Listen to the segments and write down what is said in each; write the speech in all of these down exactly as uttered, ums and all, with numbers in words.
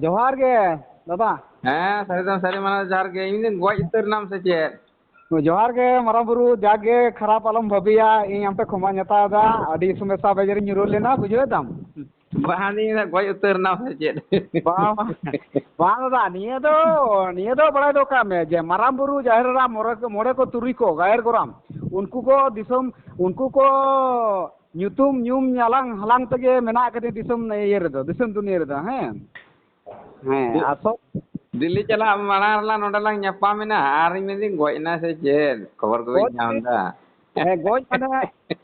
ᱡᱚᱦᱟᱨ ᱜᱮ ᱫᱟᱫᱟ᱾ ᱦᱮᱸ, ᱥᱟᱹᱨᱤ ᱫᱚ ᱥᱟᱹᱨᱤ, ᱢᱟᱱᱮ ᱡᱚᱦᱟᱨ ᱜᱮ᱾ ᱤᱧ ᱫᱚᱧ ᱜᱚᱡ ᱩᱛᱟᱹᱨ ᱮᱱᱟᱢ ᱥᱮ ᱪᱮᱫ? ᱡᱚᱦᱟᱨ ᱜᱮ ᱢᱟᱨᱟᱝ ᱵᱩᱨᱩ, ᱡᱟᱜᱮ ᱠᱷᱟᱨᱟᱯ ᱟᱞᱚᱢ ᱵᱷᱟᱹᱵᱤᱭᱟ, ᱤᱧ ᱟᱢ ᱴᱷᱮᱱ ᱠᱷᱚᱢᱟᱧ ᱦᱟᱛᱟᱣ ᱮᱫᱟ᱾ ᱟᱹᱰᱤ ᱥᱚᱢᱚᱥᱥᱟ ᱵᱟᱡᱟᱨᱤᱧ ᱧᱩᱨᱩ ᱞᱮᱱᱟ, ᱵᱩᱡᱷᱟᱹᱣ ᱫᱟᱢ᱾ ᱵᱟᱝ, ᱤᱧ ᱫᱚ ᱜᱚᱡ ᱩᱛᱟᱹᱨ ᱮᱱᱟᱢ ᱥᱮ ᱪᱮᱫ? ᱵᱟᱝ, ᱵᱟᱝ᱾ ᱵᱟᱝ ᱫᱟᱫᱟ, ᱱᱤᱭᱟᱹ ᱫᱚ, ᱱᱤᱭᱟᱹ ᱫᱚ ᱵᱟᱲᱟᱭ ᱫᱚᱦᱚ ᱠᱟᱜ ᱢᱮ ᱡᱮ ᱢᱟᱨᱟᱝ ᱵᱩᱨᱩ, ᱡᱟᱦᱮᱨ ᱮᱨᱟ, ᱢᱚᱬᱮ ᱠᱚ, ᱢᱚᱬᱮ ᱠᱚ ᱛᱩᱨᱩᱭ ᱠᱚ ᱜᱟᱭᱮᱨ ᱜᱚᱨᱟᱢ, ᱩᱱᱠᱩ ᱠᱚ ᱫᱤᱥᱚᱢ, ᱩᱱᱠᱩ ᱠᱚ ᱧᱩᱛᱩᱢ ᱧᱩᱢ ᱧᱟᱞᱟᱝ ᱦᱟᱞᱟᱝ ᱛᱮᱜᱮ ᱢᱮᱱᱟᱜ ᱟᱠᱟᱫᱤᱧ ᱫᱤᱥᱚᱢ ᱤᱭᱟᱹ ᱨᱮᱫᱚ, ᱫᱤᱥᱚᱢ ᱫᱩᱱᱤᱭᱟᱹ ᱨᱮᱫᱚ᱾ ᱦᱮᱸ, ᱦᱮᱸ, ᱟᱥᱚᱞ ᱫᱤᱞᱞᱤ ᱪᱟᱞᱟᱜ ᱢᱟᱲᱟᱝ ᱨᱮᱞᱟᱝ ᱱᱚᱸᱰᱮ ᱞᱟᱝ ᱧᱟᱯᱟᱢ ᱮᱱᱟ, ᱟᱨ ᱤᱧ ᱢᱮᱱᱫᱟᱹᱧ ᱜᱚᱡ ᱮᱱᱟ ᱥᱮ ᱪᱮᱫ, ᱠᱷᱚᱵᱚᱨ ᱠᱚ ᱵᱟᱹᱧ ᱜᱚᱡ ᱧᱟᱢ ᱮᱫᱟ᱾ ᱦᱮᱸ, ᱜᱚᱡ ᱢᱟᱱᱮ,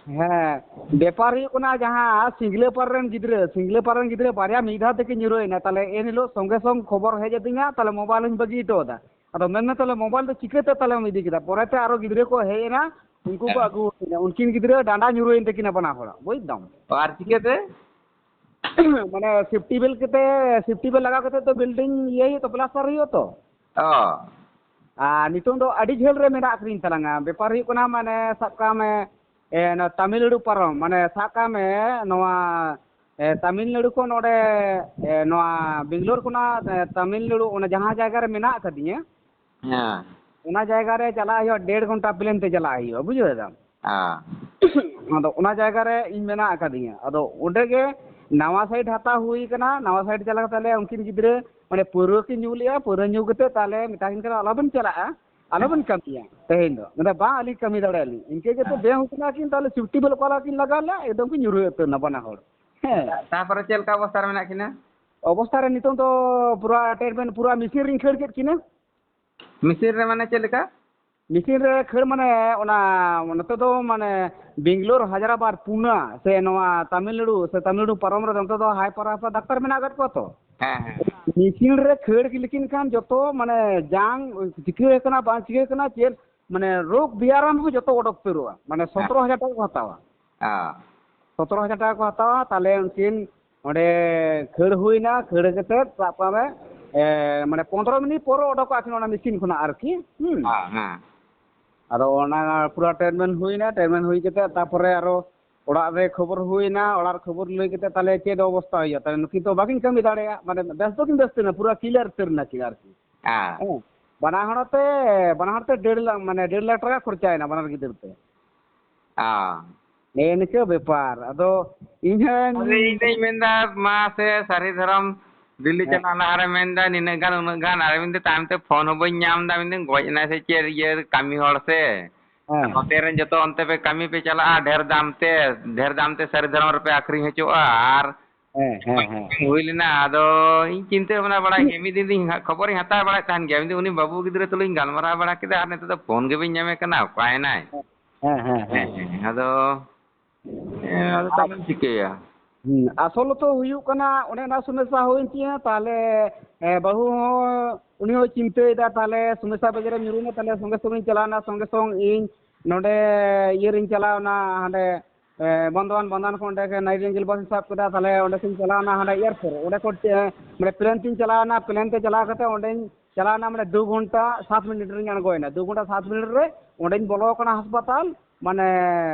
ᱦᱮᱸ, ᱵᱮᱯᱟᱨ ᱦᱩᱭᱩᱜ ᱠᱟᱱᱟ, ᱡᱟᱦᱟᱸ ᱥᱤᱝᱞᱟᱹᱯᱟᱲ ᱨᱮᱱ ᱜᱤᱫᱽᱨᱟᱹ, ᱥᱤᱝᱞᱟᱹᱯᱟᱲ ᱨᱮᱱ ᱜᱤᱫᱽᱨᱟᱹ ᱵᱟᱨᱭᱟ ᱢᱤᱫ ᱫᱷᱟᱣ ᱛᱮᱠᱤᱱ ᱧᱩᱨᱦᱟᱹᱭᱮᱱᱟ᱾ ᱛᱟᱦᱞᱮ ᱮᱱ ᱦᱤᱞᱳᱜ ᱥᱚᱸᱜᱮ ᱥᱚᱝ ᱠᱷᱚᱵᱚᱨ ᱦᱮᱡ ᱟᱹᱫᱤᱧᱟ, ᱛᱟᱦᱞᱮ ᱢᱳᱵᱟᱭᱤᱞ ᱦᱚᱸᱧ ᱵᱟᱹᱜᱤ ᱦᱚᱴᱚ ᱟᱫᱟ᱾ ᱟᱫᱚ ᱢᱮᱱᱢᱮ ᱛᱟᱦᱞᱮ ᱢᱳᱵᱟᱭᱤᱞ ᱫᱚ ᱪᱤᱠᱟᱹᱛᱮ ᱛᱟᱦᱞᱮᱢ ᱤᱫᱤ ᱠᱮᱫᱟ? ᱯᱚᱨᱮᱛᱮ ᱟᱨᱚ ᱜᱤᱫᱽᱨᱟᱹ ᱠᱚ ᱦᱮᱡ ᱮᱱᱟ, ᱩᱱᱠᱩ ᱠᱚ ᱦᱮᱸ᱾ ᱟᱹᱜᱩ ᱟᱹᱫᱤᱧᱟ᱾ ᱩᱱᱠᱤᱱ ᱜᱤᱫᱽᱨᱟᱹ ᱰᱟᱸᱰᱟ ᱧᱩᱨᱩᱭᱮᱱ ᱛᱟᱹᱠᱤᱱᱟ ᱵᱟᱱᱟ ᱦᱚᱲᱟᱜ, ᱵᱩᱡᱽ ᱫᱟᱢ᱾ ᱟᱨ ᱪᱤᱠᱟᱹᱛᱮ? ᱢᱟᱱᱮ ᱥᱮᱯᱴᱤ ᱵᱮᱞᱴ ᱠᱟᱛᱮ, ᱥᱮᱯᱴᱤ ᱵᱮᱞᱴ ᱞᱟᱜᱟᱣ ᱠᱟᱛᱮ ᱛᱚ ᱵᱤᱞᱰᱤᱝ ᱤᱭᱟᱹ ᱦᱩᱭᱩᱜᱼᱟ ᱛᱚ, ᱯᱞᱟᱥᱴᱟᱨ ᱦᱩᱭᱩᱜᱼᱟ ᱛᱚ᱾ ᱚ᱾ ᱟᱨ ᱱᱤᱛᱚᱝ ᱫᱚ ᱟᱹᱰᱤ ᱡᱷᱟᱹᱞ ᱨᱮ ᱢᱮᱱᱟᱜ ᱟᱠᱟᱫᱤᱧ ᱛᱟᱞᱟᱝᱟ᱾ ᱵᱮᱯᱟᱨ ᱦᱩᱭᱩᱜ ᱠᱟᱱᱟ, ᱢᱟᱱᱮ ᱥᱟᱵ ᱠᱟᱜ ᱢᱮ, ᱮ, ᱱᱚᱣᱟ ᱛᱟᱢᱤᱞᱱᱟᱲᱩ ᱯᱟᱨᱚᱢ, ᱢᱟᱱᱮ ᱥᱟᱵ ᱠᱟᱜ ᱢᱮ ᱱᱚᱣᱟ, ᱮ, ᱛᱟᱢᱤᱞᱱᱟᱲᱩ ᱠᱷᱚᱱ ᱱᱚᱰᱮ, ᱮ, ᱱᱚᱣᱟ ᱵᱮᱝᱜᱟᱞᱳᱨ ᱠᱷᱚᱱᱟᱜ, ᱮ, ᱛᱟᱢᱤᱞᱱᱟᱲᱩ ᱚᱱᱟ ᱡᱟᱦᱟᱸ ᱡᱟᱭᱜᱟ ᱨᱮ ᱢᱮᱱᱟᱜ ᱟᱠᱟᱫᱤᱧᱟ, ᱦᱮᱸ᱾ ᱚᱱᱟ ᱡᱟᱭᱜᱟ ᱨᱮ ᱪᱟᱞᱟᱜ ᱦᱩᱭᱩᱜᱼᱟ, ᱰᱮᱲ ᱜᱷᱚᱱᱴᱟ ᱯᱞᱮᱱ ᱛᱮ ᱪᱟᱞᱟᱜ ᱦᱩᱭᱩᱜᱼᱟ, ᱵᱩᱡᱷᱟᱹᱣ ᱫᱟᱢ? ᱦᱮᱸ᱾ ᱟᱫᱚ ᱚᱱᱟ ᱡᱟᱭᱜᱟ ᱨᱮ ᱤᱧ ᱢᱮᱱᱟᱜ ᱟᱠᱟᱫᱤᱧᱟ᱾ ᱟᱫᱚ ᱚᱸᱰᱮ ᱜᱮ ᱱᱟᱣᱟ ᱥᱟᱭᱤᱴ ᱦᱟᱛᱟᱣ ᱦᱩᱭ ᱠᱟᱱᱟ᱾ ᱱᱟᱣᱟ ᱥᱟᱭᱤᱴ ᱪᱟᱞᱟᱣ ᱠᱟᱛᱮ ᱟᱞᱮ ᱩᱱᱠᱤᱱ ᱜᱤᱫᱽᱨᱟᱹ ᱢᱟᱱᱮ ᱯᱟᱹᱣᱨᱟᱹ ᱠᱤᱱ ᱧᱩ ᱞᱮᱜᱼᱟ, ᱯᱟᱹᱣᱨᱟᱹ ᱧᱩ ᱠᱟᱛᱮ ᱛᱟᱦᱞᱮ ᱢᱮᱛᱟ ᱠᱤᱱ ᱠᱟᱱᱟ, "ᱟᱞᱚᱵᱮᱱ ᱪᱟᱞᱟᱜᱼᱟ, ᱟᱞᱚᱵᱮᱱ ᱠᱟᱹᱢᱤᱭᱟ ᱛᱮᱦᱮᱧ ᱫᱚ᱾" ᱢᱮᱱᱫᱟ, "ᱵᱟᱝ, ᱟᱹᱞᱤᱧ ᱠᱟᱹᱢᱤ ᱫᱟᱲᱮᱭᱟᱜᱼᱟ ᱞᱤᱧ᱾" ᱤᱱᱠᱟᱹ ᱠᱟᱛᱮ ᱦᱮᱸ᱾ ᱵᱮᱝᱠ ᱠᱷᱚᱱᱟᱜ ᱠᱤᱱ ᱛᱟᱦᱞᱮ ᱥᱮᱯᱴᱤ ᱵᱮᱞᱴ ᱠᱚᱞᱟ ᱠᱤᱱ ᱞᱟᱜᱟᱣ ᱞᱮᱜᱼᱟ, ᱮᱠᱫᱚᱢ ᱠᱤᱱ ᱧᱩᱨᱦᱟᱹ ᱩᱛᱟᱹᱨ ᱮᱱᱟ ᱵᱟᱱᱟ ᱦᱚᱲ᱾ ᱦᱮᱸ᱾ ᱛᱟᱨᱯᱚᱨᱮ ᱪᱮᱫ ᱞᱮᱠᱟ ᱚᱵᱚᱥᱛᱟ ᱨᱮ ᱢᱮᱱᱟᱜ ᱠᱤᱱᱟ? ᱚᱵᱚᱥᱛᱟ ᱨᱮ ᱱᱤᱛᱚᱝ ᱫᱚ ᱯᱩᱨᱟ ᱴᱨᱤᱴᱢᱮᱱᱴ, ᱯᱩᱨᱟ ᱢᱮᱥᱤᱱ ᱨᱤᱧ ᱠᱷᱟᱹᱲ ᱠᱮᱫ ᱠᱤᱱᱟ᱾ ᱢᱮᱥᱤᱱ ᱨᱮ ᱢᱟᱱᱮ ᱪᱮᱫ ᱞᱮᱠᱟ? ᱢᱮᱥᱤᱱ ᱨᱮ ᱠᱷᱟᱹᱲ ᱢᱟᱱᱮ ᱚᱱᱟ, ᱱᱚᱛᱮ ᱫᱚ ᱢᱟᱱᱮ ᱵᱮᱝᱜᱟᱞᱳᱨ, ᱦᱟᱭᱫᱨᱟᱵᱟᱫᱽ, ᱯᱩᱱᱟ ᱥᱮ ᱱᱚᱣᱟ ᱛᱟᱢᱤᱞᱱᱟᱲᱩ, ᱥᱮ ᱛᱟᱢᱤᱞᱱᱟᱲᱩ ᱯᱟᱨᱚᱢ ᱨᱮ ᱱᱚᱛᱮ ᱫᱚ ᱦᱟᱭ ᱯᱟᱣᱟᱨ ᱰᱟᱠᱛᱟᱨ ᱢᱮᱱᱟᱜ ᱟᱠᱟᱫ ᱠᱚᱣᱟ ᱛᱚ᱾ ᱦᱮᱸ, ᱦᱮᱸ᱾ ᱢᱮᱥᱤᱱ ᱨᱮ ᱠᱷᱟᱹᱲ ᱞᱮᱠᱤᱱ ᱠᱷᱟᱱ ᱡᱚᱛᱚ ᱢᱟᱱᱮ ᱡᱟᱝ ᱪᱤᱠᱟᱹ ᱟᱠᱟᱱᱟ ᱵᱟᱝ ᱪᱤᱠᱟᱹ ᱟᱠᱟᱱᱟ, ᱪᱮᱫ ᱢᱟᱱᱮ ᱨᱳᱜᱽ ᱵᱮᱭᱟᱨᱟᱢ ᱦᱚᱸ ᱡᱚᱛᱚ ᱚᱰᱚᱠ ᱩᱛᱟᱹᱨᱚᱜᱼᱟ᱾ ᱢᱟᱱᱮ ᱦᱮᱸ᱾ ᱥᱚᱛᱨᱚ ᱦᱟᱡᱟᱨ ᱴᱟᱠᱟ ᱠᱚ ᱦᱟᱛᱟᱣᱟ᱾ ᱦᱮᱸ᱾ ᱥᱚᱛᱨᱚ ᱦᱟᱡᱟᱨ ᱴᱟᱠᱟ ᱠᱚ ᱦᱟᱛᱟᱣᱟ᱾ ᱛᱟᱦᱞᱮ ᱩᱱᱠᱤᱱ ᱚᱸᱰᱮ ᱠᱷᱟᱹᱲ ᱦᱩᱭᱱᱟ, ᱠᱷᱟᱹᱲ ᱠᱟᱛᱮ ᱥᱟᱵ ᱠᱟᱜ ᱢᱮ, ᱮ, ᱢᱟᱱᱮ ᱯᱚᱱᱫᱽᱨᱚ ᱢᱤᱱᱤᱴ ᱯᱚᱨ ᱚᱰᱚᱠᱚᱜᱼᱟ ᱠᱤᱱ ᱚᱱᱟ ᱢᱮᱥᱤᱱ ᱠᱷᱚᱱᱟᱜ ᱟᱨᱠᱤ᱾ ᱦᱩᱸ᱾ ᱦᱮᱸ, ᱦᱮᱸ᱾ ᱟᱫᱚ ᱚᱱᱟ ᱯᱩᱨᱟᱹ ᱴᱨᱤᱴᱢᱮᱱᱴ ᱦᱩᱭᱱᱟ, ᱴᱨᱤᱴᱢᱮᱱᱴ ᱦᱩᱭ ᱠᱟᱛᱮ ᱛᱟᱨᱯᱚᱨᱮ ᱟᱨᱚ ᱚᱲᱟᱜ ᱨᱮ ᱠᱷᱚᱵᱚᱨ ᱦᱩᱭᱱᱟ, ᱚᱲᱟᱜ ᱨᱮ ᱠᱷᱚᱵᱚᱨ ᱞᱟᱹᱭ ᱠᱟᱛᱮ ᱛᱟᱦᱚᱞᱮ ᱪᱮᱫ ᱚᱵᱚᱥᱛᱟ ᱦᱩᱭᱩᱜᱼᱟ? ᱛᱟᱦᱚᱞᱮ ᱱᱩᱠᱤᱱ ᱛᱚ ᱵᱟᱹᱠᱤᱱ ᱠᱟᱹᱢᱤ ᱫᱟᱲᱮᱭᱟᱜᱼᱟ, ᱢᱟᱱᱮ ᱵᱮᱥ ᱫᱚᱠᱤᱱ ᱵᱮᱥ ᱩᱛᱟᱹᱨ ᱮᱱᱟ, ᱯᱩᱨᱟᱹ ᱠᱞᱤᱭᱟᱨ ᱩᱛᱟᱹᱨ ᱮᱱᱟ ᱠᱤᱱ ᱟᱨᱠᱤ᱾ ᱦᱮᱸ᱾ ᱦᱮᱸ, ᱵᱟᱱᱟ ᱦᱚᱲ ᱛᱮ, ᱵᱟᱱᱟ ᱦᱚᱲ ᱛᱮ ᱰᱮᱲ ᱞᱟᱠᱷ, ᱢᱟᱱᱮ ᱰᱮᱲ ᱞᱟᱠᱷ ᱴᱟᱠᱟ ᱠᱷᱚᱨᱪᱟᱭᱮᱱᱟ ᱵᱟᱱᱟᱨ ᱜᱤᱫᱟᱹᱨ ᱛᱮ᱾ ᱚ᱾ ᱱᱮᱜᱼᱮ ᱱᱤᱠᱟᱹ ᱵᱮᱯᱟᱨ᱾ ᱟᱫᱚ ᱤᱧ ᱦᱚᱸ ᱟᱫᱚ ᱤᱧ ᱫᱚᱧ ᱢᱮᱱᱫᱟ, ᱢᱟ ᱥᱮ ᱥᱟᱹᱨᱤ ᱫᱷᱚᱨᱚᱢ ᱫᱤᱞᱞᱤ ᱦᱮᱸ, ᱪᱟᱞᱟᱜ ᱞᱟᱦᱟᱨᱮ ᱢᱮᱱᱫᱟ ᱱᱤᱱᱟᱹᱜ ᱜᱟᱱ ᱩᱱᱟᱹᱜ ᱜᱟᱱ, ᱟᱨ ᱢᱮᱱᱫᱟ ᱛᱟᱭᱚᱢ ᱛᱮ ᱯᱷᱳᱱ ᱦᱚᱸ ᱵᱟᱹᱧ ᱧᱟᱢ ᱮᱫᱟ, ᱢᱮᱱᱫᱟᱹᱧ ᱜᱚᱡ ᱮᱱᱟᱭ ᱥᱮ ᱪᱮᱫ, ᱤᱭᱟᱹ ᱠᱟᱹᱢᱤ ᱦᱚᱲ ᱥᱮ᱾ ᱦᱮᱸ, ᱱᱚᱛᱮ ᱨᱮᱱ ᱡᱚᱛᱚ ᱚᱱᱛᱮ ᱯᱮ ᱠᱟᱹᱢᱤ ᱯᱮ ᱪᱟᱞᱟᱜᱼᱟ ᱰᱷᱮᱨ ᱫᱟᱢ ᱛᱮ, ᱰᱷᱮᱨ ᱫᱟᱢ ᱛᱮ ᱥᱟᱹᱨᱤ ᱫᱷᱚᱨᱚᱢ ᱨᱮᱯᱮ ᱟᱠᱷᱨᱤᱧ ᱦᱚᱪᱚᱜᱼᱟ, ᱟᱨ ᱦᱮᱸ, ᱦᱮᱸ, ᱦᱮᱸ᱾ ᱦᱩᱭ ᱞᱮᱱᱟ᱾ ᱟᱫᱚ ᱤᱧ ᱪᱤᱱᱛᱟᱹ ᱵᱷᱟᱵᱽᱱᱟ ᱵᱟᱲᱟᱭ ᱜᱮ, ᱢᱤᱫ ᱫᱤᱱ ᱫᱚᱧ ᱦᱟᱸᱜ ᱠᱷᱚᱵᱚᱨᱤᱧ ᱦᱟᱛᱟᱣ ᱵᱟᱲᱟᱭᱮᱫ ᱛᱟᱦᱮᱱ ᱜᱮᱭᱟ, ᱢᱤᱫ ᱫᱤᱱ ᱩᱱᱤ ᱵᱟᱹᱵᱩ ᱜᱤᱫᱽᱨᱟᱹ ᱛᱩᱞᱩᱡ ᱤᱧ ᱜᱟᱞᱢᱟᱨᱟᱣ ᱵᱟᱲᱟ ᱠᱮᱫᱟ, ᱟᱨ ᱱᱤᱛᱚᱜ ᱫᱚ ᱯᱷᱳᱱ ᱜᱮ ᱵᱟᱹᱧ ᱧᱟᱢᱮ ᱠᱟᱱᱟ, ᱚᱠᱟᱭᱮᱱᱟᱭ? ᱦᱮᱸ, ᱦᱮᱸ, ᱦᱮᱸ᱾ ᱦᱮᱸ, ᱟᱫᱚ ᱦᱮᱸ, ᱟᱫᱚ ᱛᱟᱦᱚᱞᱮᱢ ᱪᱤᱠᱟᱹᱭᱟ? ᱦᱩᱸ, ᱟᱥᱚᱞ ᱛᱚ ᱦᱩᱭᱩᱜ ᱠᱟᱱᱟ, ᱚᱱᱮ ᱚᱱᱟ ᱥᱚᱢᱚᱥᱥᱟ ᱦᱩᱭᱮᱱ ᱛᱤᱧᱟᱹ᱾ ᱛᱟᱦᱚᱞᱮ, ᱮ, ᱵᱟᱹᱦᱩ ᱦᱚᱸ, ᱩᱱᱤ ᱦᱚᱸᱭ ᱪᱤᱱᱛᱟᱹᱭᱮᱫᱟ, ᱛᱟᱦᱚᱞᱮ ᱥᱚᱢᱚᱥᱥᱟ ᱵᱮᱜᱽ ᱨᱮ ᱧᱩᱨᱩᱭᱮᱱᱟ᱾ ᱛᱟᱦᱚᱞᱮ ᱥᱚᱸᱜᱮ ᱥᱚᱸᱜᱮᱧ ᱪᱟᱞᱟᱣᱱᱟ, ᱥᱚᱸᱜᱮ ᱥᱚᱝ ᱤᱧ ᱱᱚᱰᱮ ᱤᱭᱟᱹ ᱨᱤᱧ ᱪᱟᱞᱟᱣᱱᱟ, ᱦᱟᱸᱰᱮ, ᱮ, ᱵᱚᱱᱫᱷᱚᱣᱟᱱ, ᱵᱚᱱᱫᱷᱚᱣᱟᱱ ᱠᱷᱚᱱ ᱚᱸᱰᱮ ᱜᱮ ᱱᱟᱭᱤᱴ ᱨᱮᱧᱡᱮᱞ ᱵᱟᱥ ᱤᱧ ᱥᱟᱵ ᱠᱮᱫᱟ᱾ ᱛᱟᱦᱚᱞᱮ ᱚᱸᱰᱮ ᱠᱷᱚᱱᱤᱧ ᱪᱟᱞᱟᱣᱱᱟ ᱦᱟᱸᱰᱮ ᱮᱭᱟᱨᱯᱳᱨᱴ, ᱚᱸᱰᱮ ᱠᱷᱚᱱ ᱪᱮ-, ᱢᱟᱱᱮ ᱯᱞᱮᱱ ᱛᱤᱧ ᱪᱟᱞᱟᱣᱱᱟ, ᱯᱞᱮᱱ ᱛᱮ ᱪᱟᱞᱟᱣ ᱠᱟᱛᱮ ᱚᱸᱰᱮᱧ ᱪᱟᱞᱟᱣᱱᱟ, ᱢᱟᱱᱮ ᱫᱩ ᱜᱷᱚᱱᱴᱟ ᱥᱟᱛ ᱢᱤᱱᱤᱴ ᱨᱤᱧ ᱟᱬᱜᱚᱭᱮᱱᱟ᱾ ᱫᱩ ᱜᱷᱚᱱᱴᱟ ᱥᱟᱛ ᱢᱤᱱᱤᱴ ᱨᱮ ᱚᱸᱰᱮᱧ ᱵᱚᱞᱚ ᱟᱠᱟᱱᱟ ᱦᱟᱥᱯᱟᱛᱟᱞ, ᱢᱟᱱᱮ,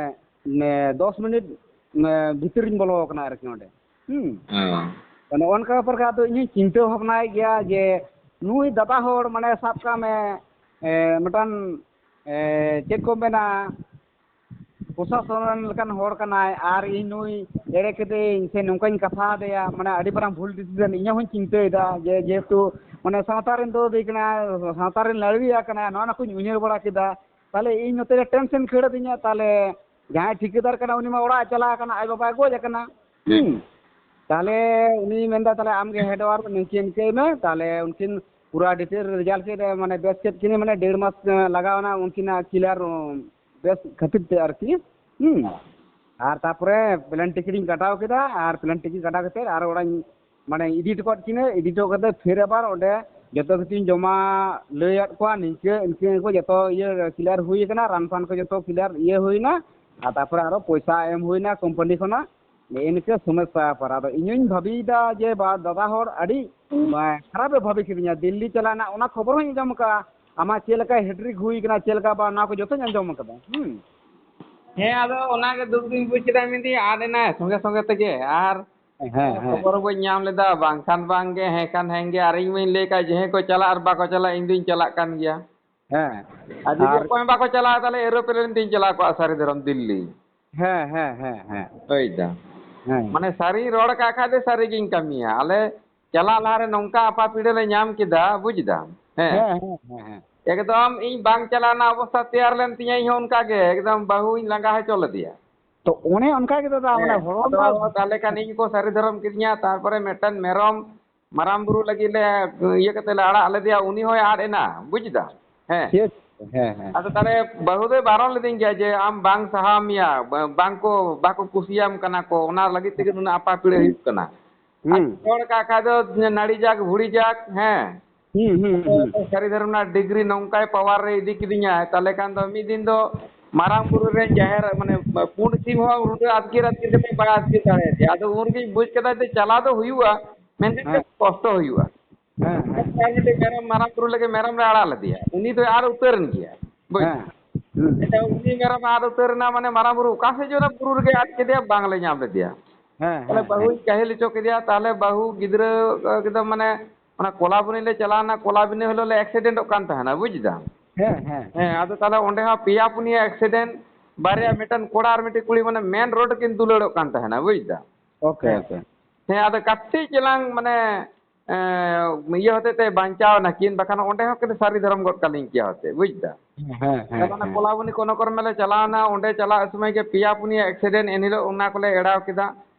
ᱢᱟᱱᱮ ᱫᱚᱥ ᱢᱤᱱᱤᱴ, ᱢᱟᱱᱮ, ᱵᱷᱤᱛᱤᱨ ᱨᱤᱧ ᱵᱚᱞᱚ ᱟᱠᱟᱱᱟ ᱟᱨᱠᱤ ᱚᱸᱰᱮ᱾ ᱦᱩᱸ᱾ ᱚ᱾ ᱱᱚᱜᱼᱚ ᱱᱚᱝᱠᱟ ᱵᱮᱯᱟᱨ ᱜᱮ᱾ ᱟᱫᱚ ᱤᱧ ᱦᱚᱧ ᱪᱤᱱᱛᱟᱹ ᱵᱷᱟᱵᱽᱱᱟᱭᱮᱫ ᱜᱮᱭᱟ ᱡᱮ ᱱᱩᱭ ᱫᱟᱫᱟ ᱦᱚᱲ, ᱢᱟᱱᱮ, ᱥᱟᱵ ᱠᱟᱜ ᱢᱮ, ᱮ, ᱢᱤᱫᱴᱟᱝ, ᱮ, ᱪᱮᱫ ᱠᱚ ᱢᱮᱱᱟ, ᱯᱨᱚᱥᱟᱥᱚᱱ ᱨᱮᱱ ᱞᱮᱠᱟᱱ ᱦᱚᱲ ᱠᱟᱱᱟᱭ, ᱟᱨ ᱤᱧ ᱱᱩᱭ ᱮᱲᱮ ᱠᱮᱫᱮᱭᱟᱹᱧ ᱥᱮ ᱱᱚᱝᱠᱟᱧ ᱠᱟᱛᱷᱟ ᱟᱫᱮᱭᱟ, ᱢᱟᱱᱮ, ᱟᱹᱰᱤ ᱢᱟᱨᱟᱝ ᱵᱷᱩᱞ ᱰᱤᱥᱤᱥᱚᱱ᱾ ᱤᱧ ᱦᱚᱧ ᱪᱤᱱᱛᱟᱹᱭᱮᱫᱟ ᱡᱮ, ᱡᱮᱦᱮᱛᱩ, ᱢᱟᱱᱮ, ᱥᱟᱶᱛᱟ ᱨᱮᱱ ᱫᱚ ᱫᱟᱹᱭ ᱠᱟᱱᱟᱭ, ᱥᱟᱶᱛᱟ ᱨᱮᱱ ᱞᱟᱹᱣᱲᱤᱭᱟᱹ ᱠᱟᱱᱟᱭ, ᱱᱚᱣᱟ ᱱᱚᱣᱟ ᱠᱚᱧ ᱩᱭᱦᱟᱹᱨ ᱵᱟᱲᱟ ᱠᱮᱫᱟ᱾ ᱛᱟᱦᱚᱞᱮ ᱤᱧ ᱱᱚᱛᱮ ᱨᱮ ᱴᱮᱱᱥᱮᱱ ᱠᱷᱟᱹᱲ ᱟᱹᱫᱤᱧᱟ᱾ ᱛᱟᱦᱚᱞᱮ ᱡᱟᱦᱟᱸᱭ ᱴᱷᱤᱠᱟᱹᱫᱟᱨ ᱠᱟᱱᱟ, ᱩᱱᱤ ᱢᱟ ᱚᱲᱟᱜ ᱮ ᱪᱟᱞᱟᱣ ᱟᱠᱟᱱᱟ, ᱟᱡ ᱵᱟᱵᱟᱭ ᱜᱚᱡ ᱟᱠᱟᱱᱟ᱾ ᱦᱩᱸ᱾ ᱛᱟᱦᱚᱞᱮ ᱩᱱᱤ ᱢᱮᱱᱫᱟ, "ᱛᱟᱦᱚᱞᱮ ᱟᱢ ᱜᱮ ᱦᱮᱰ ᱳᱣᱟᱨ ᱱᱤᱝᱠᱟᱹ ᱤᱱᱠᱟᱹᱭ ᱢᱮ, ᱛᱟᱦᱚᱞᱮ ᱩᱱᱠᱤᱱ ᱯᱩᱨᱟ ᱰᱤᱴᱮᱞ ᱨᱮᱡᱟᱞᱴ ᱠᱮᱫ, ᱢᱟᱱᱮ, ᱵᱮᱥ ᱠᱮᱫ ᱠᱤᱱ, ᱢᱟᱱᱮ, ᱰᱮᱲ ᱢᱟᱥ, ᱮ, ᱞᱟᱜᱟᱣ ᱮᱱᱟ ᱩᱱᱠᱤᱱᱟᱜ ᱠᱞᱤᱭᱟᱨ, ᱩᱸ, ᱵᱮᱥ ᱠᱷᱟᱹᱛᱤᱨ ᱛᱮ ᱟᱨᱠᱤ᱾ ᱦᱩᱸ᱾ ᱟᱨ ᱛᱟᱨᱯᱚᱨᱮ ᱯᱞᱮᱱ ᱴᱤᱠᱤᱴ ᱤᱧ ᱠᱟᱴᱟᱣ ᱠᱮᱫᱟ, ᱟᱨ ᱯᱞᱮᱱ ᱴᱤᱠᱤᱴ ᱠᱟᱴᱟᱣ ᱠᱟᱛᱮ ᱟᱨ ᱚᱲᱟᱜ ᱤᱧ, ᱢᱟᱱᱮ, ᱤᱫᱤ ᱦᱚᱴᱚ ᱠᱟᱫ ᱠᱤᱱᱟᱹ, ᱤᱫᱤ ᱦᱚᱴᱚ ᱠᱟᱛᱮ ᱯᱷᱤᱨ ᱟᱵᱟᱨ ᱚᱸᱰᱮ ᱡᱚᱛᱚ ᱠᱤᱪᱷᱩᱧ ᱡᱚᱢᱟ ᱞᱟᱹᱭᱟᱫ ᱠᱚᱣᱟ, ᱱᱤᱝᱠᱟᱹ ᱤᱱᱠᱟᱹ ᱠᱚ ᱡᱚᱛᱚ ᱤᱭᱟᱹ ᱠᱞᱤᱭᱟᱨ ᱦᱩᱭ ᱟᱠᱟᱱᱟ, ᱨᱟᱱ ᱯᱷᱟᱱ ᱠᱚ ᱡᱚᱛᱚ ᱠᱞᱤᱭᱟᱨ ᱤᱭᱟᱹ ᱦᱩᱭᱱᱟ, ᱟᱨ ᱛᱟᱨᱯᱚᱨᱮ ᱟᱨᱚ ᱯᱚᱭᱥᱟ ᱮᱢ ᱦᱩᱭᱱᱟ ᱠᱳᱢᱯᱟᱱᱤ ᱠᱷᱚᱱᱟᱜ᱾ ᱱᱮᱜᱼᱮ ᱱᱤᱝᱠᱟᱹ ᱥᱚᱢᱚᱥᱥᱟ ᱵᱮᱯᱟᱨ᱾ ᱟᱫᱚ ᱤᱧ ᱦᱚᱧ ᱵᱷᱟᱹᱵᱤᱭᱮᱫᱟ ᱡᱮ, ᱵᱟ, ᱫᱟᱫᱟ ᱦᱚᱲ ᱟᱹᱰᱤ, ᱵᱟ, ᱠᱷᱟᱨᱟᱯ ᱮ ᱵᱷᱟᱹᱵᱤ ᱠᱤᱫᱤᱧᱟ᱾ ᱫᱤᱞᱞᱤ ᱪᱟᱞᱟᱣ ᱨᱮᱱᱟᱜ ᱚᱱᱟ ᱠᱷᱚᱵᱚᱨ ᱦᱚᱧ ᱟᱸᱡᱚᱢ ᱟᱠᱟᱫᱼᱟ, ᱟᱢᱟᱜ ᱪᱮᱫ ᱞᱮᱠᱟ ᱦᱮᱴᱨᱤᱠ ᱦᱩᱭ ᱠᱟᱱᱟ, ᱪᱮᱫ ᱞᱮᱠᱟ ᱵᱟᱝ, ᱱᱚᱣᱟ ᱠᱚ ᱡᱚᱛᱚᱧ ᱟᱸᱡᱚᱢ ᱟᱠᱟᱫᱟ᱾ ᱦᱩᱸ᱾ ᱦᱮᱸ, ᱟᱫᱚ ᱚᱱᱟᱜᱮ ᱫᱩᱠ ᱫᱩᱧ ᱵᱩᱡ ᱠᱮᱫᱟ, ᱢᱮᱱᱫᱟᱹᱧ ᱟᱫ ᱮᱱᱟᱭ ᱥᱚᱸᱜᱮ ᱥᱚᱸᱜᱮ ᱛᱮᱜᱮ, ᱟᱨ ᱦᱮᱸ, ᱦᱮᱸ᱾ ᱠᱷᱚᱵᱚᱨ ᱵᱟᱹᱧ ᱧᱟᱢ ᱞᱮᱫᱟ, ᱵᱟᱝᱠᱷᱟᱱ ᱵᱟᱝᱜᱮ, ᱦᱮᱸ ᱠᱷᱟᱱ ᱦᱮᱸ ᱜᱮ, ᱟᱨ ᱤᱧ ᱢᱟᱧ ᱞᱟᱹᱭ ᱠᱟᱜ, ᱡᱟᱦᱟᱸᱭ ᱠᱚ ᱪᱟᱞᱟᱜ ᱟᱨ ᱵᱟᱠᱚ ᱪᱟᱞᱟᱜ, ᱤᱧ ᱫᱩᱧ ᱪᱟᱞᱟᱜ ᱠᱟᱱ ᱜᱮᱭᱟ᱾ ᱦᱮᱸ᱾ ᱟᱨ ᱡᱩᱫᱤ ᱟᱨ ᱚᱠᱚᱭ ᱦᱚᱸ ᱵᱟᱠᱚ ᱪᱟᱞᱟᱜᱼᱟ, ᱛᱟᱦᱞᱮ aeroplane ᱛᱤᱧ ᱪᱟᱞᱟᱣ ᱠᱚᱜᱼᱟ ᱥᱟᱹᱨᱤ ᱫᱷᱚᱨᱚᱢ ᱫᱤᱞᱞᱤ᱾ ᱦᱮᱸ, ᱦᱮᱸ, ᱦᱮᱸ, ᱦᱮᱸ᱾ ᱦᱳᱭ ᱫᱟ᱾ ᱦᱮᱸ᱾ ᱢᱟᱱᱮ ᱥᱟᱹᱨᱤᱧ ᱨᱚᱲ ᱠᱟᱜ ᱠᱷᱟᱡ ᱫᱚ ᱥᱟᱹᱨᱤ ᱜᱤᱧ ᱠᱟᱹᱢᱤᱭᱟ᱾ ᱟᱞᱮ ᱪᱟᱞᱟᱜ ᱞᱟᱦᱟᱨᱮ ᱱᱚᱝᱠᱟ ᱟᱯᱟ ᱯᱤᱲᱟᱹ ᱞᱮ ᱧᱟᱢ ᱠᱮᱫᱟ, ᱵᱩᱡ ᱫᱟᱢ? ᱦᱮᱸ᱾ ᱦᱮᱸ, ᱦᱮᱸ, ᱦᱮᱸ, ᱦᱮᱸ᱾ ᱮᱠᱫᱚᱢ ᱤᱧ ᱵᱟᱝ ᱪᱟᱞᱟᱣ ᱨᱮᱱᱟᱜ ᱚᱵᱚᱥᱛᱟ ᱛᱮᱭᱟᱨ ᱞᱮᱱ ᱛᱤᱧᱟᱹ, ᱤᱧ ᱦᱚᱸ ᱚᱱᱠᱟ ᱜᱮ, ᱮᱠᱫᱚᱢ ᱵᱟᱹᱦᱩᱧ ᱞᱟᱸᱜᱟ ᱦᱚᱪᱚ ᱞᱮᱫᱮᱭᱟ᱾ ᱛᱚ ᱚᱱᱮ ᱚᱱᱠᱟ ᱜᱮ ᱫᱟᱫᱟ, ᱢᱟᱱᱮ ᱦᱮᱸ, ᱦᱚᱲᱢᱚ ᱟᱫᱚ ᱢᱟ ᱛᱟᱦᱞᱮ ᱠᱷᱟᱱ ᱤᱧ ᱠᱚ ᱥᱟᱹᱨᱤ ᱫᱷᱚᱨᱚᱢ ᱠᱤᱫᱤᱧᱟ, ᱛᱟᱨᱯᱚᱨᱮ ᱢᱤᱫᱴᱟᱝ ᱢᱮᱨᱚᱢ ᱢᱟᱨᱟᱝ ᱵᱩᱨᱩ ᱞᱟᱹᱜᱤᱫ ᱞᱮ ᱤᱭᱟᱹ ᱠᱟᱛᱮ ᱞᱮ ᱟᱲᱟᱜ ᱞᱮᱫᱮᱭᱟ, ᱩᱱᱤ ᱦᱚᱸᱭ ᱟᱫ ᱮᱱᱟ, ᱵᱩᱡ ᱫᱟᱢ? ᱦᱮᱸ᱾ ᱴᱷᱤᱠ᱾ ᱦᱮᱸ, ᱦᱮᱸ᱾ ᱟᱫᱚ ᱛᱟᱦᱞᱮ ᱵᱟᱹᱦᱩ ᱫᱚᱭ ᱵᱟᱨᱚᱱ ᱞᱤᱫᱤᱧ ᱜᱮᱭᱟ ᱡᱮ, "ᱟᱢ ᱵᱟᱝ ᱥᱟᱦᱟᱣ ᱢᱮᱭᱟ, ᱵᱟ-, ᱵᱟᱝ ᱠᱚ, ᱵᱟᱠᱚ ᱠᱩᱥᱤᱭᱟᱢ ᱠᱟᱱᱟ ᱠᱚ, ᱚᱱᱟ ᱞᱟᱹᱜᱤᱫ ᱛᱮᱜᱮ ᱱᱩᱱᱟᱹᱜ ᱟᱯᱟ ᱯᱤᱲᱟᱹ ᱦᱩᱭᱩᱜ ᱠᱟᱱᱟ᱾" ᱦᱩᱸ᱾ ᱟᱨ ᱦᱚᱲ ᱠᱟᱜ ᱠᱷᱟᱡ ᱫᱚ ᱱᱟᱹᱲᱤ ᱡᱟᱠ, ᱵᱷᱩᱲᱤ ᱡᱟᱠ, ᱦᱮᱸ᱾ ᱦᱩᱸ, ᱦᱩᱸ, ᱦᱩᱸ᱾ ᱥᱟᱹᱨᱤ ᱫᱷᱚᱨᱚᱢ ᱨᱮᱱᱟᱜ ᱰᱤᱜᱽᱨᱤ ᱱᱚᱝᱠᱟᱭ ᱯᱟᱣᱟᱨ ᱨᱮ ᱤᱫᱤ ᱠᱤᱫᱤᱧᱟ, ᱛᱟᱦᱞᱮ ᱠᱷᱟᱱ ᱫᱚ ᱢᱤᱫ ᱫᱤᱱ ᱫᱚ ᱢᱟᱨᱟᱝ ᱵᱩᱨᱩ ᱨᱮᱱ ᱡᱟᱦᱮᱨ, ᱢᱟᱱᱮ, ᱯᱩᱸᱰ ᱥᱤᱢ ᱦᱚᱸ ᱨᱩᱸᱰᱟᱹ ᱟᱹᱛᱠᱤᱨ ᱟᱹᱛᱠᱤᱨ ᱠᱟᱛᱮ ᱵᱟᱭ ᱟᱹᱛᱠᱤᱨ ᱫᱟᱲᱮᱭᱟᱫᱮᱭᱟ᱾ ᱟᱫᱚ ᱩᱱ ᱨᱮᱜᱮᱧ ᱵᱩᱡᱽ ᱠᱮᱫᱟ ᱡᱮ ᱪᱟᱞᱟᱣ ᱫᱚ ᱦᱩᱭᱩᱜᱼᱟ, ᱢᱮᱱᱠᱷᱟᱱ ᱦᱮᱸ᱾ ᱠᱟᱹᱴᱤᱡ ᱠᱚᱥᱴᱚ ᱦᱩᱭᱩᱜᱼᱟ᱾ ᱦᱮᱸ, ᱦᱮᱸ᱾ ᱟᱨ ᱢᱤᱫᱴᱮᱡ ᱢᱮᱨᱚᱢ, ᱢᱟᱨᱟᱝ ᱵᱩᱨᱩ ᱞᱟᱹᱜᱤᱫ ᱢᱮᱨᱚᱢ ᱞᱮ ᱟᱲᱟᱜ ᱞᱮᱫᱮᱭᱟ, ᱩᱱᱤ ᱫᱚᱭ ᱟᱫ ᱩᱛᱟᱹᱨ ᱮᱱ ᱜᱮᱭᱟ᱾ ᱵᱩᱡᱽ? ᱦᱮᱸ᱾ ᱦᱩᱸ᱾ ᱟᱪᱪᱷᱟ, ᱩᱱᱤ ᱢᱮᱨᱚᱢ ᱟᱫ ᱩᱛᱟᱹᱨ ᱮᱱᱟ, ᱢᱟᱱᱮ ᱢᱟᱨᱟᱝ ᱵᱩᱨᱩ ᱚᱠᱟ ᱥᱮᱫ ᱪᱚ ᱚᱱᱟ ᱵᱩᱨᱩ ᱨᱮᱜᱮ ᱟᱫ ᱠᱮᱫᱮᱭᱟ, ᱵᱟᱝᱞᱮ ᱧᱟᱢ ᱞᱮᱫᱮᱭᱟ᱾ ᱦᱮᱸ, ᱛᱟᱦᱞᱮ ᱦᱮᱸ, ᱵᱟᱹᱦᱩᱧ ᱦᱮᱸ᱾ ᱠᱟᱹᱦᱤᱞ ᱦᱚᱪᱚ ᱠᱮᱫᱮᱭᱟ, ᱛᱟᱦᱞᱮ ᱵᱟᱹᱦᱩ ᱜᱤᱫᱽᱨᱟᱹ, ᱮᱠᱫᱚᱢ ᱢᱟᱱᱮ ᱚᱱᱟ ᱠᱚᱞᱟᱵᱚᱱᱤ ᱞᱮ ᱪᱟᱞᱟᱣ ᱮᱱᱟ, ᱠᱚᱞᱟᱵᱚᱱᱤ ᱦᱤᱞᱳᱜ ᱞᱮ accidentᱚᱜ ᱠᱟᱱ ᱛᱟᱦᱮᱱᱟ, ᱵᱩᱡᱽ ᱫᱟᱢ? ᱦᱮᱸ, ᱦᱮᱸ᱾ ᱦᱮᱸ, ᱟᱫᱚ ᱛᱟᱦᱞᱮ ᱚᱸᱰᱮ ᱦᱚᱸ ᱯᱮᱭᱟ ᱯᱩᱱᱭᱟᱹ accident, ᱵᱟᱨᱭᱟ, ᱢᱤᱫᱴᱟᱝ ᱠᱚᱲᱟ ᱟᱨ ᱢᱤᱫᱴᱮᱱ ᱠᱩᱲᱤ, ᱢᱟᱱᱮ main road ᱠᱤᱱ ᱫᱩᱞᱟᱹᱲᱚᱜ ᱠᱟᱱ ᱛᱟᱦᱮᱱᱟ, ᱵᱩᱡᱽ ᱫᱟᱢ? OK, ᱦᱮᱸ᱾ OK᱾ ᱦᱮᱸ, ᱟᱫᱚ ᱠᱟᱹᱴᱤᱡ ᱪᱮᱞᱟᱝ ᱢᱟᱱᱮ, ᱮᱸ, ᱤᱭᱟᱹ ᱦᱚᱛᱮᱡ ᱛᱮ ᱵᱟᱧᱪᱟᱣ ᱮᱱᱟᱠᱤᱱ, ᱵᱟᱠᱷᱟᱱ ᱚᱸᱰᱮ ᱦᱚᱸ ᱠᱤᱱ ᱥᱟᱹᱨᱤ ᱫᱷᱚᱨᱚᱢ ᱜᱚᱫ ᱠᱟᱹᱞᱤᱧ ᱠᱮᱭᱟ ᱦᱚᱛᱮ, ᱵᱩᱡᱽ ᱫᱟᱢ? ᱦᱮᱸ, ᱦᱮᱸ, ᱟᱫᱚ ᱚᱱᱟ ᱦᱮᱸ᱾ ᱠᱚᱞᱟᱵᱚᱱᱤ ᱠᱚᱱᱚᱠᱚᱨᱢᱮ ᱞᱮ ᱪᱟᱞᱟᱣ ᱮᱱᱟ, ᱚᱸᱰᱮ ᱪᱟᱞᱟᱜ ᱥᱚᱢᱚᱭ ᱜᱮ ᱯᱮᱭᱟ ᱯᱩᱱᱭᱟᱹ accident, ᱮᱱᱦᱤᱞᱳᱜ ᱚᱱᱟ ᱠᱚᱞᱮ ᱮᱲᱟᱣ ᱠᱮᱫᱟ᱾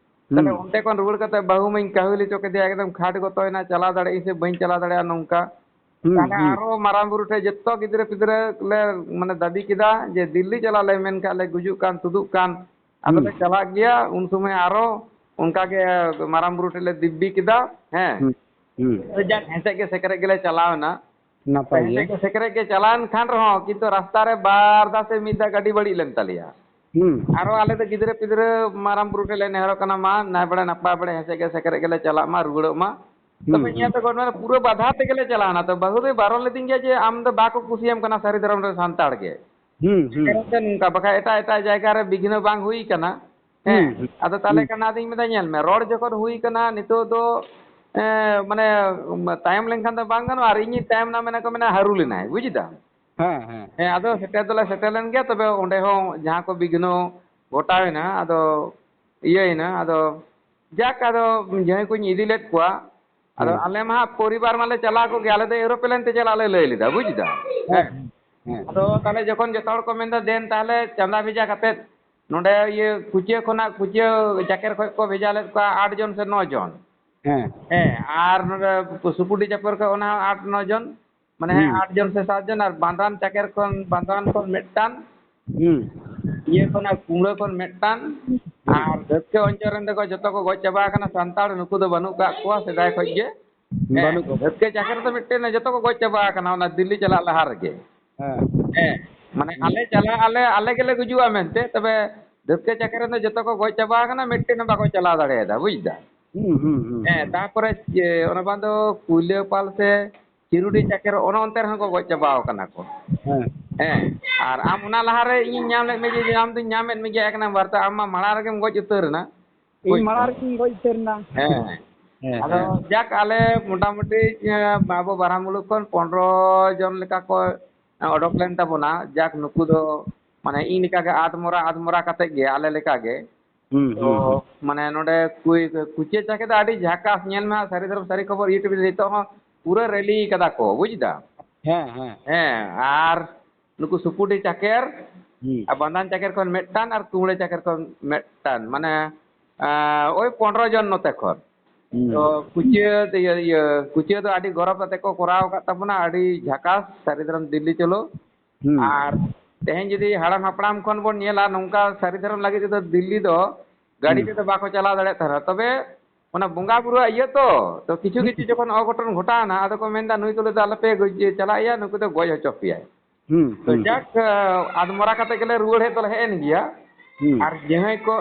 ᱛᱟᱦᱞᱮ ᱦᱩᱸ᱾ ᱚᱱᱛᱮ ᱠᱷᱚᱱ ᱨᱩᱣᱟᱹᱲ ᱠᱟᱛᱮ ᱵᱟᱹᱦᱩ ᱢᱟᱧ ᱠᱟᱹᱦᱤᱞ ᱦᱚᱪᱚ ᱠᱮᱫᱮᱭᱟ, ᱮᱠᱫᱚᱢ ᱠᱷᱟᱴ ᱜᱚᱛᱚᱭᱮᱱᱟ, ᱪᱟᱞᱟᱣ ᱫᱟᱲᱮᱭᱟᱜ ᱟᱹᱧ ᱥᱮ ᱵᱟᱹᱧ ᱪᱟᱞᱟᱣ ᱫᱟᱲᱮᱭᱟᱜᱼᱟ, ᱱᱚᱝᱠᱟ᱾ ᱦᱩᱸ, ᱛᱟᱦᱞᱮ ᱦᱩᱸ᱾ ᱟᱨᱚ ᱢᱟᱨᱟᱝ ᱵᱩᱨᱩ ᱴᱷᱮᱡ ᱡᱚᱛᱚ ᱜᱤᱫᱽᱨᱟᱹ ᱯᱤᱫᱽᱨᱟᱹ ᱞᱮ, ᱢᱟᱱᱮ, ᱫᱟᱹᱵᱤ ᱠᱮᱫᱟ ᱡᱮ ᱫᱤᱞᱞᱤ ᱪᱟᱞᱟᱜ ᱞᱮ ᱢᱮᱱ ᱠᱷᱟᱡ ᱞᱮ ᱜᱩᱡᱩᱜ ᱠᱟᱱ ᱛᱩᱫᱩᱜ ᱠᱟᱱ, ᱟᱫᱚ ᱦᱩᱸ᱾ ᱞᱮ ᱪᱟᱞᱟᱜ ᱜᱮᱭᱟ᱾ ᱩᱱ ᱥᱚᱢᱚᱭ ᱟᱨᱚ ᱚᱱᱠᱟ ᱜᱮ ᱢᱟᱨᱟᱝ ᱵᱩᱨᱩ ᱴᱷᱮᱡ ᱞᱮ ᱫᱤᱵᱵᱤ ᱠᱮᱫᱟ, ᱦᱮᱸ᱾ ᱦᱩᱸ, ᱦᱩᱸ᱾ ᱡᱟᱠ, ᱦᱮᱸᱥᱮᱡ ᱜᱮ ᱥᱮᱠᱨᱮᱡ ᱜᱮᱞᱮ ᱪᱟᱞᱟᱣ ᱮᱱᱟ᱾ ᱱᱟᱯᱟᱭ ᱜᱮ᱾ ᱦᱮᱸᱥᱮᱡ ᱜᱮ ᱥᱮᱠᱨᱮᱡ ᱜᱮ ᱪᱟᱞᱟᱣᱮᱱ ᱠᱷᱟᱱ ᱨᱮᱦᱚᱸ, ᱠᱤᱱᱛᱩ ᱨᱟᱥᱛᱟ ᱨᱮ ᱵᱟᱨ ᱫᱷᱟᱣ ᱥᱮ ᱢᱤᱫ ᱫᱷᱟᱣ ᱜᱟᱹᱰᱤ ᱵᱟᱹᱲᱤᱡ ᱞᱮᱱ ᱛᱟᱞᱮᱭᱟ᱾ ᱦᱩᱸ᱾ ᱟᱨᱚ ᱟᱞᱮ ᱫᱚ ᱜᱤᱫᱽᱨᱟᱹ ᱯᱤᱫᱽᱨᱟᱹ ᱢᱟᱨᱟᱝ ᱵᱩᱨᱩ ᱴᱷᱮᱡ ᱞᱮ ᱱᱮᱦᱚᱨᱚᱜ ᱠᱟᱱᱟ, "ᱢᱟ, ᱱᱟᱭ ᱵᱟᱲᱮ ᱱᱟᱯᱟᱭ ᱵᱟᱲᱮ ᱦᱮᱸᱥᱮᱡ ᱜᱮ ᱥᱮᱠᱨᱮᱡ ᱜᱮᱞᱮ ᱪᱟᱞᱟᱜ ᱢᱟ, ᱨᱩᱣᱟᱹᱲᱚᱜ ᱢᱟ᱾" ᱦᱩᱸ, ᱛᱚᱵᱮ ᱦᱩᱸ᱾ ᱤᱧᱟᱹᱜ ᱫᱚ ᱜᱷᱚᱴᱚᱱᱟ ᱨᱮ ᱯᱩᱨᱟᱹ ᱵᱟᱫᱷᱟ ᱛᱮᱜᱮ ᱞᱮ ᱪᱟᱞᱟᱣᱱᱟ᱾ ᱛᱚ ᱵᱟᱹᱦᱩ ᱫᱚᱭ ᱵᱟᱨᱚᱱ ᱞᱤᱫᱤᱧ ᱜᱮᱭᱟ ᱡᱮ, "ᱟᱢ ᱫᱚ ᱵᱟᱠᱚ ᱠᱩᱥᱤᱭᱟᱢ ᱠᱟᱱᱟ ᱥᱟᱹᱨᱤ ᱫᱷᱚᱨᱚᱢ ᱨᱮᱱ ᱥᱟᱱᱛᱟᱲ ᱜᱮ, ᱦᱩᱸ, ᱦᱩᱸ᱾ ᱠᱟᱨᱚᱱ ᱛᱮ ᱱᱚᱝᱠᱟ, ᱵᱟᱠᱷᱟᱡ ᱮᱴᱟᱜ ᱮᱴᱟᱜ ᱡᱟᱭᱜᱟ ᱨᱮ ᱵᱤᱜᱷᱱᱟᱹ ᱵᱟᱝ ᱦᱩᱭ ᱠᱟᱱᱟ᱾ ᱦᱮᱸ, ᱦᱩᱸ, ᱦᱩᱸ, ᱟᱫᱚ ᱛᱟᱦᱞᱮ ᱦᱩᱸ᱾ ᱠᱷᱟᱱ ᱟᱫᱚᱧ ᱢᱮᱱᱫᱟ, ᱧᱮᱞ ᱢᱮ, ᱨᱚᱲ ᱡᱚᱠᱷᱚᱱ ᱦᱩᱭ ᱠᱟᱱᱟ, ᱱᱤᱛᱚᱜ ᱫᱚ, ᱮᱸ, ᱢᱟᱱᱮ, ᱛᱟᱭᱚᱢ ᱞᱮᱱᱠᱷᱟᱱ ᱫᱚ ᱵᱟᱝ ᱜᱟᱱᱚᱜᱼᱟ, ᱟᱨ ᱤᱧᱤᱧ ᱛᱟᱭᱚᱢ ᱮᱱᱟ, ᱢᱮᱱᱟ ᱠᱚ, ᱢᱮᱱᱟ, ᱦᱟᱹᱨᱩ ᱞᱮᱱᱟᱭ, ᱵᱩᱡ ᱫᱟᱢ? ᱦᱮᱸ, ᱦᱮᱸ᱾ ᱦᱮᱸ, ᱟᱫᱚ ᱥᱮᱴᱮᱨ ᱫᱚᱞᱮ ᱥᱮᱴᱮᱨ ᱞᱮᱱ ᱜᱮᱭᱟ, ᱛᱚᱵᱮ ᱚᱸᱰᱮ ᱦᱚᱸ ᱡᱟᱦᱟᱸ ᱠᱚ ᱵᱤᱜᱷᱱᱚ ᱜᱷᱚᱴᱟᱣ ᱮᱱᱟ, ᱟᱫᱚ ᱤᱭᱟᱹᱭᱮᱱᱟ, ᱟᱫᱚ ᱡᱟᱠ, ᱟᱫᱚ ᱡᱟᱦᱟᱸᱭ ᱠᱚᱧ ᱤᱫᱤ ᱞᱮᱫ ᱠᱚᱣᱟ, ᱟᱫᱚ ᱦᱮᱸ᱾ ᱟᱞᱮ ᱢᱟ ᱦᱟᱸᱜ ᱯᱚᱨᱤᱵᱟᱨ ᱢᱟᱞᱮ ᱪᱟᱞᱟᱣ ᱠᱚᱜ ᱜᱮ, ᱟᱞᱮ ᱫᱚ ᱮᱨᱳᱯᱞᱮᱱ ᱛᱮ ᱪᱟᱞᱟᱜ ᱞᱮ ᱞᱟᱹᱭ ᱞᱮᱫᱟ, ᱵᱩᱡ ᱫᱟᱢ? ᱦᱮᱸ, ᱦᱮᱸ᱾ ᱟᱫᱚ ᱛᱟᱦᱞᱮ ᱡᱚᱠᱷᱚᱱ ᱡᱚᱛᱚ ᱦᱚᱲ ᱠᱚ ᱢᱮᱱᱫᱟ, "ᱫᱮᱱ ᱛᱟᱦᱞᱮ ᱪᱟᱸᱫᱟ ᱵᱷᱮᱡᱟ ᱠᱟᱛᱮᱫ", ᱱᱚᱰᱮ ᱤᱭᱟᱹ ᱠᱩᱪᱤᱭᱟᱹ ᱠᱷᱚᱱᱟᱜ, ᱠᱩᱪᱤᱭᱟᱹ ᱪᱟᱠᱮᱨ ᱠᱷᱚᱡ ᱠᱚ ᱵᱷᱮᱡᱟ ᱞᱮᱫ ᱠᱚᱣᱟ ᱟᱴ ᱡᱚᱱ ᱥᱮ ᱱᱚ ᱡᱚᱱ᱾ ᱦᱮᱸ᱾ ᱦᱮᱸ, ᱟᱨ ᱱᱚᱰᱮ ᱥᱩᱯᱩᱴᱤ ᱪᱟᱯᱚᱨ ᱠᱷᱚᱡ ᱚᱱᱟ ᱦᱚᱸ ᱟᱴ ᱱᱚ ᱡᱚᱱ, ᱢᱟᱱᱮ ᱦᱩᱸ᱾ ᱟᱴ ᱡᱚᱱ ᱥᱮ ᱥᱟᱛ ᱡᱚᱱ, ᱟᱨ ᱵᱟᱸᱫᱷᱟᱱ ᱪᱟᱠᱮᱨ ᱠᱷᱚᱱ, ᱵᱟᱸᱫᱷᱟᱱ ᱠᱷᱚᱱ ᱢᱤᱫᱴᱟᱝ, ᱦᱩᱸ᱾ ᱤᱭᱟᱹ ᱠᱷᱚᱱᱟᱜ ᱠᱩᱢᱲᱟᱹ ᱠᱷᱚᱱ ᱢᱤᱫᱴᱟᱝ, ᱦᱩᱸ᱾ ᱟᱨ ᱰᱷᱟᱹᱛᱠᱟᱹ ᱚᱧᱪᱚᱞ ᱨᱮᱱ ᱫᱚᱠᱚ ᱡᱚᱛᱚ ᱠᱚ ᱜᱚᱡ ᱪᱟᱵᱟ ᱟᱠᱟᱱᱟ ᱥᱟᱱᱛᱟᱲ, ᱱᱩᱠᱩ ᱫᱚ ᱵᱟᱹᱱᱩᱜ ᱠᱟᱜ ᱠᱚᱣᱟ ᱥᱮᱫᱟᱭ ᱠᱷᱚᱡ ᱜᱮ᱾ ᱦᱮᱸ, ᱵᱟᱹᱱᱩᱜ ᱠᱚᱣᱟ᱾ ᱰᱷᱟᱹᱛᱠᱟᱹ ᱪᱟᱠᱮᱨ ᱫᱚ ᱢᱤᱫᱴᱮᱱ ᱡᱚᱛᱚ ᱠᱚ ᱜᱚᱡ ᱪᱟᱵᱟ ᱟᱠᱟᱱᱟ ᱚᱱᱟ ᱫᱤᱞᱞᱤ ᱪᱟᱞᱟᱜ ᱞᱟᱦᱟ ᱨᱮᱜᱮ᱾ ᱦᱮᱸ᱾ ᱦᱮᱸ, ᱢᱟᱱᱮ ᱦᱩᱸ᱾ ᱟᱞᱮ ᱪᱟᱞᱟᱜ ᱟᱞᱮ, ᱟᱞᱮ ᱜᱮᱞᱮ ᱜᱩᱡᱩᱜᱼᱟ ᱢᱮᱱᱛᱮ, ᱛᱚᱵᱮ ᱰᱷᱟᱹᱛᱠᱟᱹ ᱪᱟᱠᱮᱨ ᱨᱮᱱ ᱫᱚ ᱡᱚᱛᱚ ᱠᱚ ᱜᱚᱡ ᱪᱟᱵᱟ ᱟᱠᱟᱱᱟ, ᱢᱤᱫᱴᱮᱱ ᱦᱚᱸ ᱵᱟᱠᱚ ᱪᱟᱞᱟᱣ ᱫᱟᱲᱮᱭᱟᱫᱟ, ᱵᱩᱡ ᱫᱟ? ᱦᱩᱸ, ᱦᱩᱸ, ᱦᱩᱸ, ᱦᱮᱸ, ᱦᱩᱸ᱾ ᱛᱟᱨᱯᱚᱨᱮ ᱡᱮ ᱚᱱᱟ ᱵᱟᱝ ᱫᱚ ᱠᱩᱭᱞᱟᱹᱯᱟᱞ ᱥᱮ ᱪᱤᱨᱩᱰᱤ ᱪᱟᱠᱮᱨ, ᱚᱱᱮ ᱚᱱᱛᱮ ᱨᱮᱦᱚᱸ ᱠᱚ ᱜᱚᱡ ᱪᱟᱵᱟᱣ ᱠᱟᱱᱟ ᱠᱚ᱾ ᱦᱮᱸ᱾ ᱦᱮᱸ, ᱟᱨ ᱟᱢ ᱚᱱᱟ ᱞᱟᱦᱟᱨᱮ ᱤᱧᱤᱧ ᱧᱟᱢ ᱞᱮᱫ ᱢᱮ, ᱡᱮ ᱟᱢ ᱫᱚᱧ ᱧᱟᱢᱮᱫ ᱢᱮᱜᱮᱭᱟ ᱮᱠ ᱱᱟᱢᱵᱟᱨ ᱛᱮ, ᱟᱢ ᱢᱟ ᱢᱟᱲᱟᱝ ᱨᱮᱜᱮᱢ ᱜᱚᱡ ᱩᱛᱟᱹᱨ ᱮᱱᱟ᱾ ᱤᱧ ᱵᱩᱡᱽ ᱢᱟᱲᱟᱝ ᱫᱟᱢ? ᱨᱮᱜᱤᱧ ᱜᱚᱡ ᱩᱛᱟᱹᱨ ᱮᱱᱟ᱾ ᱦᱮᱸ᱾ ᱦᱮᱸ, ᱟᱫᱚ ᱦᱮᱸ᱾ ᱡᱟᱠ, ᱟᱞᱮ ᱢᱚᱴᱟᱢᱩᱴᱤ, ᱮᱸ, ᱟᱵᱚ ᱵᱟᱨᱦᱟ ᱢᱩᱞᱩᱠ ᱠᱷᱚᱱ ᱯᱚᱱᱨᱚ ᱡᱚᱱ ᱞᱮᱠᱟ ᱠᱚ, ᱮᱸ, ᱚᱰᱚᱠ ᱞᱮᱱ ᱛᱟᱵᱚᱱᱟ᱾ ᱡᱟᱠ, ᱱᱩᱠᱩ ᱫᱚ ᱢᱟᱱᱮ ᱤᱧ ᱞᱮᱠᱟ ᱜᱮ ᱟᱫᱢᱚᱨᱟ, ᱟᱫᱢᱚᱨᱟ ᱠᱟᱛᱮ ᱜᱮ, ᱟᱞᱮ ᱞᱮᱠᱟ ᱜᱮ᱾ ᱦᱩᱸ, ᱛᱚ, ᱦᱩᱸ, ᱦᱩᱸ᱾ ᱢᱟᱱᱮ ᱱᱚᱰᱮ ᱠᱩᱭ-, ᱠᱩᱪᱤᱭᱟᱹ ᱪᱟᱠᱮ ᱫᱚ ᱟᱹᱰᱤ ᱡᱷᱟᱠᱟᱥ, ᱧᱮᱞ ᱢᱮ ᱦᱟᱸᱜ, ᱥᱟᱹᱨᱤ ᱫᱷᱚᱨᱚᱢ ᱥᱟᱹᱨᱤ ᱠᱷᱚᱵᱚᱨ YouTube ᱨᱮ ᱱᱤᱛᱚᱜ ᱦᱚᱸ ᱯᱩᱨᱟᱹ ᱨᱮᱞᱤ ᱠᱟᱫᱟ ᱠᱚ, ᱵᱩᱡ ᱫᱟᱢ? ᱦᱮᱸ, ᱦᱮᱸ᱾ ᱦᱮᱸ, ᱟᱨ ᱱᱩᱠᱩ ᱥᱩᱯᱩᱴᱤ ᱪᱟᱠᱮᱨ, ᱦᱩᱸ᱾ ᱟᱨ ᱵᱟᱸᱫᱷᱟᱱ ᱪᱟᱠᱮᱨ ᱠᱷᱚᱱ ᱢᱤᱫᱴᱟᱝ ᱟᱨ ᱠᱩᱢᱲᱟᱹ ᱪᱟᱠᱮᱨ ᱠᱷᱚᱱ ᱢᱤᱫᱴᱟᱝ, ᱢᱟᱱᱮ, ᱟᱸ, ᱳᱭ ᱯᱚᱱᱨᱚ ᱡᱚᱱ ᱱᱚᱛᱮ ᱠᱷᱚᱱ᱾ ᱦᱩᱸ᱾ ᱛᱚ ᱠᱩᱪᱤᱭᱟᱹ, ᱤᱭᱟᱹ, ᱤᱭᱟᱹ, ᱠᱩᱪᱤᱭᱟᱹ ᱫᱚ ᱟᱹᱰᱤ ᱜᱚᱨᱚᱵᱽ ᱠᱟᱛᱮ ᱠᱚ ᱠᱚᱨᱟᱣ ᱟᱠᱟᱫ ᱛᱟᱵᱚᱱᱟ, ᱟᱹᱰᱤ ᱡᱷᱟᱠᱟᱥ, ᱥᱟᱹᱨᱤ ᱫᱷᱚᱨᱚᱢ ᱫᱤᱞᱞᱤ ᱪᱚᱞᱚ᱾ ᱦᱩᱸ᱾ ᱟᱨ ᱛᱮᱦᱮᱧ ᱡᱩᱫᱤ ᱦᱟᱲᱟᱢ ᱦᱟᱯᱲᱟᱢ ᱠᱷᱚᱱ ᱵᱚᱱ ᱧᱮᱞᱟ, ᱱᱚᱝᱠᱟ ᱥᱟᱹᱨᱤ ᱫᱷᱚᱨᱚᱢ ᱞᱟᱹᱜᱤᱫ ᱛᱮᱫᱚ ᱫᱤᱞᱞᱤ ᱫᱚ ᱜᱟᱹᱰᱤ ᱦᱩᱸ᱾ ᱛᱮᱫᱚ ᱵᱟᱠᱚ ᱪᱟᱞᱟᱣ ᱫᱟᱲᱮᱭᱟᱜ ᱛᱟᱦᱮᱱᱟ᱾ ᱛᱚᱵᱮ ᱚᱱᱟ ᱵᱚᱸᱜᱟ ᱵᱩᱨᱩᱣᱟᱜ ᱤᱭᱟᱹ ᱛᱚ, ᱛᱚ ᱠᱤᱪᱷᱩ ᱦᱩᱸ᱾ ᱠᱤᱪᱷᱩ ᱡᱚᱠᱷᱚᱱ ᱚᱜᱷᱚᱴᱚᱱ ᱜᱷᱚᱴᱟᱣᱱᱟ, ᱟᱫᱚ ᱠᱚ ᱢᱮᱱᱫᱟ, "ᱱᱩᱭ ᱛᱩᱞᱟᱹ ᱫᱚ ᱟᱞᱚᱯᱮ ᱜᱚᱡ-, ᱪᱟᱞᱟᱜ ᱭᱟ, ᱱᱩᱠᱩ ᱫᱚ ᱜᱚᱡ ᱦᱚᱪᱚ ᱯᱮᱭᱟᱭ᱾" ᱦᱩᱸ, ᱛᱚ ᱦᱩᱸ, ᱡᱟᱠ, ᱟᱫᱢᱚᱨᱟ ᱠᱟᱛᱮ ᱜᱮᱞᱮ ᱨᱩᱣᱟᱹᱲ ᱦᱮᱡ ᱫᱚᱞᱮ ᱦᱮᱡ ᱮᱱ ᱜᱮᱭᱟ᱾ ᱦᱩᱸ᱾ ᱟᱨ ᱡᱟᱦᱟᱸᱭ ᱠᱚ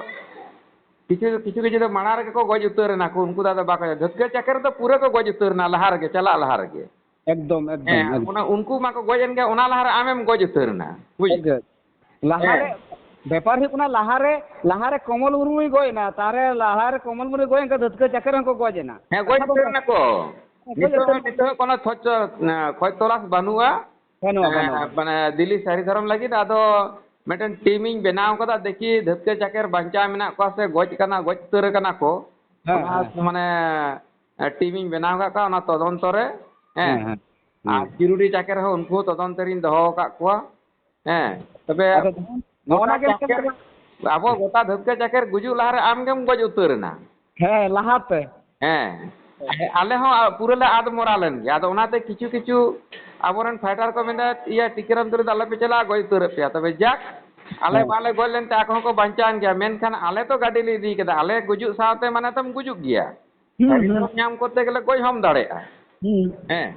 ᱠᱤᱪᱷᱩ, ᱠᱤᱪᱷᱩ, ᱠᱤᱪᱷᱩ ᱫᱚ ᱢᱟᱲᱟᱝ ᱨᱮᱜᱮ ᱠᱚ ᱜᱚᱡ ᱩᱛᱟᱹᱨ ᱮᱱᱟ ᱠᱚ, ᱩᱱᱠᱩ ᱫᱚ ᱟᱫᱚ ᱵᱟᱠᱚ, ᱰᱷᱟᱹᱛᱠᱟᱹ ᱪᱟᱠᱮᱨ ᱫᱚ ᱯᱩᱨᱟᱹ ᱠᱚ ᱜᱚᱡ ᱩᱛᱟᱹᱨ ᱮᱱᱟ ᱞᱟᱦᱟ ᱨᱮᱜᱮ, ᱪᱟᱞᱟᱜ ᱞᱟᱦᱟ ᱨᱮᱜᱮ᱾ ᱮᱠᱫᱚᱢ, ᱮᱠᱫᱚᱢ, ᱦᱮᱸ, ᱮᱠᱫᱚᱢ᱾ ᱚᱱᱟ ᱩᱱᱠᱩ ᱢᱟᱠᱚ ᱜᱚᱡ ᱮᱱ ᱜᱮ, ᱚᱱᱟ ᱞᱟᱦᱟᱨᱮ ᱟᱢᱮᱢ ᱜᱚᱡ ᱩᱛᱟᱹᱨ ᱮᱱᱟ, ᱵᱩᱡᱽ? ᱮᱠᱫᱚᱢ᱾ ᱞᱟᱦᱟᱨᱮ, ᱦᱮᱸ᱾ ᱵᱮᱯᱟᱨ ᱦᱩᱭᱩᱜ ᱠᱟᱱᱟ, ᱞᱟᱦᱟᱨᱮ, ᱞᱟᱦᱟᱨᱮ ᱠᱚᱢᱚᱞ ᱢᱩᱨᱢᱩᱭ ᱜᱚᱡ ᱮᱱᱟ, ᱛᱟᱦᱚᱞᱮ ᱞᱟᱦᱟᱨᱮ ᱠᱚᱢᱚᱞ ᱢᱩᱨᱢᱩᱭ ᱜᱚᱡ ᱮᱱ ᱠᱷᱟᱱ ᱫᱷᱟᱹᱛᱠᱟᱹ ᱪᱟᱠᱮᱨ ᱦᱚᱸᱠᱚ ᱜᱚᱡ ᱮᱱᱟ᱾ ᱦᱮᱸ, ᱜᱚᱡ ᱠᱟᱛᱷᱟ ᱫᱚ ᱩᱛᱟᱹᱨ ᱚᱱᱠᱟ᱾ ᱮᱱᱟ ᱠᱚ᱾ ᱜᱚᱡ ᱱᱤᱛᱚᱜ ᱩᱛᱟᱹᱨ ᱦᱚᱸ, ᱮᱱᱟ᱾ ᱱᱤᱛᱚᱜ ᱦᱚᱸ ᱠᱳᱱᱳ ᱠᱷᱚᱡᱽ ᱛᱚ-, ᱮᱸ, ᱠᱷᱚᱡᱽ ᱛᱚᱞᱟᱥ ᱵᱟᱹᱱᱩᱜᱼᱟ᱾ ᱵᱟᱹᱱᱩᱜᱼᱟ, ᱵᱟᱹᱱᱩᱜᱼᱟ᱾ ᱮᱸ, ᱢᱟᱱᱮ ᱫᱤᱞᱞᱤ ᱥᱟᱹᱨᱤ ᱫᱷᱚᱨᱚᱢ ᱞᱟᱹᱜᱤᱫ ᱟᱫᱚ ᱢᱤᱫᱴᱮᱱ ᱴᱤᱢ ᱤᱧ ᱵᱮᱱᱟᱣ ᱠᱟᱫᱟ, ᱫᱮᱠᱷᱤ ᱫᱷᱟᱹᱛᱠᱟᱹ ᱪᱟᱠᱮᱨ ᱵᱟᱧᱪᱟᱣ ᱢᱮᱱᱟᱜ ᱠᱚᱣᱟ ᱥᱮ ᱜᱚᱡ ᱠᱟᱱᱟ, ᱜᱚᱡ ᱩᱛᱟᱹᱨ ᱟᱠᱟᱱᱟ ᱠᱚ᱾ ᱦᱮᱸ, ᱚᱱᱟ ᱦᱮᱸ᱾ ᱢᱟᱱᱮ, ᱮᱸ, ᱴᱤᱢ ᱤᱧ ᱵᱮᱱᱟᱣ ᱠᱟᱫ ᱠᱚᱣᱟ ᱚᱱᱟ ᱛᱚᱫᱚᱱᱛᱚ ᱨᱮ᱾ ᱦᱮᱸ᱾ ᱦᱮᱸ, ᱦᱮᱸ᱾ ᱟᱨ ᱦᱮᱸ᱾ ᱪᱤᱨᱩᱰᱤ ᱪᱟᱠᱮᱨ ᱦᱚᱸ ᱩᱱᱠᱩ ᱦᱚᱸ ᱛᱚᱫᱚᱱᱛᱚ ᱨᱤᱧ ᱫᱚᱦᱚ ᱟᱠᱟᱫ ᱠᱚᱣᱟ᱾ ᱦᱮᱸ, ᱛᱚᱵᱮ ᱟᱫᱚ ᱱᱚᱜᱼᱚ ᱜᱚᱴᱟ ᱱᱟ ᱜᱮ ᱪᱟᱠᱮᱨ, ᱢᱤᱫᱴᱮᱱ ᱟᱵᱚ ᱜᱚᱴᱟ ᱫᱷᱟᱹᱛᱠᱟᱹ ᱪᱟᱠᱮᱨ ᱜᱩᱡᱩᱜ ᱞᱟᱦᱟᱨᱮ ᱟᱢ ᱜᱮᱢ ᱜᱚᱡ ᱩᱛᱟᱹᱨ ᱮᱱᱟ᱾ ᱦᱮᱸ, ᱞᱟᱦᱟᱛᱮ᱾ ᱦᱮᱸ, ᱟᱞᱮ ᱦᱚᱸ ᱯᱩᱨᱟᱹ ᱞᱮ ᱟᱫ ᱢᱚᱨᱟ ᱞᱮᱱ ᱜᱮᱭᱟ᱾ ᱟᱫᱚ ᱚᱱᱟᱛᱮ ᱠᱤᱪᱷᱩ ᱠᱤᱪᱷᱩ ᱟᱵᱚᱨᱮᱱ ᱯᱷᱟᱭᱴᱟᱨ ᱠᱚ ᱢᱮᱱᱫᱟ, "ᱤᱭᱟᱹ, ᱴᱤᱠᱟᱹᱨᱟᱢ ᱛᱩᱨᱤ ᱫᱚ ᱟᱞᱚᱯᱮ ᱪᱟᱞᱟᱜᱼᱟ, ᱜᱚᱡ ᱩᱛᱟᱹᱨᱚᱜ ᱯᱮᱭᱟ᱾" ᱛᱚᱵᱮ ᱡᱟᱠ, ᱟᱞᱮ ᱦᱮᱸ᱾ ᱵᱟᱞᱮ ᱜᱚᱡ ᱞᱮᱱᱛᱮ ᱟᱠᱚ ᱦᱚᱸᱠᱚ ᱵᱟᱧᱪᱟᱣᱮᱱ ᱜᱮᱭᱟ, ᱢᱮᱱᱠᱷᱟᱱ ᱟᱞᱮ ᱛᱚ ᱜᱟᱹᱰᱤ ᱞᱮ ᱤᱫᱤ ᱠᱟᱫᱟ, ᱟᱞᱮ ᱜᱩᱡᱩᱜ ᱥᱟᱶᱛᱮ ᱢᱟᱱᱮ ᱛᱚᱢ ᱜᱩᱡᱩᱜ ᱜᱮᱭᱟ᱾ ᱦᱩᱸ, ᱥᱟᱹᱨᱤ ᱦᱩᱸ᱾ ᱫᱷᱚᱨᱚᱢ ᱧᱟᱢ ᱠᱚᱨᱛᱮ ᱜᱮᱞᱮ ᱜᱚᱡ ᱦᱚᱸᱢ ᱫᱟᱲᱮᱭᱟᱜᱼᱟ᱾ ᱦᱩᱸ᱾ ᱦᱮᱸ᱾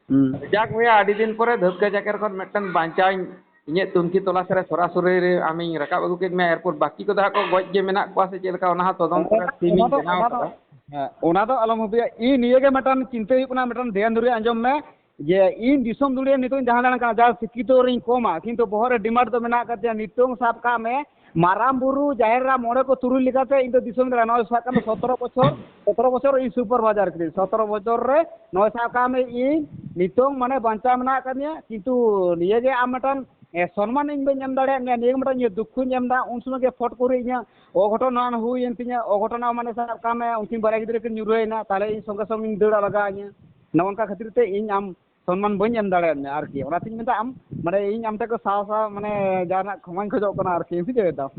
ᱦᱩᱸ᱾ ᱡᱟᱠ ᱵᱚᱭᱦᱟ, ᱟᱹᱰᱤ ᱫᱤᱱ ᱯᱚᱨᱮ ᱫᱷᱟᱹᱛᱠᱟᱹ ᱪᱟᱠᱮᱨ ᱠᱷᱚᱱ ᱢᱤᱫᱴᱮᱱ ᱵᱟᱧᱪᱟᱣ ᱤᱧ, ᱤᱧᱟᱹᱜ ᱛᱩᱱᱠᱷᱤ ᱛᱚᱞᱟᱥ ᱨᱮ ᱥᱚᱨᱟᱥᱚᱨᱤ ᱨᱮ ᱟᱢᱤᱧ ᱨᱟᱠᱟᱵ ᱟᱹᱜᱩ ᱠᱮᱫ ᱢᱮᱭᱟ᱾ ᱮᱨᱯᱚᱨ ᱵᱟᱹᱠᱤ ᱠᱚᱫᱚ ᱦᱟᱸᱜ ᱠᱚ ᱜᱚᱡ ᱜᱮ ᱢᱮᱱᱟᱜ ᱠᱚᱣᱟ ᱥᱮ ᱪᱮᱫ ᱞᱮᱠᱟ, ᱚᱱᱟ ᱦᱚᱸ ᱛᱚᱫᱚᱱᱛᱚ ᱨᱮ ᱴᱤᱢ ᱤᱧ ᱚᱱᱟ ᱫᱚ, ᱵᱮᱱᱟᱣ ᱚᱱᱟ ᱫᱚ, ᱠᱟᱫᱟ᱾ ᱦᱮᱸ, ᱚᱱᱟ ᱫᱚ ᱟᱞᱚᱢ ᱵᱷᱟᱵᱤᱭᱟ᱾ ᱤᱧ ᱱᱤᱭᱟᱹ ᱜᱮ ᱢᱤᱫᱴᱟᱝ ᱪᱤᱱᱛᱟᱹ ᱦᱩᱭᱩᱜ ᱠᱟᱱᱟ, ᱢᱤᱫᱴᱟᱝ ᱫᱷᱮᱭᱟᱱ ᱫᱷᱩᱨᱤ ᱟᱸᱡᱚᱢ ᱢᱮ, ᱡᱮ ᱤᱧ ᱫᱤᱥᱚᱢ ᱫᱩᱲᱤᱭᱟᱹ ᱱᱤᱛᱚᱜ ᱤᱧ ᱫᱟᱬᱟ ᱫᱟᱲᱟᱱ ᱠᱟᱱᱟ, ᱡᱟ ᱥᱤᱠᱠᱷᱤᱛᱚ ᱨᱤᱧ ᱠᱚᱢᱟ, ᱠᱤᱱᱛᱩ ᱵᱚᱦᱚᱜ ᱨᱮ ᱰᱤᱢᱟᱱᱰ ᱫᱚ ᱢᱮᱱᱟᱜ ᱟᱠᱟᱫ ᱛᱤᱧᱟ᱾ ᱱᱤᱛᱚᱝ ᱥᱟᱵ ᱠᱟᱜ ᱢᱮ, ᱢᱟᱨᱟᱝ ᱵᱩᱨᱩ, ᱡᱟᱦᱮᱨ ᱮᱨᱟ, ᱢᱚᱬᱮ ᱠᱚ ᱛᱩᱨᱩᱭ ᱞᱮᱠᱟᱛᱮ ᱤᱧ ᱫᱚ ᱫᱤᱥᱚᱢ ᱫᱟᱬᱟ, ᱱᱚᱜᱼᱚᱭ ᱥᱟᱵ ᱠᱟᱜ ᱢᱮ ᱥᱚᱛᱨᱚ ᱵᱚᱪᱷᱚᱨ, ᱥᱚᱛᱨᱚ ᱵᱚᱪᱷᱚᱨ ᱤᱧ ᱥᱩᱯᱟᱨᱵᱷᱟᱭᱡᱟᱨ ᱠᱤᱫᱟᱹᱧ᱾ ᱥᱚᱛᱨᱚ ᱵᱚᱪᱷᱚᱨ ᱨᱮ ᱱᱚᱜᱼᱚᱭ ᱥᱟᱵ ᱠᱟᱜ ᱢᱮ ᱤᱧ ᱱᱤᱛᱚᱝ ᱢᱟᱱᱮ ᱵᱟᱧᱪᱟᱣ ᱢᱮᱱᱟᱜ ᱟᱠᱟᱫᱤᱧᱟ, ᱠᱤᱱᱛᱩ ᱱᱤᱭᱟᱹ ᱜᱮ ᱟᱢ ᱢᱤᱫᱴᱟᱝ, ᱮ, ᱥᱚᱱᱢᱟᱱ ᱤᱧ ᱵᱟᱹᱧ ᱮᱢ ᱫᱟᱲᱮᱭᱟᱫ ᱢᱮᱭᱟ, ᱱᱤᱭᱟᱹ ᱜᱮ ᱢᱤᱫᱴᱟᱝ ᱤᱧᱟᱹᱜ ᱫᱩᱠᱠᱷᱚᱧ ᱮᱢ ᱮᱫᱟ᱾ ᱩᱱ ᱥᱚᱢᱚᱭ ᱜᱮ ᱯᱷᱚᱴ ᱠᱚᱨᱮ ᱤᱧᱟᱹᱜ ᱚᱜᱷᱚᱴᱚᱱ ᱦᱩᱭᱮᱱ ᱛᱤᱧᱟᱹ, ᱚᱜᱷᱚᱴᱚᱱ ᱢᱟᱱᱮ ᱥᱟᱵ ᱠᱟᱜ ᱢᱮ ᱩᱱᱠᱤᱱ ᱵᱟᱨᱭᱟ ᱜᱤᱫᱽᱨᱟᱹ ᱠᱤᱱ ᱧᱩᱨᱦᱟᱹᱭᱮᱱᱟ, ᱛᱟᱦᱚᱞᱮ ᱤᱧ ᱥᱚᱸᱜᱮ ᱥᱚᱝ ᱤᱧ ᱫᱟᱹᱲ ᱞᱟᱜᱟᱣ ᱤᱧᱟᱹ᱾ ᱱᱚᱜᱼᱚ ᱱᱚᱝᱠᱟ ᱠᱷᱟᱹᱛᱤᱨ ᱛᱮ ᱤᱧ ᱟᱢ ᱥᱚᱱᱢᱟᱱ ᱵᱟᱹᱧ ᱮᱢ ᱫᱟᱲᱮᱭᱟᱫ ᱢᱮᱭᱟ ᱟᱨᱠᱤ᱾ ᱚᱱᱟᱛᱤᱧ ᱢᱮᱱᱫᱟ ᱟᱢ, ᱢᱟᱱᱮ, ᱤᱧ ᱟᱢ ᱴᱷᱮᱱ ᱠᱚ ᱥᱟᱶ ᱥᱟᱶ, ᱢᱟᱱᱮ, ᱡᱟᱦᱟᱱᱟᱜ ᱠᱷᱚᱢᱟᱧ ᱠᱷᱚᱡᱚᱜ ᱠᱟᱱᱟ ᱟᱨᱠᱤ, ᱵᱩᱡᱷᱟᱹᱣ ᱫᱟᱢ?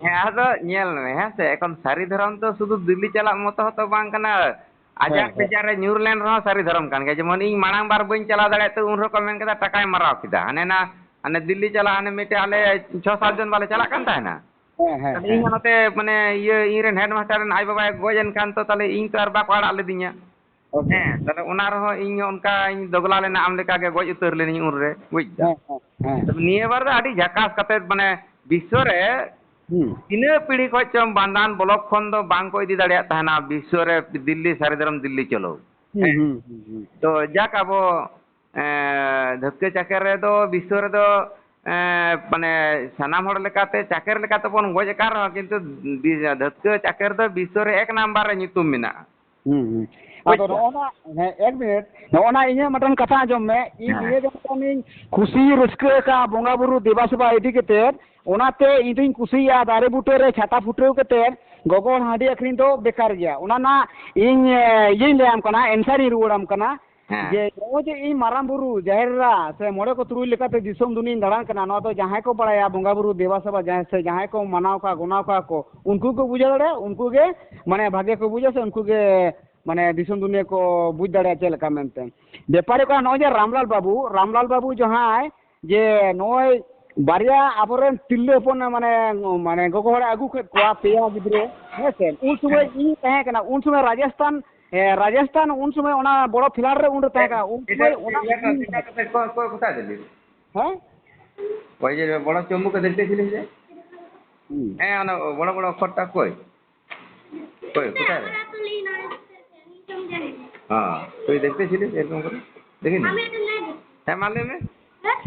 ᱦᱮᱸ, ᱟᱫᱚ ᱧᱮᱞ ᱢᱮ, ᱦᱮᱸ ᱥᱮ, ᱮᱠᱷᱚᱱ ᱥᱟᱹᱨᱤ ᱫᱷᱚᱨᱚᱢ ᱫᱚ ᱥᱩᱫᱷᱩ ᱫᱤᱞᱞᱤ ᱪᱟᱞᱟᱜ ᱢᱚᱛᱚ ᱦᱚᱸᱛᱚ ᱵᱟᱝ ᱠᱟᱱᱟ᱾ ᱟᱡᱟᱜ ᱦᱮᱸ, ᱦᱮᱸ᱾ ᱵᱮᱡᱟᱨ ᱨᱮ ᱧᱩᱨ ᱞᱮᱱ ᱨᱮᱦᱚᱸ ᱥᱟᱹᱨᱤ ᱫᱷᱚᱨᱚᱢ ᱠᱟᱱ ᱜᱮᱭᱟ᱾ ᱡᱮᱢᱚᱱ ᱤᱧ ᱢᱟᱲᱟᱝ ᱵᱟᱨ ᱵᱟᱹᱧ ᱪᱟᱞᱟᱣ ᱫᱟᱲᱮᱭᱟᱜ ᱛᱮ ᱩᱱ ᱨᱮᱦᱚᱸ ᱠᱚ ᱢᱮᱱ ᱠᱮᱫᱟ ᱴᱟᱠᱟᱭ ᱢᱟᱨᱟᱣ ᱠᱮᱫᱟ᱾ ᱦᱟᱱᱮ ᱱᱟ, ᱦᱟᱱᱮ ᱫᱤᱞᱞᱤ ᱪᱟᱞᱟᱜ, ᱦᱟᱱᱮ ᱢᱤᱫᱴᱮᱡ ᱟᱞᱮ ᱪᱷᱚ ᱥᱟᱛ ᱡᱚᱱ ᱵᱟᱞᱮ ᱪᱟᱞᱟᱜ ᱠᱟᱱ ᱛᱟᱦᱮᱱᱟ᱾ ᱦᱮᱸ, ᱦᱮᱸ, ᱛᱟᱦᱞᱮ ᱤᱧ ᱦᱮᱸ᱾ ᱦᱚᱸ ᱱᱚᱛᱮ ᱢᱟᱱᱮ ᱤᱭᱟᱹ ᱤᱧ ᱨᱮᱱ ᱦᱮᱰ ᱢᱟᱥᱴᱟᱨ ᱨᱮᱱ ᱟᱡ ᱵᱟᱵᱟᱭ ᱜᱚᱡ ᱮᱱ ᱠᱷᱟᱱ ᱛᱚ ᱛᱟᱦᱞᱮ ᱤᱧ ᱛᱚ ᱟᱨ ᱵᱟᱠᱚ ᱟᱲᱟᱜ ᱞᱤᱫᱤᱧᱟ᱾ ᱳᱠᱮ᱾ ᱦᱮᱸ, ᱛᱟᱦᱞᱮ ᱚᱱᱟ ᱨᱮᱦᱚᱸ ᱤᱧ ᱦᱚᱸ ᱚᱱᱠᱟᱧ ᱫᱚᱜᱽᱞᱟ ᱞᱮᱱᱟ, ᱟᱢ ᱞᱮᱠᱟ ᱜᱮ ᱜᱚᱡ ᱩᱛᱟᱹᱨ ᱞᱮᱱᱟᱹᱧ ᱩᱱᱨᱮ, ᱵᱩᱡᱽ ᱫᱟᱢ᱾ ᱦᱮᱸ, ᱦᱮᱸ, ᱦᱮᱸ᱾ ᱛᱚᱵᱮ ᱱᱤᱭᱟᱹ ᱵᱟᱨ ᱫᱚ ᱟᱹᱰᱤ ᱡᱷᱟᱠᱟᱥ ᱠᱟᱛᱮ, ᱢᱟᱱᱮ, ᱵᱤᱥᱥᱚ ᱨᱮ ᱦᱩᱸ᱾ ᱛᱤᱱᱟᱹᱜ ᱯᱤᱲᱦᱤ ᱠᱷᱚᱡ ᱪᱚᱝ ᱵᱟᱱᱫᱟᱱ ᱵᱞᱚᱠ ᱠᱷᱚᱱ ᱫᱚ ᱵᱟᱝ ᱠᱚ ᱤᱫᱤ ᱫᱟᱲᱮᱭᱟᱜ ᱛᱟᱦᱮᱱᱟ ᱵᱤᱥᱥᱚ ᱨᱮ ᱫᱤᱞᱞᱤ, ᱥᱟᱹᱨᱤ ᱫᱷᱚᱨᱚᱢ ᱫᱤᱞᱞᱤ ᱪᱚᱞᱚ᱾ ᱦᱩᱸ, ᱦᱩᱸ, ᱦᱩᱸ, ᱦᱩᱸ᱾ ᱛᱚ ᱡᱟᱠ, ᱟᱵᱚ, ᱮᱸ, ᱫᱷᱟᱹᱛᱠᱟᱹ ᱪᱟᱠᱮᱨ ᱨᱮᱫᱚ ᱵᱤᱥᱥᱚ ᱨᱮᱫᱚ, ᱮᱸ, ᱢᱟᱱᱮ ᱥᱟᱱᱟᱢ ᱦᱚᱲ ᱞᱮᱠᱟᱛᱮ ᱪᱟᱠᱮᱨ ᱞᱮᱠᱟ ᱛᱮᱵᱚᱱ ᱜᱚᱡ ᱟᱠᱟᱱ ᱨᱮᱦᱚᱸ, ᱠᱤᱱᱛᱩ ᱵᱤ-, ᱫᱷᱟᱹᱛᱠᱟᱹ ᱪᱟᱠᱮᱨ ᱫᱚ ᱵᱤᱥᱥᱚ ᱨᱮ ᱮᱠ ᱱᱟᱢᱵᱟᱨ ᱨᱮ ᱧᱩᱛᱩᱢ ᱢᱮᱱᱟᱜᱼᱟ᱾ ᱦᱩᱸ, ᱦᱩᱸ᱾ ᱟᱫᱚ ᱵᱩᱡᱽ ᱠᱮᱫᱟ? ᱱᱚᱜᱼᱚ ᱱᱟ, ᱦᱮᱸ, ᱮᱠ ᱢᱤᱱᱤᱴ, ᱱᱚᱜᱼᱚ ᱱᱟ ᱤᱧᱟᱹᱜ ᱢᱤᱫᱴᱟᱝ ᱠᱟᱛᱷᱟ ᱟᱸᱡᱚᱢ ᱢᱮ᱾ ᱤᱧ ᱦᱮᱸ᱾ ᱱᱤᱭᱟᱹ ᱡᱮ ᱢᱤᱫᱴᱟᱝ ᱤᱧ ᱠᱩᱥᱤ ᱨᱟᱹᱥᱠᱟᱹ ᱟᱠᱟᱫ ᱵᱚᱸᱜᱟ ᱵᱩᱨᱩ ᱫᱮᱵᱟ ᱥᱮᱵᱟ ᱤᱫᱤ ᱠᱟᱛᱮᱫ, ᱚᱱᱟᱛᱮ ᱤᱧ ᱫᱩᱧ ᱠᱩᱥᱤᱭᱟᱜᱼᱟ ᱫᱟᱨᱮ ᱵᱩᱴᱟᱹ ᱨᱮ ᱪᱷᱟᱛᱟ ᱯᱷᱩᱴᱟᱹᱣ ᱠᱟᱛᱮᱫ ᱜᱚᱜᱚ ᱦᱚᱲ ᱦᱟᱺᱰᱤ ᱟᱹᱠᱷᱨᱤᱧ ᱫᱚ ᱵᱮᱠᱟᱨ ᱜᱮᱭᱟ᱾ ᱚᱱᱟ ᱨᱮᱱᱟᱜ ᱤᱧ, ᱮ, ᱤᱭᱟᱹᱧ ᱞᱟᱹᱭᱟᱢ ᱠᱟᱱᱟ, ᱮᱱᱥᱟᱨ ᱤᱧ ᱨᱩᱣᱟᱹᱲᱟᱢ ᱠᱟᱱᱟ᱾ ᱦᱮᱸ᱾ ᱡᱮ ᱱᱚᱜᱼᱚᱭ ᱡᱮ ᱤᱧ ᱢᱟᱨᱟᱝ ᱵᱩᱨᱩ, ᱡᱟᱦᱮᱨ ᱮᱨᱟ ᱥᱮ ᱢᱚᱬᱮ ᱠᱚ ᱛᱩᱨᱩᱭ ᱞᱮᱠᱟᱛᱮ ᱫᱤᱥᱚᱢ ᱫᱩᱱᱤᱭᱟᱹᱧ ᱫᱟᱬᱟᱱ ᱠᱟᱱᱟ, ᱱᱚᱣᱟ ᱫᱚ ᱡᱟᱦᱟᱸᱭ ᱠᱚ ᱵᱟᱲᱟᱭᱟ ᱵᱚᱸᱜᱟ ᱵᱩᱨᱩ ᱫᱮᱵᱟ ᱥᱮᱵᱟ, ᱡᱟᱦᱟᱸᱭ ᱥᱮ ᱡᱟᱦᱟᱸᱭ ᱠᱚ ᱢᱟᱱᱟᱣ ᱠᱚᱣᱟ, ᱜᱚᱱᱟᱣ ᱠᱚᱣᱟ ᱠᱚ, ᱩᱱᱠᱩ ᱠᱚ ᱵᱩᱡᱷᱟᱹᱣ ᱫᱟᱲᱮᱭᱟᱜᱼᱟ, ᱩᱱᱠᱩ ᱜᱮ ᱢᱟᱱᱮ ᱵᱷᱟᱜᱮ ᱠᱚ ᱵᱩᱡᱟ ᱥᱮ ᱩᱱᱠᱩ ᱜᱮ ᱢᱟᱱᱮ ᱫᱤᱥᱚᱢ ᱫᱩᱱᱤᱭᱟᱹ ᱠᱚ ᱵᱩᱡᱽ ᱫᱟᱲᱮᱭᱟᱜᱼᱟ ᱪᱮᱫ ᱞᱮᱠᱟ ᱢᱮᱱᱛᱮ᱾ ᱵᱮᱯᱟᱨ ᱦᱩᱭᱩᱜ ᱠᱟᱱᱟ ᱱᱚᱜᱼᱚᱭ ᱡᱮ ᱨᱟᱢᱞᱟᱞ ᱵᱟᱹᱵᱩ, ᱨᱟᱢᱞᱟᱞ ᱵᱟᱹᱵᱩ ᱡᱟᱦᱟᱸᱭ ᱡᱮ ᱱᱚᱜᱼᱚᱭ ᱵᱟᱨᱭᱟ ᱟᱵᱚᱨᱮᱱ ᱛᱤᱨᱞᱟᱹ ᱦᱚᱯᱚᱱ ᱢᱟᱱᱮ, ᱢᱟᱱᱮ ᱜᱚᱜᱚ ᱦᱚᱲᱮ ᱟᱹᱜᱩ ᱠᱮᱫ ᱠᱚᱣᱟ, ᱯᱮᱭᱟ ᱜᱤᱫᱽᱨᱟᱹ, ᱦᱮᱸ ᱥᱮ? ᱩᱱ ᱥᱚᱢᱚᱭ ᱦᱮᱸ᱾ ᱤᱧ ᱛᱟᱦᱮᱸ ᱠᱟᱱᱟ, ᱩᱱ ᱥᱚᱢᱚᱭ ᱨᱟᱡᱚᱥᱛᱷᱟᱱ, ᱮ, ᱨᱟᱡᱚᱥᱛᱷᱟᱱ ᱩᱱ ᱥᱚᱢᱚᱭ ᱚᱱᱟ ᱵᱚᱲᱚ ᱯᱷᱤᱞᱟᱨ ᱨᱮ ᱩᱱ ᱨᱮ ᱛᱟᱦᱮᱸ ᱠᱟᱱᱟ, ᱩᱱ ᱥᱚᱢᱚᱭ ᱚᱱᱟ ᱤᱧ ᱧᱮᱞ ᱠᱮᱫᱟ᱾ ᱦᱮᱸ? ᱦᱮᱸ, ᱚᱱᱟ ᱵᱚᱲᱚ ᱪᱩᱢᱵᱩᱠ ᱫᱮᱠᱷᱛᱮ ᱪᱤᱞᱤ ᱦᱮᱸ? ᱦᱮᱸ, ᱚᱱᱟ ᱵᱚᱲᱚ ᱵᱚᱲᱚ ᱚᱠᱠᱷᱚᱨ ᱴᱟ ᱠᱚᱭ? ᱚᱠᱚᱭ, ᱚᱠᱚᱭ ᱨᱮ? ᱦᱮᱸ, ᱛᱩᱭ ᱫᱮᱠᱷᱛᱮ ᱪᱤᱞᱤ ᱮᱨᱚᱠᱚᱢ ᱠᱚᱨᱮ? ᱫᱮᱠᱷᱤᱱ? ᱦᱮᱸ, ᱢᱟ ᱞᱟᱹᱭ ᱢᱮ᱾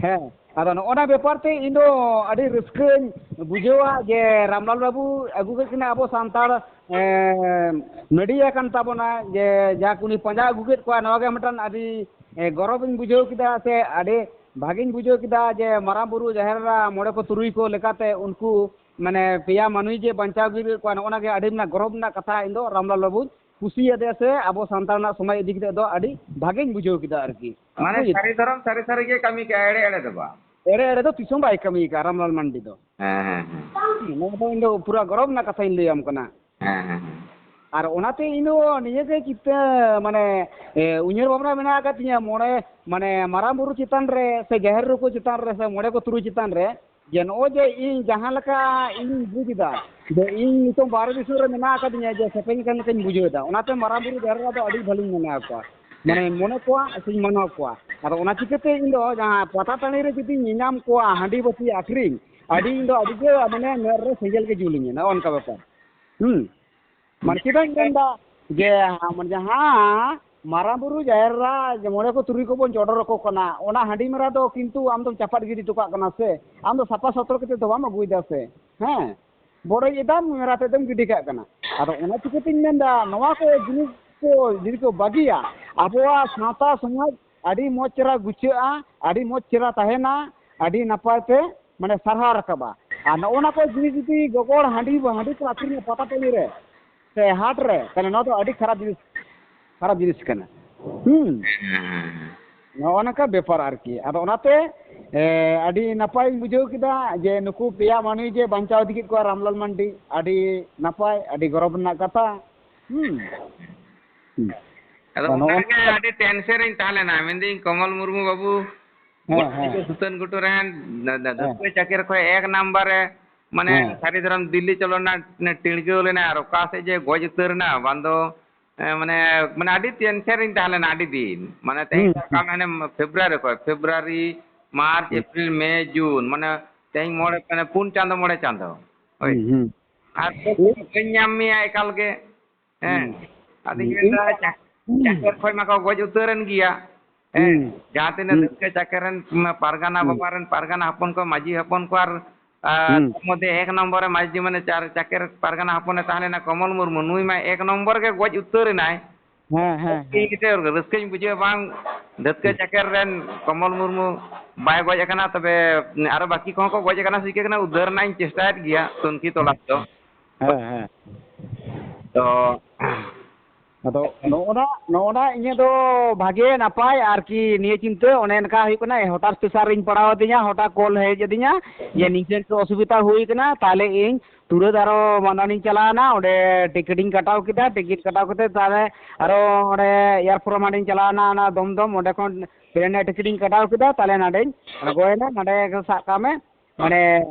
ᱦᱮᱸ, ᱟᱫᱚ ᱱᱚᱜᱼᱚ ᱱᱟ ᱵᱮᱯᱟᱨ ᱛᱮ ᱤᱧ ᱫᱚ ᱟᱹᱰᱤ ᱨᱟᱹᱥᱠᱟᱹᱧ ᱵᱩᱡᱷᱟᱹᱣᱟ ᱡᱮ ᱨᱟᱢᱞᱟᱞ ᱵᱟᱹᱵᱩ ᱟᱹᱜᱩ ᱠᱮᱫ ᱠᱤᱱᱟ ᱟᱵᱚ ᱥᱟᱱᱛᱟᱲ, ᱮᱸ, ᱢᱤᱰᱤᱭᱟ ᱠᱟᱱ ᱛᱟᱵᱚᱱᱟ, ᱡᱮ ᱡᱟᱠ ᱩᱱᱤ ᱯᱟᱸᱡᱟ ᱟᱹᱜᱩ ᱠᱮᱫ ᱠᱚᱣᱟ, ᱱᱚᱣᱟ ᱜᱮ ᱢᱤᱫᱴᱟᱝ ᱟᱹᱰᱤ, ᱮ, ᱜᱚᱨᱚᱵᱤᱧ ᱵᱩᱡᱷᱟᱹᱣ ᱠᱮᱫᱟ ᱥᱮ ᱟᱹᱰᱤ ᱵᱷᱟᱜᱮᱧ ᱵᱩᱡᱷᱟᱹᱣ ᱠᱮᱫᱟ ᱡᱮ ᱢᱟᱨᱟᱝ ᱵᱩᱨᱩ, ᱡᱟᱦᱮᱨ ᱮᱨᱟ, ᱢᱚᱬᱮ ᱠᱚ ᱛᱩᱨᱩᱭ ᱠᱚ ᱞᱮᱠᱟᱛᱮ ᱩᱱᱠᱩ ᱢᱟᱱᱮ ᱯᱮᱭᱟ ᱢᱟᱹᱱᱢᱤ ᱡᱮ ᱵᱟᱧᱪᱟᱣ ᱜᱤᱰᱤ ᱠᱚᱣᱟ, ᱱᱚᱜᱼᱚ ᱱᱟ ᱜᱮ ᱟᱹᱰᱤ ᱢᱟᱱᱮ ᱜᱚᱨᱚᱵᱽ ᱨᱮᱱᱟᱜ ᱠᱟᱛᱷᱟ᱾ ᱤᱧ ᱫᱚ ᱨᱟᱢᱞᱟᱞ ᱵᱟᱹᱵᱩᱧ ᱠᱩᱥᱤᱭᱟᱫᱮᱭᱟ ᱥᱮ ᱟᱵᱚ ᱥᱟᱱᱛᱟᱲ ᱨᱮᱱᱟᱜ ᱥᱚᱢᱟᱡᱽ ᱤᱫᱤ ᱠᱟᱛᱮ ᱫᱚ ᱟᱹᱰᱤ ᱵᱷᱟᱜᱮᱧ ᱵᱩᱡᱷᱟᱹᱣ ᱠᱮᱫᱟ ᱟᱨᱠᱤ᱾ ᱢᱟᱱᱮ ᱵᱩᱡᱽ? ᱥᱟᱹᱨᱤ ᱫᱷᱚᱨᱚᱢ ᱥᱟᱹᱨᱤ ᱥᱟᱹᱨᱤ ᱜᱮ ᱠᱟᱹᱢᱤ ᱠᱟᱜᱼᱟ, ᱮᱲᱮ ᱮᱲᱮ ᱫᱚ ᱵᱟᱝ᱾ ᱮᱲᱮ ᱮᱲᱮ ᱫᱚ ᱛᱤᱥ ᱦᱚᱸ ᱵᱟᱭ ᱠᱟᱹᱢᱤ ᱠᱟᱜᱼᱟ ᱨᱟᱢᱞᱟᱞ ᱢᱟᱱᱰᱤ ᱫᱚ᱾ ᱦᱮᱸ, ᱦᱮᱸ, ᱦᱮᱸ᱾ ᱱᱚᱣᱟ ᱫᱚ ᱤᱧ ᱫᱚ ᱯᱩᱨᱟᱹ ᱜᱚᱨᱚᱵᱽ ᱨᱮᱱᱟᱜ ᱠᱟᱛᱷᱟᱧ ᱞᱟᱹᱭᱟᱢ ᱠᱟᱱᱟ᱾ ᱦᱮᱸ, ᱦᱮᱸ, ᱦᱮᱸ᱾ ᱟᱨ ᱚᱱᱟᱛᱮ ᱤᱧ ᱫᱚ ᱱᱤᱭᱟᱹ ᱜᱮ ᱪᱤᱱᱛᱟᱹ, ᱢᱟᱱᱮ, ᱮ, ᱩᱭᱦᱟᱹᱨ ᱵᱷᱟᱵᱽᱱᱟ ᱢᱮᱱᱟᱜ ᱟᱠᱟᱫ ᱛᱤᱧᱟᱹ, ᱢᱚᱬᱮ, ᱢᱟᱱᱮ, ᱢᱟᱨᱟᱝ ᱵᱩᱨᱩ ᱪᱮᱛᱟᱱ ᱨᱮ ᱥᱮ ᱡᱟᱦᱮᱨ ᱟᱭᱳ ᱠᱚ ᱪᱮᱛᱟᱱ ᱨᱮ ᱥᱮ ᱢᱚᱬᱮ ᱠᱚ ᱛᱩᱨᱩᱭ ᱪᱮᱛᱟᱱ ᱨᱮ, ᱡᱮ ᱱᱚᱜᱼᱚᱭ ᱡᱮ ᱤᱧ ᱡᱟᱦᱟᱸ ᱞᱮᱠᱟ ᱤᱧ ᱵᱩᱡᱽ ᱮᱫᱟ, ᱡᱮ ᱤᱧ ᱱᱤᱛᱚᱝ ᱵᱟᱦᱨᱮ ᱫᱤᱥᱚᱢ ᱨᱮ ᱢᱮᱱᱟᱜ ᱟᱠᱟᱫᱤᱧᱟ, ᱡᱮ ᱥᱮᱯᱮᱧ ᱟᱠᱟᱱ ᱞᱮᱠᱟᱧ ᱵᱩᱡᱷᱟᱹᱣ ᱮᱫᱟ, ᱚᱱᱟᱛᱮ ᱢᱟᱨᱟᱝ ᱵᱩᱨᱩ ᱡᱟᱦᱮᱨ ᱮᱨᱟ ᱫᱚ ᱟᱹᱰᱤ ᱵᱷᱟᱹᱞᱤᱧ ᱢᱟᱱᱟᱣ ᱠᱚᱣᱟ, ᱢᱟᱱᱮ ᱢᱚᱱᱮ ᱠᱚᱣᱟ ᱥᱮᱧ ᱢᱟᱱᱟᱣ ᱠᱚᱣᱟ᱾ ᱟᱫᱚ ᱚᱱᱟ ᱪᱤᱠᱟᱹᱛᱮ ᱤᱧ ᱫᱚ ᱡᱟᱦᱟᱸ ᱯᱟᱛᱟ ᱴᱟᱺᱰᱤ ᱨᱮ ᱡᱩᱫᱤᱧ ᱧᱮᱧᱟᱢ ᱠᱚᱣᱟ ᱦᱟᱺᱰᱤ ᱵᱟᱹᱴᱤ ᱟᱹᱠᱷᱨᱤᱧ, ᱟᱹᱰᱤ ᱤᱧ ᱫᱚ ᱟᱹᱰᱤ ᱜᱮ ᱢᱟᱱᱮ ᱢᱮᱫ ᱨᱮ ᱥᱮᱸᱜᱮᱞ ᱜᱮ ᱡᱩᱞᱤᱧᱟ, ᱱᱚᱜᱼᱚ ᱱᱚᱝᱠᱟ ᱵᱮᱯᱟᱨ᱾ ᱦᱩᱸ᱾ ᱢᱟᱱᱮ ᱪᱮᱫᱟᱜ ᱤᱧ ᱢᱮᱱᱫᱟ ᱡᱮ ᱢᱟᱱᱮ ᱡᱟᱦᱟᱸ ᱢᱟᱨᱟᱝ ᱵᱩᱨᱩ ᱡᱟᱦᱮᱨ ᱮᱨᱟ ᱢᱚᱬᱮ ᱠᱚ ᱛᱩᱨᱩᱭ ᱠᱚᱵᱚᱱ ᱪᱚᱰᱚᱨ ᱟᱠᱚ ᱠᱟᱱᱟ, ᱚᱱᱟ ᱦᱟᱺᱰᱤ ᱢᱮᱨᱟ ᱫᱚ ᱠᱤᱱᱛᱩ ᱟᱢ ᱫᱚᱢ ᱪᱟᱯᱟᱫ ᱜᱤᱰᱤ ᱦᱚᱴᱚ ᱠᱟᱜ ᱠᱟᱱᱟ ᱥᱮ, ᱟᱢ ᱫᱚ ᱥᱟᱯᱷᱟ ᱥᱚᱛᱨᱚ ᱠᱟᱛᱮ ᱫᱚ ᱵᱟᱢ ᱟᱹᱜᱩᱭᱮᱫᱟ ᱥᱮ᱾ ᱦᱮᱸ, ᱵᱚᱰᱚᱡ ᱮᱫᱟᱢ, ᱢᱮᱨᱟ ᱛᱮᱫ ᱫᱚᱢ ᱜᱤᱰᱤ ᱠᱟᱜ ᱠᱟᱱᱟ᱾ ᱟᱫᱚ ᱚᱱᱟ ᱪᱤᱠᱟᱹᱛᱤᱧ ᱢᱮᱱᱫᱟ, ᱱᱚᱣᱟ ᱠᱚ ᱡᱤᱱᱤᱥ ᱠᱚ ᱡᱩᱫᱤ ᱠᱚ ᱵᱟᱹᱜᱤᱭᱟ, ᱟᱵᱚᱣᱟᱜ ᱥᱟᱶᱛᱟ ᱥᱚᱢᱟᱡᱽ ᱟᱹᱰᱤ ᱢᱚᱡᱽ ᱪᱮᱦᱨᱟ ᱜᱩᱪᱷᱟᱹᱜᱼᱟ, ᱟᱹᱰᱤ ᱢᱚᱡᱽ ᱪᱮᱦᱨᱟ ᱛᱟᱦᱮᱱᱟ, ᱟᱹᱰᱤ ᱱᱟᱯᱟᱭ ᱛᱮ ᱢᱟᱱᱮ ᱥᱟᱨᱦᱟᱣ ᱨᱟᱠᱟᱵᱼᱟ᱾ ᱟᱨ ᱱᱚᱜᱼᱚ ᱱᱟ ᱠᱚ ᱡᱤᱱᱤᱥ ᱡᱩᱫᱤ ᱜᱚᱜᱚ ᱦᱚᱲ ᱦᱟᱺᱰᱤ, ᱦᱟᱺᱰᱤ ᱠᱚ ᱟᱹᱠᱷᱨᱤᱧᱟ ᱯᱟᱛᱟ ᱴᱟᱺᱰᱤ ᱨᱮ ᱥᱮ ᱦᱟᱴ ᱨᱮ, ᱛᱟᱦᱞᱮ ᱱᱚᱣᱟ ᱫᱚ ᱟᱹᱰᱤ ᱠᱷᱟᱨᱟᱯ ᱡᱤᱱᱤᱥ, ᱠᱷᱟᱨᱟᱯ ᱡᱤᱱᱤᱥ ᱠᱟᱱᱟ᱾ ᱦᱩᱸ᱾ ᱦᱮᱸ, ᱦᱮᱸ, ᱦᱮᱸ᱾ ᱱᱚᱜᱼᱚ ᱱᱚᱝᱠᱟ ᱵᱮᱯᱟᱨ ᱟᱨᱠᱤ᱾ ᱟᱫᱚ ᱚᱱᱟᱛᱮ, ᱮ, ᱟᱹᱰᱤ ᱱᱟᱯᱟᱭᱤᱧ ᱵᱩᱡᱷᱟᱹᱣ ᱠᱮᱫᱟ ᱡᱮ ᱱᱩᱠᱩ ᱯᱮᱭᱟ ᱢᱟᱹᱱᱢᱤ ᱡᱮ ᱵᱟᱧᱪᱟᱣ ᱤᱫᱤ ᱠᱮᱫ ᱠᱚᱣᱟ ᱨᱟᱢᱞᱟᱞ ᱢᱟᱱᱰᱤ, ᱟᱹᱰᱤ ᱱᱟᱯᱟᱭ, ᱟᱹᱰᱤ ᱜᱚᱨᱚᱵᱽ ᱨᱮᱱᱟᱜ ᱠᱟᱛᱷᱟ᱾ ᱦᱩᱸ᱾ ᱦᱩᱸ᱾ ᱟᱫᱚ ᱱᱚᱜᱼᱚ ᱚᱱᱟᱜᱮ ᱟᱹᱰᱤ ᱴᱮᱱᱥᱮᱱ ᱨᱤᱧ ᱛᱟᱦᱮᱸ ᱞᱮᱱᱟ, ᱢᱮᱱᱫᱟᱹᱧ ᱠᱚᱢᱚᱞ ᱢᱩᱨᱢᱩ ᱵᱟᱹᱵᱩ ᱦᱮᱸ, ᱜᱚᱴᱟ ᱦᱮᱸ᱾ ᱫᱤᱥᱚᱢ ᱥᱩᱛᱟᱹᱱ ᱜᱷᱩᱴᱩ ᱨᱮᱱ ᱫᱟ-, ᱫᱟ-, ᱦᱮᱸ᱾ ᱫᱟᱹᱥᱠᱟᱹ ᱪᱟᱠᱮᱨ ᱠᱷᱚᱱ ᱮᱠ ᱱᱟᱢᱵᱟᱨ ᱨᱮ, ᱢᱟᱱᱮ ᱦᱮᱸ᱾ ᱥᱟᱹᱨᱤ ᱫᱷᱚᱨᱚᱢ ᱫᱤᱞᱞᱤ ᱪᱚᱞᱚ ᱨᱮᱱᱟᱜ ᱴᱤᱲᱜᱟᱹᱣ ᱞᱮᱱᱟ, ᱟᱨ ᱚᱠᱟ ᱥᱮᱫ ᱡᱮ ᱜᱚᱡ ᱩᱛᱟᱹᱨ ᱮᱱᱟ, ᱵᱟᱝ ᱫᱚ, ᱮ, ᱢᱟᱱᱮ, ᱢᱟᱱᱮ ᱟᱹᱰᱤ ᱴᱮᱱᱥᱮᱱ ᱨᱤᱧ ᱛᱟᱦᱮᱸ ᱞᱮᱱᱟ ᱟᱹᱰᱤ ᱫᱤᱱ᱾ ᱢᱟᱱᱮ ᱛᱮᱦᱮᱧ ᱦᱩᱸ, ᱥᱟᱵ ᱠᱟᱜ ᱢᱮ ᱦᱟᱱᱮ ᱯᱷᱮᱵᱽᱨᱩᱣᱟᱨᱤ ᱠᱷᱚᱱ, ᱯᱷᱮᱵᱽᱨᱩᱣᱟᱨᱤ, ᱢᱟᱨᱪ, ᱦᱩᱸ᱾ ᱮᱯᱨᱤᱞ, ᱢᱮ, ᱡᱩᱱ, ᱢᱟᱱᱮ ᱛᱮᱦᱮᱧ ᱢᱚᱬᱮ, ᱢᱟᱱᱮ ᱯᱩᱱ ᱪᱟᱸᱫᱚ, ᱢᱚᱬᱮ ᱪᱟᱸᱫᱚ᱾ ᱦᱳᱭ᱾ ᱦᱩᱸ, ᱦᱩᱸ᱾ ᱟᱨ ᱵᱟᱹᱧ ᱧᱟᱢ ᱢᱮᱭᱟ ᱮᱠᱟᱞ ᱜᱮ᱾ ᱦᱮᱸ᱾ ᱦᱩᱸ᱾ ᱟᱫᱚᱧ ᱦᱩᱸ᱾ ᱢᱮᱱᱫᱟ, ᱪᱟ-, ᱪᱟᱠᱮᱨ ᱠᱷᱚᱱ ᱢᱟᱠᱚ ᱜᱚᱡ ᱩᱛᱟᱹᱨ ᱮᱱ ᱜᱮᱭᱟ᱾ ᱦᱮᱸ᱾ ᱦᱩᱸ᱾ ᱡᱟᱦᱟᱸ ᱛᱤᱱᱟᱹᱜ ᱦᱩᱸ᱾ ᱨᱟᱹᱥᱠᱟᱹ ᱪᱟᱠᱮᱨ ᱨᱮᱱ, ᱢᱟ, ᱯᱟᱨᱜᱟᱱᱟ ᱦᱩᱸ᱾ ᱵᱟᱵᱟ ᱨᱮᱱ ᱯᱟᱨᱜᱟᱱᱟ ᱦᱚᱯᱚᱱ ᱠᱚ, ᱢᱟᱹᱡᱷᱤ ᱦᱚᱯᱚᱱ ᱠᱚ, ᱟᱨ, ᱟᱨ ᱦᱩᱸ᱾ ᱛᱟᱨ ᱢᱚᱫᱽᱫᱷᱮ ᱮᱠ ᱱᱚᱢᱵᱚᱨ ᱨᱮ ᱢᱟᱹᱡᱷᱤ, ᱢᱟᱱᱮ ᱪᱟᱨ ᱪᱟᱠᱮᱨ ᱯᱟᱨᱜᱟᱱᱟ ᱦᱚᱯᱚᱱᱮ ᱛᱟᱦᱮᱸ ᱞᱮᱱᱟ ᱠᱚᱢᱚᱞ ᱢᱩᱨᱢᱩ, ᱱᱩᱭ ᱢᱟ ᱮᱠ ᱱᱚᱢᱵᱚᱨ ᱜᱮ ᱜᱚᱡ ᱩᱛᱟᱹᱨ ᱮᱱᱟᱭ᱾ ᱦᱮᱸ, ᱦᱮᱸ, ᱦᱮᱸ᱾ ᱨᱟᱹᱥᱠᱟᱹᱧ ᱵᱩᱡᱷᱟᱹᱣ ᱵᱟᱝ, ᱰᱷᱟᱹᱛᱠᱟᱹ ᱦᱩᱸ᱾ ᱪᱟᱠᱮᱨ ᱨᱮᱱ ᱠᱚᱢᱚᱞ ᱢᱩᱨᱢᱩ ᱵᱟᱭ ᱜᱚᱡ ᱟᱠᱟᱱᱟ, ᱛᱚᱵᱮ ᱟᱨᱚ ᱵᱟᱹᱠᱤ ᱠᱚᱦᱚᱸ ᱠᱚ ᱜᱚᱡ ᱟᱠᱟᱱᱟ ᱥᱮ ᱪᱤᱠᱟᱹ ᱠᱟᱱᱟ, ᱩᱫᱽᱫᱷᱟᱹᱨ ᱨᱮᱱᱟᱜ ᱤᱧ ᱪᱮᱥᱴᱟᱭᱮᱫ ᱜᱮᱭᱟ, ᱛᱩᱱᱠᱷᱤ ᱛᱚᱞᱟᱥ ᱫᱚ᱾ ᱦᱮᱸ, ᱦᱮᱸ᱾ ᱛᱚ ᱟᱫᱚ ᱱᱚᱜᱼᱚ ᱱᱟ, ᱱᱚᱜᱼᱚ ᱱᱟ ᱤᱧᱟᱹᱜ ᱫᱚ ᱵᱷᱟᱜᱮ ᱱᱟᱯᱟᱭ ᱟᱨᱠᱤ ᱱᱤᱭᱟᱹ ᱪᱤᱱᱛᱟᱹ, ᱚᱱᱮ ᱚᱱᱠᱟ ᱦᱩᱭᱩᱜ ᱠᱟᱱᱟ, ᱦᱚᱴᱟᱛ ᱯᱮᱥᱟᱨ ᱨᱤᱧ ᱯᱟᱲᱟᱣ ᱟᱹᱫᱤᱧᱟ, ᱦᱚᱴᱟᱛ ᱠᱚᱞ ᱦᱮᱡ ᱟᱹᱫᱤᱧᱟ ᱡᱮ ᱱᱤᱝᱠᱟᱹ ᱱᱤᱝᱠᱟᱹ ᱚᱥᱩᱵᱤᱫᱷᱟ ᱦᱩᱭ ᱠᱟᱱᱟ, ᱛᱟᱦᱚᱞᱮ ᱤᱧ ᱛᱩᱨᱟᱹᱛ ᱟᱨᱚ ᱢᱟᱱᱟᱱᱤᱧ ᱪᱟᱞᱟᱣᱱᱟ, ᱚᱸᱰᱮ ᱴᱤᱠᱤᱴ ᱤᱧ ᱠᱟᱴᱟᱣ ᱠᱮᱫᱟ, ᱴᱤᱠᱤᱴ ᱠᱟᱴᱟᱣ ᱠᱟᱛᱮ ᱛᱟᱦᱚᱞᱮ ᱟᱨᱚ ᱚᱸᱰᱮ ᱮᱭᱟᱨᱯᱳᱨᱴ ᱢᱟᱴᱷᱤᱧ ᱪᱟᱞᱟᱣᱱᱟ, ᱚᱱᱟ ᱫᱚᱢᱫᱚᱢ, ᱚᱸᱰᱮ ᱠᱷᱚᱱ ᱯᱞᱮᱱ ᱨᱮᱱᱟᱜ ᱴᱤᱠᱤᱴ ᱤᱧ ᱠᱟᱴᱟᱣ ᱠᱮᱫᱟ, ᱛᱟᱦᱚᱞᱮ ᱱᱚᱰᱮᱧ ᱟᱬᱜᱚᱭᱮᱱᱟ, ᱱᱚᱰᱮ ᱥᱟᱵ ᱠᱟᱜ ᱢᱮ ᱢᱟᱱᱮ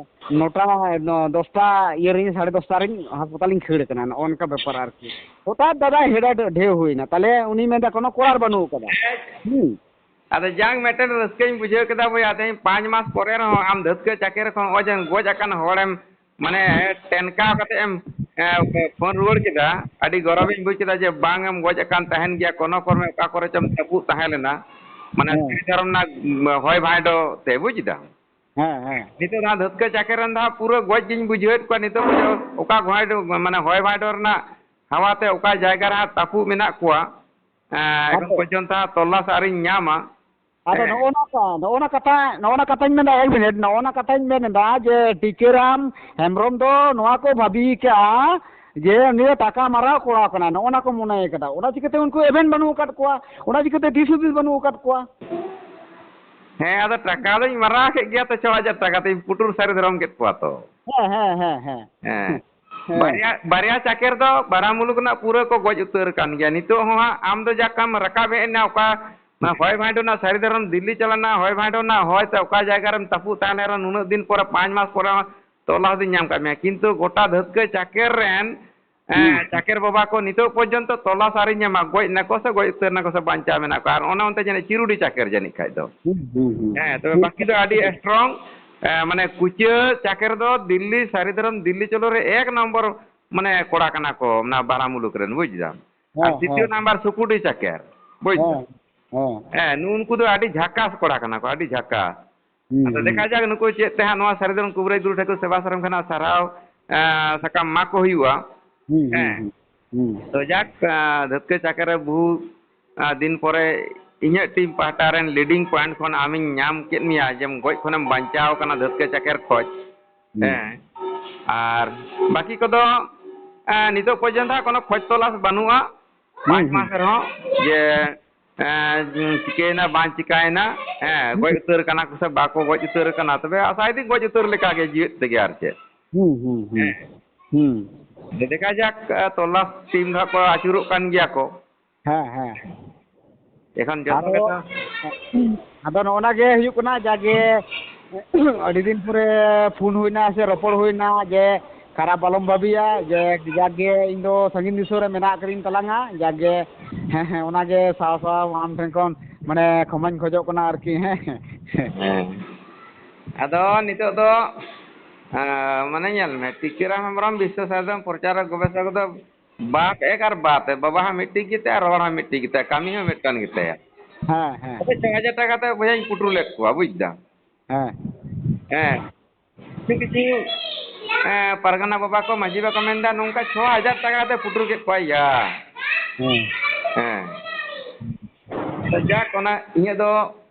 ᱱᱚᱴᱟ, ᱱᱚ-, ᱫᱚᱥᱴᱟ ᱤᱭᱟᱹ ᱨᱮ, ᱥᱟᱲᱮ ᱫᱚᱥᱴᱟ ᱨᱮᱧ ᱦᱟᱥᱯᱟᱛᱟᱞᱤᱧ ᱠᱷᱟᱹᱲ ᱠᱟᱱᱟ᱾ ᱱᱚᱜᱼᱚ ᱱᱚᱝᱠᱟ ᱵᱮᱯᱟᱨ ᱟᱨᱠᱤ᱾ ᱦᱚᱴᱟᱛ ᱫᱟᱫᱟ ᱦᱮᱰ ᱰᱷᱮᱣ ᱦᱩᱭᱱᱟ, ᱛᱟᱦᱞᱮ ᱩᱱᱤ ᱢᱮᱱᱫᱟ ᱠᱳᱱᱳ ᱠᱚᱨᱟᱨ ᱵᱟᱹᱱᱩᱜ ᱠᱟᱫᱟ᱾ ᱦᱩᱸ᱾ ᱟᱫᱚ ᱡᱟᱝ ᱢᱤᱫᱴᱮᱱ ᱨᱟᱹᱥᱠᱟᱹᱧ ᱵᱩᱡᱷᱟᱹᱣ ᱠᱮᱫᱟ ᱵᱚᱭᱦᱟ, ᱛᱮᱦᱮᱧ ᱯᱟᱸᱪ ᱢᱟᱥ ᱯᱚᱨᱮ ᱨᱮᱦᱚᱸ ᱟᱢ ᱫᱷᱟᱹᱛᱠᱟᱹ ᱪᱟᱠᱮ ᱨᱮ ᱠᱷᱚᱱ ᱱᱚᱜᱼᱚᱭ ᱡᱮ ᱜᱚᱡ ᱟᱠᱟᱱ ᱦᱚᱲᱮᱢ ᱢᱟᱱᱮ ᱴᱮᱱᱠᱟᱣ ᱠᱟᱛᱮ ᱮᱢ ᱦᱮᱸ, ᱯᱷᱳᱱ ᱨᱩᱣᱟᱹᱲ ᱠᱮᱫᱟ, ᱟᱹᱰᱤ ᱜᱚᱨᱚᱵᱤᱧ ᱵᱩᱡᱽ ᱠᱮᱫᱟ ᱡᱮ ᱵᱟᱝ ᱮᱢ ᱜᱚᱡ ᱟᱠᱟᱱ ᱛᱟᱦᱮᱱ ᱜᱮᱭᱟ, ᱠᱚᱱᱚ ᱠᱚᱨᱢᱮ ᱚᱠᱟ ᱠᱚᱨᱮ ᱪᱚᱢ ᱛᱟᱹᱯᱩᱜ ᱛᱟᱦᱮᱸ ᱞᱮᱱᱟ, ᱢᱟᱱᱮ ᱦᱮᱸ᱾ ᱥᱟᱹᱨᱤ ᱫᱷᱚᱨᱚᱢ ᱨᱮᱱᱟᱜ ᱦᱚᱭ ᱵᱷᱟᱸᱰᱚ ᱛᱮ, ᱵᱩᱡᱽ ᱫᱟᱢ? ᱦᱮᱸ, ᱦᱮᱸ᱾ ᱱᱤᱛᱚᱜ ᱫᱚ ᱦᱟᱸᱜ ᱫᱷᱟᱹᱛᱠᱟᱹ ᱪᱟᱠᱮ ᱨᱮᱱ ᱫᱚ ᱦᱟᱸᱜ ᱯᱩᱨᱟᱹ ᱜᱚᱡ ᱜᱤᱧ ᱵᱩᱡᱷᱟᱹᱣᱮᱫ ᱠᱚᱣᱟ ᱱᱤᱛᱚᱜ ᱫᱚ᱾ ᱚᱠᱟ ᱜᱷᱚᱸᱰ, ᱢᱟᱱᱮ ᱦᱚᱭ ᱵᱷᱟᱸᱰᱚ ᱨᱮᱱᱟᱜ ᱦᱟᱣᱟ ᱛᱮ ᱚᱠᱟ ᱡᱟᱭᱜᱟ ᱨᱮ ᱦᱟᱸᱜ ᱛᱟᱹᱯᱩᱜ ᱢᱮᱱᱟᱜ ᱠᱚᱣᱟ, ᱮᱸ, ᱮᱠᱷᱚᱱ ᱟᱫᱚ ᱯᱚᱨᱡᱚᱱᱛᱚ ᱦᱟᱸᱜ ᱛᱚᱞᱟᱥ ᱟᱹᱣᱨᱤᱧ ᱧᱟᱢᱟ᱾ ᱟᱫᱚ ᱦᱮᱸ᱾ ᱱᱚᱜᱼᱚ ᱱᱚᱝᱠᱟ, ᱱᱚᱜᱼᱚ ᱱᱟ ᱠᱟᱛᱷᱟ, ᱱᱚᱜᱼᱚ ᱱᱟ ᱠᱟᱛᱷᱟᱧ ᱢᱮᱱᱫᱟ, ᱮᱠ ᱢᱤᱱᱤᱴ, ᱱᱚᱜᱼᱚ ᱱᱟ ᱠᱟᱛᱷᱟᱧ ᱢᱮᱱ ᱮᱫᱟ ᱡᱮ ᱴᱤᱠᱟᱹᱨᱟᱢ ᱦᱮᱢᱵᱨᱚᱢ ᱫᱚ ᱱᱚᱣᱟ ᱠᱚ ᱵᱷᱟᱹᱵᱤ ᱠᱟᱜᱼᱟ ᱡᱮ ᱩᱱᱤ ᱫᱚ ᱴᱟᱠᱟ ᱢᱟᱨᱟᱣ ᱠᱚᱲᱟ ᱠᱟᱱᱟᱭ, ᱱᱚᱜᱼᱚ ᱱᱟ ᱠᱚ ᱢᱚᱱᱮ ᱠᱟᱫᱟ᱾ ᱚᱱᱟ ᱪᱤᱠᱟᱹᱛᱮ ᱩᱱᱠᱩ ᱮᱵᱷᱮᱱ ᱵᱟᱹᱱᱩᱜ ᱟᱠᱟᱫ ᱠᱚᱣᱟ, ᱚᱱᱟ ᱪᱤᱠᱟᱹᱛᱮ ᱫᱤᱥ ᱦᱩᱫᱤᱥ ᱵᱟᱹᱱᱩᱜ ᱟᱠᱟᱫ ᱠᱚᱣᱟ? ᱦᱮᱸ, ᱟᱫᱚ ᱴᱟᱠᱟ ᱫᱚᱧ ᱢᱟᱨᱟᱣ ᱠᱮᱫ ᱜᱮᱭᱟ ᱛᱚ, ᱪᱷᱚ ᱦᱟᱡᱟᱨ ᱴᱟᱠᱟ ᱛᱮᱧ ᱯᱩᱴᱩᱨ ᱥᱟᱹᱨᱤ ᱫᱷᱚᱨᱚᱢ ᱠᱮᱫ ᱠᱚᱣᱟ ᱛᱚ᱾ ᱦᱮᱸ, ᱦᱮᱸ, ᱦᱮᱸ, ᱦᱮᱸ᱾ ᱦᱮᱸ᱾ ᱦᱮᱸ᱾ ᱵᱟᱨᱭᱟ, ᱵᱟᱨᱭᱟ ᱪᱟᱠᱮᱨ ᱫᱚ ᱵᱟᱨᱟ ᱢᱩᱞᱩᱠ ᱨᱮᱱᱟᱜ ᱯᱩᱨᱟᱹ ᱠᱚ ᱜᱚᱡ ᱩᱛᱟᱹᱨ ᱟᱠᱟᱱ ᱜᱮᱭᱟ᱾ ᱱᱤᱛᱚᱜ ᱦᱚᱸ ᱦᱟᱸᱜ ᱟᱢ ᱫᱚ ᱡᱟᱠ ᱠᱟᱢ ᱨᱟᱠᱟᱵ ᱦᱮᱡ ᱮᱱᱟ, ᱚᱠᱟ ᱚᱱᱟ ᱦᱚᱭ ᱵᱷᱟᱸᱰᱚ ᱨᱮᱱᱟᱜ ᱥᱟᱹᱨᱤ ᱫᱷᱚᱨᱚᱢ ᱫᱤᱞᱞᱤ ᱪᱟᱞᱟᱣ ᱞᱮᱱᱟ, ᱦᱚᱭ ᱵᱷᱟᱸᱰᱚ ᱨᱮᱱᱟᱜ ᱦᱚᱭ ᱛᱮ ᱚᱠᱟ ᱡᱟᱭᱜᱟ ᱨᱮᱢ ᱛᱟᱹᱯᱩᱜ ᱛᱟᱦᱮᱸ ᱞᱮᱱ ᱨᱮᱦᱚᱸ ᱱᱩᱱᱟᱹᱜ ᱫᱤᱱ ᱯᱚᱨᱮ, ᱯᱟᱸᱪ ᱢᱟᱥ ᱯᱚᱨᱮ ᱦᱚᱸ ᱛᱚᱞᱟᱥ ᱫᱚᱧ ᱧᱟᱢ ᱠᱟᱜ ᱢᱮᱭᱟ᱾ ᱠᱤᱱᱛᱩ ᱜᱚᱴᱟ ᱫᱷᱟᱹᱛᱠᱟᱹ ᱪᱟᱠᱮᱨ ᱨᱮᱱ, ᱦᱩᱸ᱾ ᱮᱸ, ᱪᱟᱠᱮᱨ ᱵᱟᱵᱟ ᱠᱚ ᱱᱤᱛᱚᱜ ᱯᱚᱨᱡᱚᱱᱛᱚ ᱛᱚᱞᱟᱥ ᱟᱹᱣᱨᱤᱧ ᱧᱟᱢᱟ, ᱜᱚᱡ ᱱᱟᱠᱚ ᱥᱮ ᱜᱚᱡ ᱩᱛᱟᱹᱨ ᱱᱟᱠᱚ ᱥᱮ ᱵᱟᱧᱪᱟᱣ ᱢᱮᱱᱟᱜ ᱠᱚᱣᱟ᱾ ᱟᱨ ᱚᱱᱮ ᱚᱱᱛᱮ ᱡᱟᱹᱱᱤᱡ ᱪᱤᱨᱩᱰᱤ ᱪᱟᱠᱮᱨ ᱡᱟᱹᱱᱤᱡ ᱠᱷᱟᱡ ᱫᱚ᱾ ᱦᱩᱸ, ᱦᱩᱸ, ᱦᱩᱸ᱾ ᱦᱮᱸ, ᱛᱚᱵᱮ ᱦᱩᱸ᱾ ᱵᱟᱹᱠᱤ ᱫᱚ ᱟᱹᱰᱤ strong, ᱮᱸ, ᱢᱟᱱᱮ ᱠᱩᱪᱟᱹ ᱪᱟᱠᱮᱨ ᱫᱚ ᱫᱤᱞᱞᱤ, ᱥᱟᱹᱨᱤ ᱫᱷᱚᱨᱚᱢ ᱫᱤᱞᱞᱤ ᱪᱚᱞᱚ ᱨᱮ ᱮᱠ ᱱᱚᱢᱵᱚᱨ ᱢᱟᱱᱮ ᱠᱚᱲᱟ ᱠᱟᱱᱟ ᱠᱚ, ᱚᱱᱟ ᱵᱟᱨᱟ ᱢᱩᱞᱩᱠ ᱨᱮᱱ, ᱵᱩᱡᱽ ᱫᱟᱢ᱾ ᱟᱨ ᱦᱮᱸ, ᱛᱤᱛᱤᱭᱚ ᱦᱮᱸ᱾ ᱱᱟᱢᱵᱟᱨ ᱥᱩᱠᱩᱰᱤ ᱪᱟᱠᱮᱨ, ᱵᱩᱡᱽ ᱫᱟᱢ᱾ ᱦᱮᱸ, ᱦᱮᱸ᱾ ᱦᱮᱸ, ᱱᱩᱜᱼᱩ ᱱᱩᱠᱩ ᱫᱚ ᱟᱹᱰᱤ ᱡᱷᱟᱠᱟᱥ ᱠᱚᱲᱟ ᱠᱟᱱᱟ ᱠᱚ, ᱟᱹᱰᱤ ᱡᱷᱟᱠᱟᱥ᱾ ᱦᱩᱸ, ᱟᱫᱚ ᱦᱩᱸ᱾ ᱫᱮᱠᱷᱟ ᱡᱟᱠ ᱱᱩᱠᱩ ᱪᱮᱫ ᱛᱮ ᱦᱟᱸᱜ ᱱᱚᱣᱟ ᱥᱟᱹᱨᱤ ᱫᱷᱚᱨᱚᱢ ᱠᱩᱵᱨᱟᱹᱭ ᱜᱩᱨᱩ ᱴᱷᱟᱹᱠᱩᱨ ᱥᱮᱵᱟ ᱥᱟᱨᱚᱢ ᱠᱷᱚᱱᱟᱜ ᱥᱟᱨᱦᱟᱣ, ᱮᱸ, ᱥᱟᱠᱟᱢ ᱮᱢᱟ ᱠᱚ ᱦᱩᱭᱩᱜᱼᱟ᱾ ᱦᱩᱸ, ᱦᱩᱸ, ᱦᱮᱸ᱾ ᱦᱩᱸ, ᱦᱩᱸ᱾ ᱛᱚ ᱡᱟᱠ, ᱮᱸ, ᱫᱷᱟᱹᱛᱠᱟᱹ ᱪᱟᱠᱮᱨ ᱨᱮ ᱵᱚᱦᱩ, ᱮᱸ, ᱫᱤᱱ ᱯᱚᱨᱮ ᱤᱧᱟᱹᱜ ᱴᱤᱢ ᱯᱟᱦᱴᱟ ᱨᱮᱱ leading point ᱠᱷᱚᱱ ᱟᱢᱤᱧ ᱧᱟᱢ ᱠᱮᱫ ᱢᱮᱭᱟ, ᱡᱮᱢ ᱜᱚᱡ ᱠᱷᱚᱱᱮᱢ ᱵᱟᱧᱪᱟᱣ ᱠᱟᱱᱟ ᱫᱷᱟᱹᱛᱠᱟᱹ ᱪᱟᱠᱮᱨ ᱠᱷᱚᱡ᱾ ᱦᱩᱸ᱾ ᱦᱮᱸ᱾ ᱟᱨ ᱵᱟᱹᱠᱤ ᱠᱚᱫᱚ, ᱮᱸ, ᱱᱤᱛᱚᱜ ᱯᱚᱨᱡᱚᱱᱛᱚ ᱦᱟᱸᱜ ᱠᱳᱱᱳ ᱠᱷᱚᱡᱽ ᱛᱚᱞᱟᱥ ᱵᱟᱹᱱᱩᱜᱼᱟ᱾ ᱦᱩᱸ, ᱯᱟᱸᱪ ᱦᱩᱸ᱾ ᱢᱟᱥ ᱨᱮᱦᱚᱸ ᱡᱮ, ᱮᱸ, ᱪᱤᱠᱟᱹᱭᱮᱱᱟ ᱵᱟᱝ ᱪᱤᱠᱟᱹᱭᱮᱱᱟ, ᱦᱮᱸ, ᱦᱩᱸ᱾ ᱜᱚᱡ ᱩᱛᱟᱹᱨ ᱠᱟᱱᱟ ᱠᱚ ᱥᱮ ᱵᱟᱠᱚ ᱜᱚᱡ ᱩᱛᱟᱹᱨ ᱠᱟᱱᱟ, ᱛᱚᱵᱮ ᱟᱥᱟᱭᱮᱫᱟᱹᱧ ᱜᱚᱡ ᱩᱛᱟᱹᱨ ᱞᱮᱠᱟᱜᱮ ᱡᱤᱣᱮᱫ ᱛᱮᱜᱮ ᱟᱨ ᱪᱮᱫ᱾ ᱦᱩᱸ, ᱦᱩᱸ, ᱦᱩᱸ᱾ ᱦᱮᱸ᱾ ᱦᱩᱸ᱾ ᱫᱮᱠᱷᱟ ᱡᱟᱠ, ᱛᱚᱞᱟᱥ ᱴᱤᱢ ᱫᱚ ᱦᱟᱸᱜ ᱠᱚ ᱟᱹᱪᱩᱨᱚᱜ ᱠᱟᱱ ᱜᱮᱭᱟ ᱠᱚ᱾ ᱦᱮᱸ, ᱦᱮᱸ᱾ ᱮᱠᱷᱚᱱ ᱡᱚᱛᱚ ᱟᱫᱚ, ᱜᱮᱛᱚ ᱟᱫᱚ ᱱᱚᱜᱼᱚ ᱱᱟ ᱜᱮ ᱦᱩᱭᱩᱜ ᱠᱟᱱᱟ, ᱡᱟᱜᱮ ᱟᱹᱰᱤ ᱫᱤᱱ ᱯᱚᱨᱮ ᱯᱷᱳᱱ ᱦᱩᱭᱱᱟ ᱥᱮ ᱨᱚᱯᱚᱲ ᱦᱩᱭᱱᱟ, ᱡᱮ ᱠᱷᱟᱨᱟᱯ ᱟᱞᱚᱢ ᱵᱷᱟᱹᱵᱤᱭᱟ, ᱡᱮ ᱡᱟᱜᱮ ᱤᱧ ᱫᱚ ᱥᱟᱺᱜᱤᱧ ᱫᱤᱥᱚᱢ ᱨᱮ ᱢᱮᱱᱟᱜ ᱟᱠᱟᱫᱤᱧ ᱛᱟᱞᱟᱝᱟ, ᱡᱟᱜᱮ, ᱦᱮᱸ, ᱦᱮᱸ, ᱚᱱᱟ ᱜᱮ ᱥᱟᱶ ᱥᱟᱶ ᱟᱢ ᱴᱷᱮᱱ ᱠᱷᱚᱱ ᱢᱟᱱᱮ ᱠᱷᱚᱢᱟᱧ ᱠᱷᱚᱡᱚᱜ ᱠᱟᱱᱟ ᱟᱨᱠᱤ, ᱦᱮᱸ᱾ ᱦᱮᱸ᱾ ᱟᱫᱚ ᱱᱤᱛᱚᱜ ᱫᱚ ᱦᱮᱸ, ᱢᱟᱱᱮ ᱧᱮᱞ ᱢᱮ, ᱴᱤᱠᱟᱹᱨᱟᱢ ᱦᱮᱢᱵᱨᱚᱢ ᱵᱤᱥᱥᱚ ᱥᱟᱨᱡᱚᱢ ᱯᱨᱚᱪᱟᱨᱚᱠ ᱜᱚᱵᱮᱥᱚᱠ ᱫᱚ ᱵᱟᱯ ᱮᱠ ᱟᱨ ᱵᱟᱯ ᱮ, ᱵᱟᱵᱟ ᱦᱚᱸ ᱢᱤᱫᱴᱤᱡ ᱜᱮᱛᱟᱭᱟ, ᱨᱚᱲ ᱦᱚᱸ ᱢᱤᱫᱴᱤᱡ ᱜᱮᱛᱟᱭᱟ, ᱠᱟᱹᱢᱤ ᱦᱚᱸ ᱢᱤᱫᱴᱟᱝ ᱜᱮᱛᱟᱭᱟ᱾ ᱦᱮᱸ, ᱦᱮᱸ᱾ ᱛᱚᱵᱮ ᱪᱷᱚ ᱦᱟᱡᱟᱨ ᱴᱟᱠᱟ ᱛᱮ ᱵᱚᱭᱦᱟᱧ ᱯᱩᱴᱩᱨ ᱞᱮᱫ ᱠᱚᱣᱟ, ᱵᱩᱡᱽ ᱫᱟᱢ᱾ ᱦᱮᱸ᱾ ᱦᱮᱸ᱾ ᱠᱤᱪᱷᱩ ᱠᱤᱪᱷᱩ, ᱮᱸ, ᱯᱟᱨᱜᱟᱱᱟ ᱵᱟᱵᱟ ᱠᱚ, ᱢᱟᱹᱡᱷᱤ ᱵᱟᱵᱟ ᱠᱚ ᱢᱮᱱᱫᱟ, "ᱱᱚᱝᱠᱟ ᱪᱷᱚ ᱦᱟᱡᱟᱨ ᱴᱟᱠᱟ ᱠᱟᱛᱮ ᱯᱩᱴᱩᱨ ᱠᱮᱫ ᱠᱚᱣᱟᱭ ᱭᱟ!" ᱦᱮᱸ᱾ ᱦᱮᱸ᱾ ᱛᱚ ᱡᱟᱠ, ᱚᱱᱟ ᱤᱧᱟᱹᱜ ᱫᱚ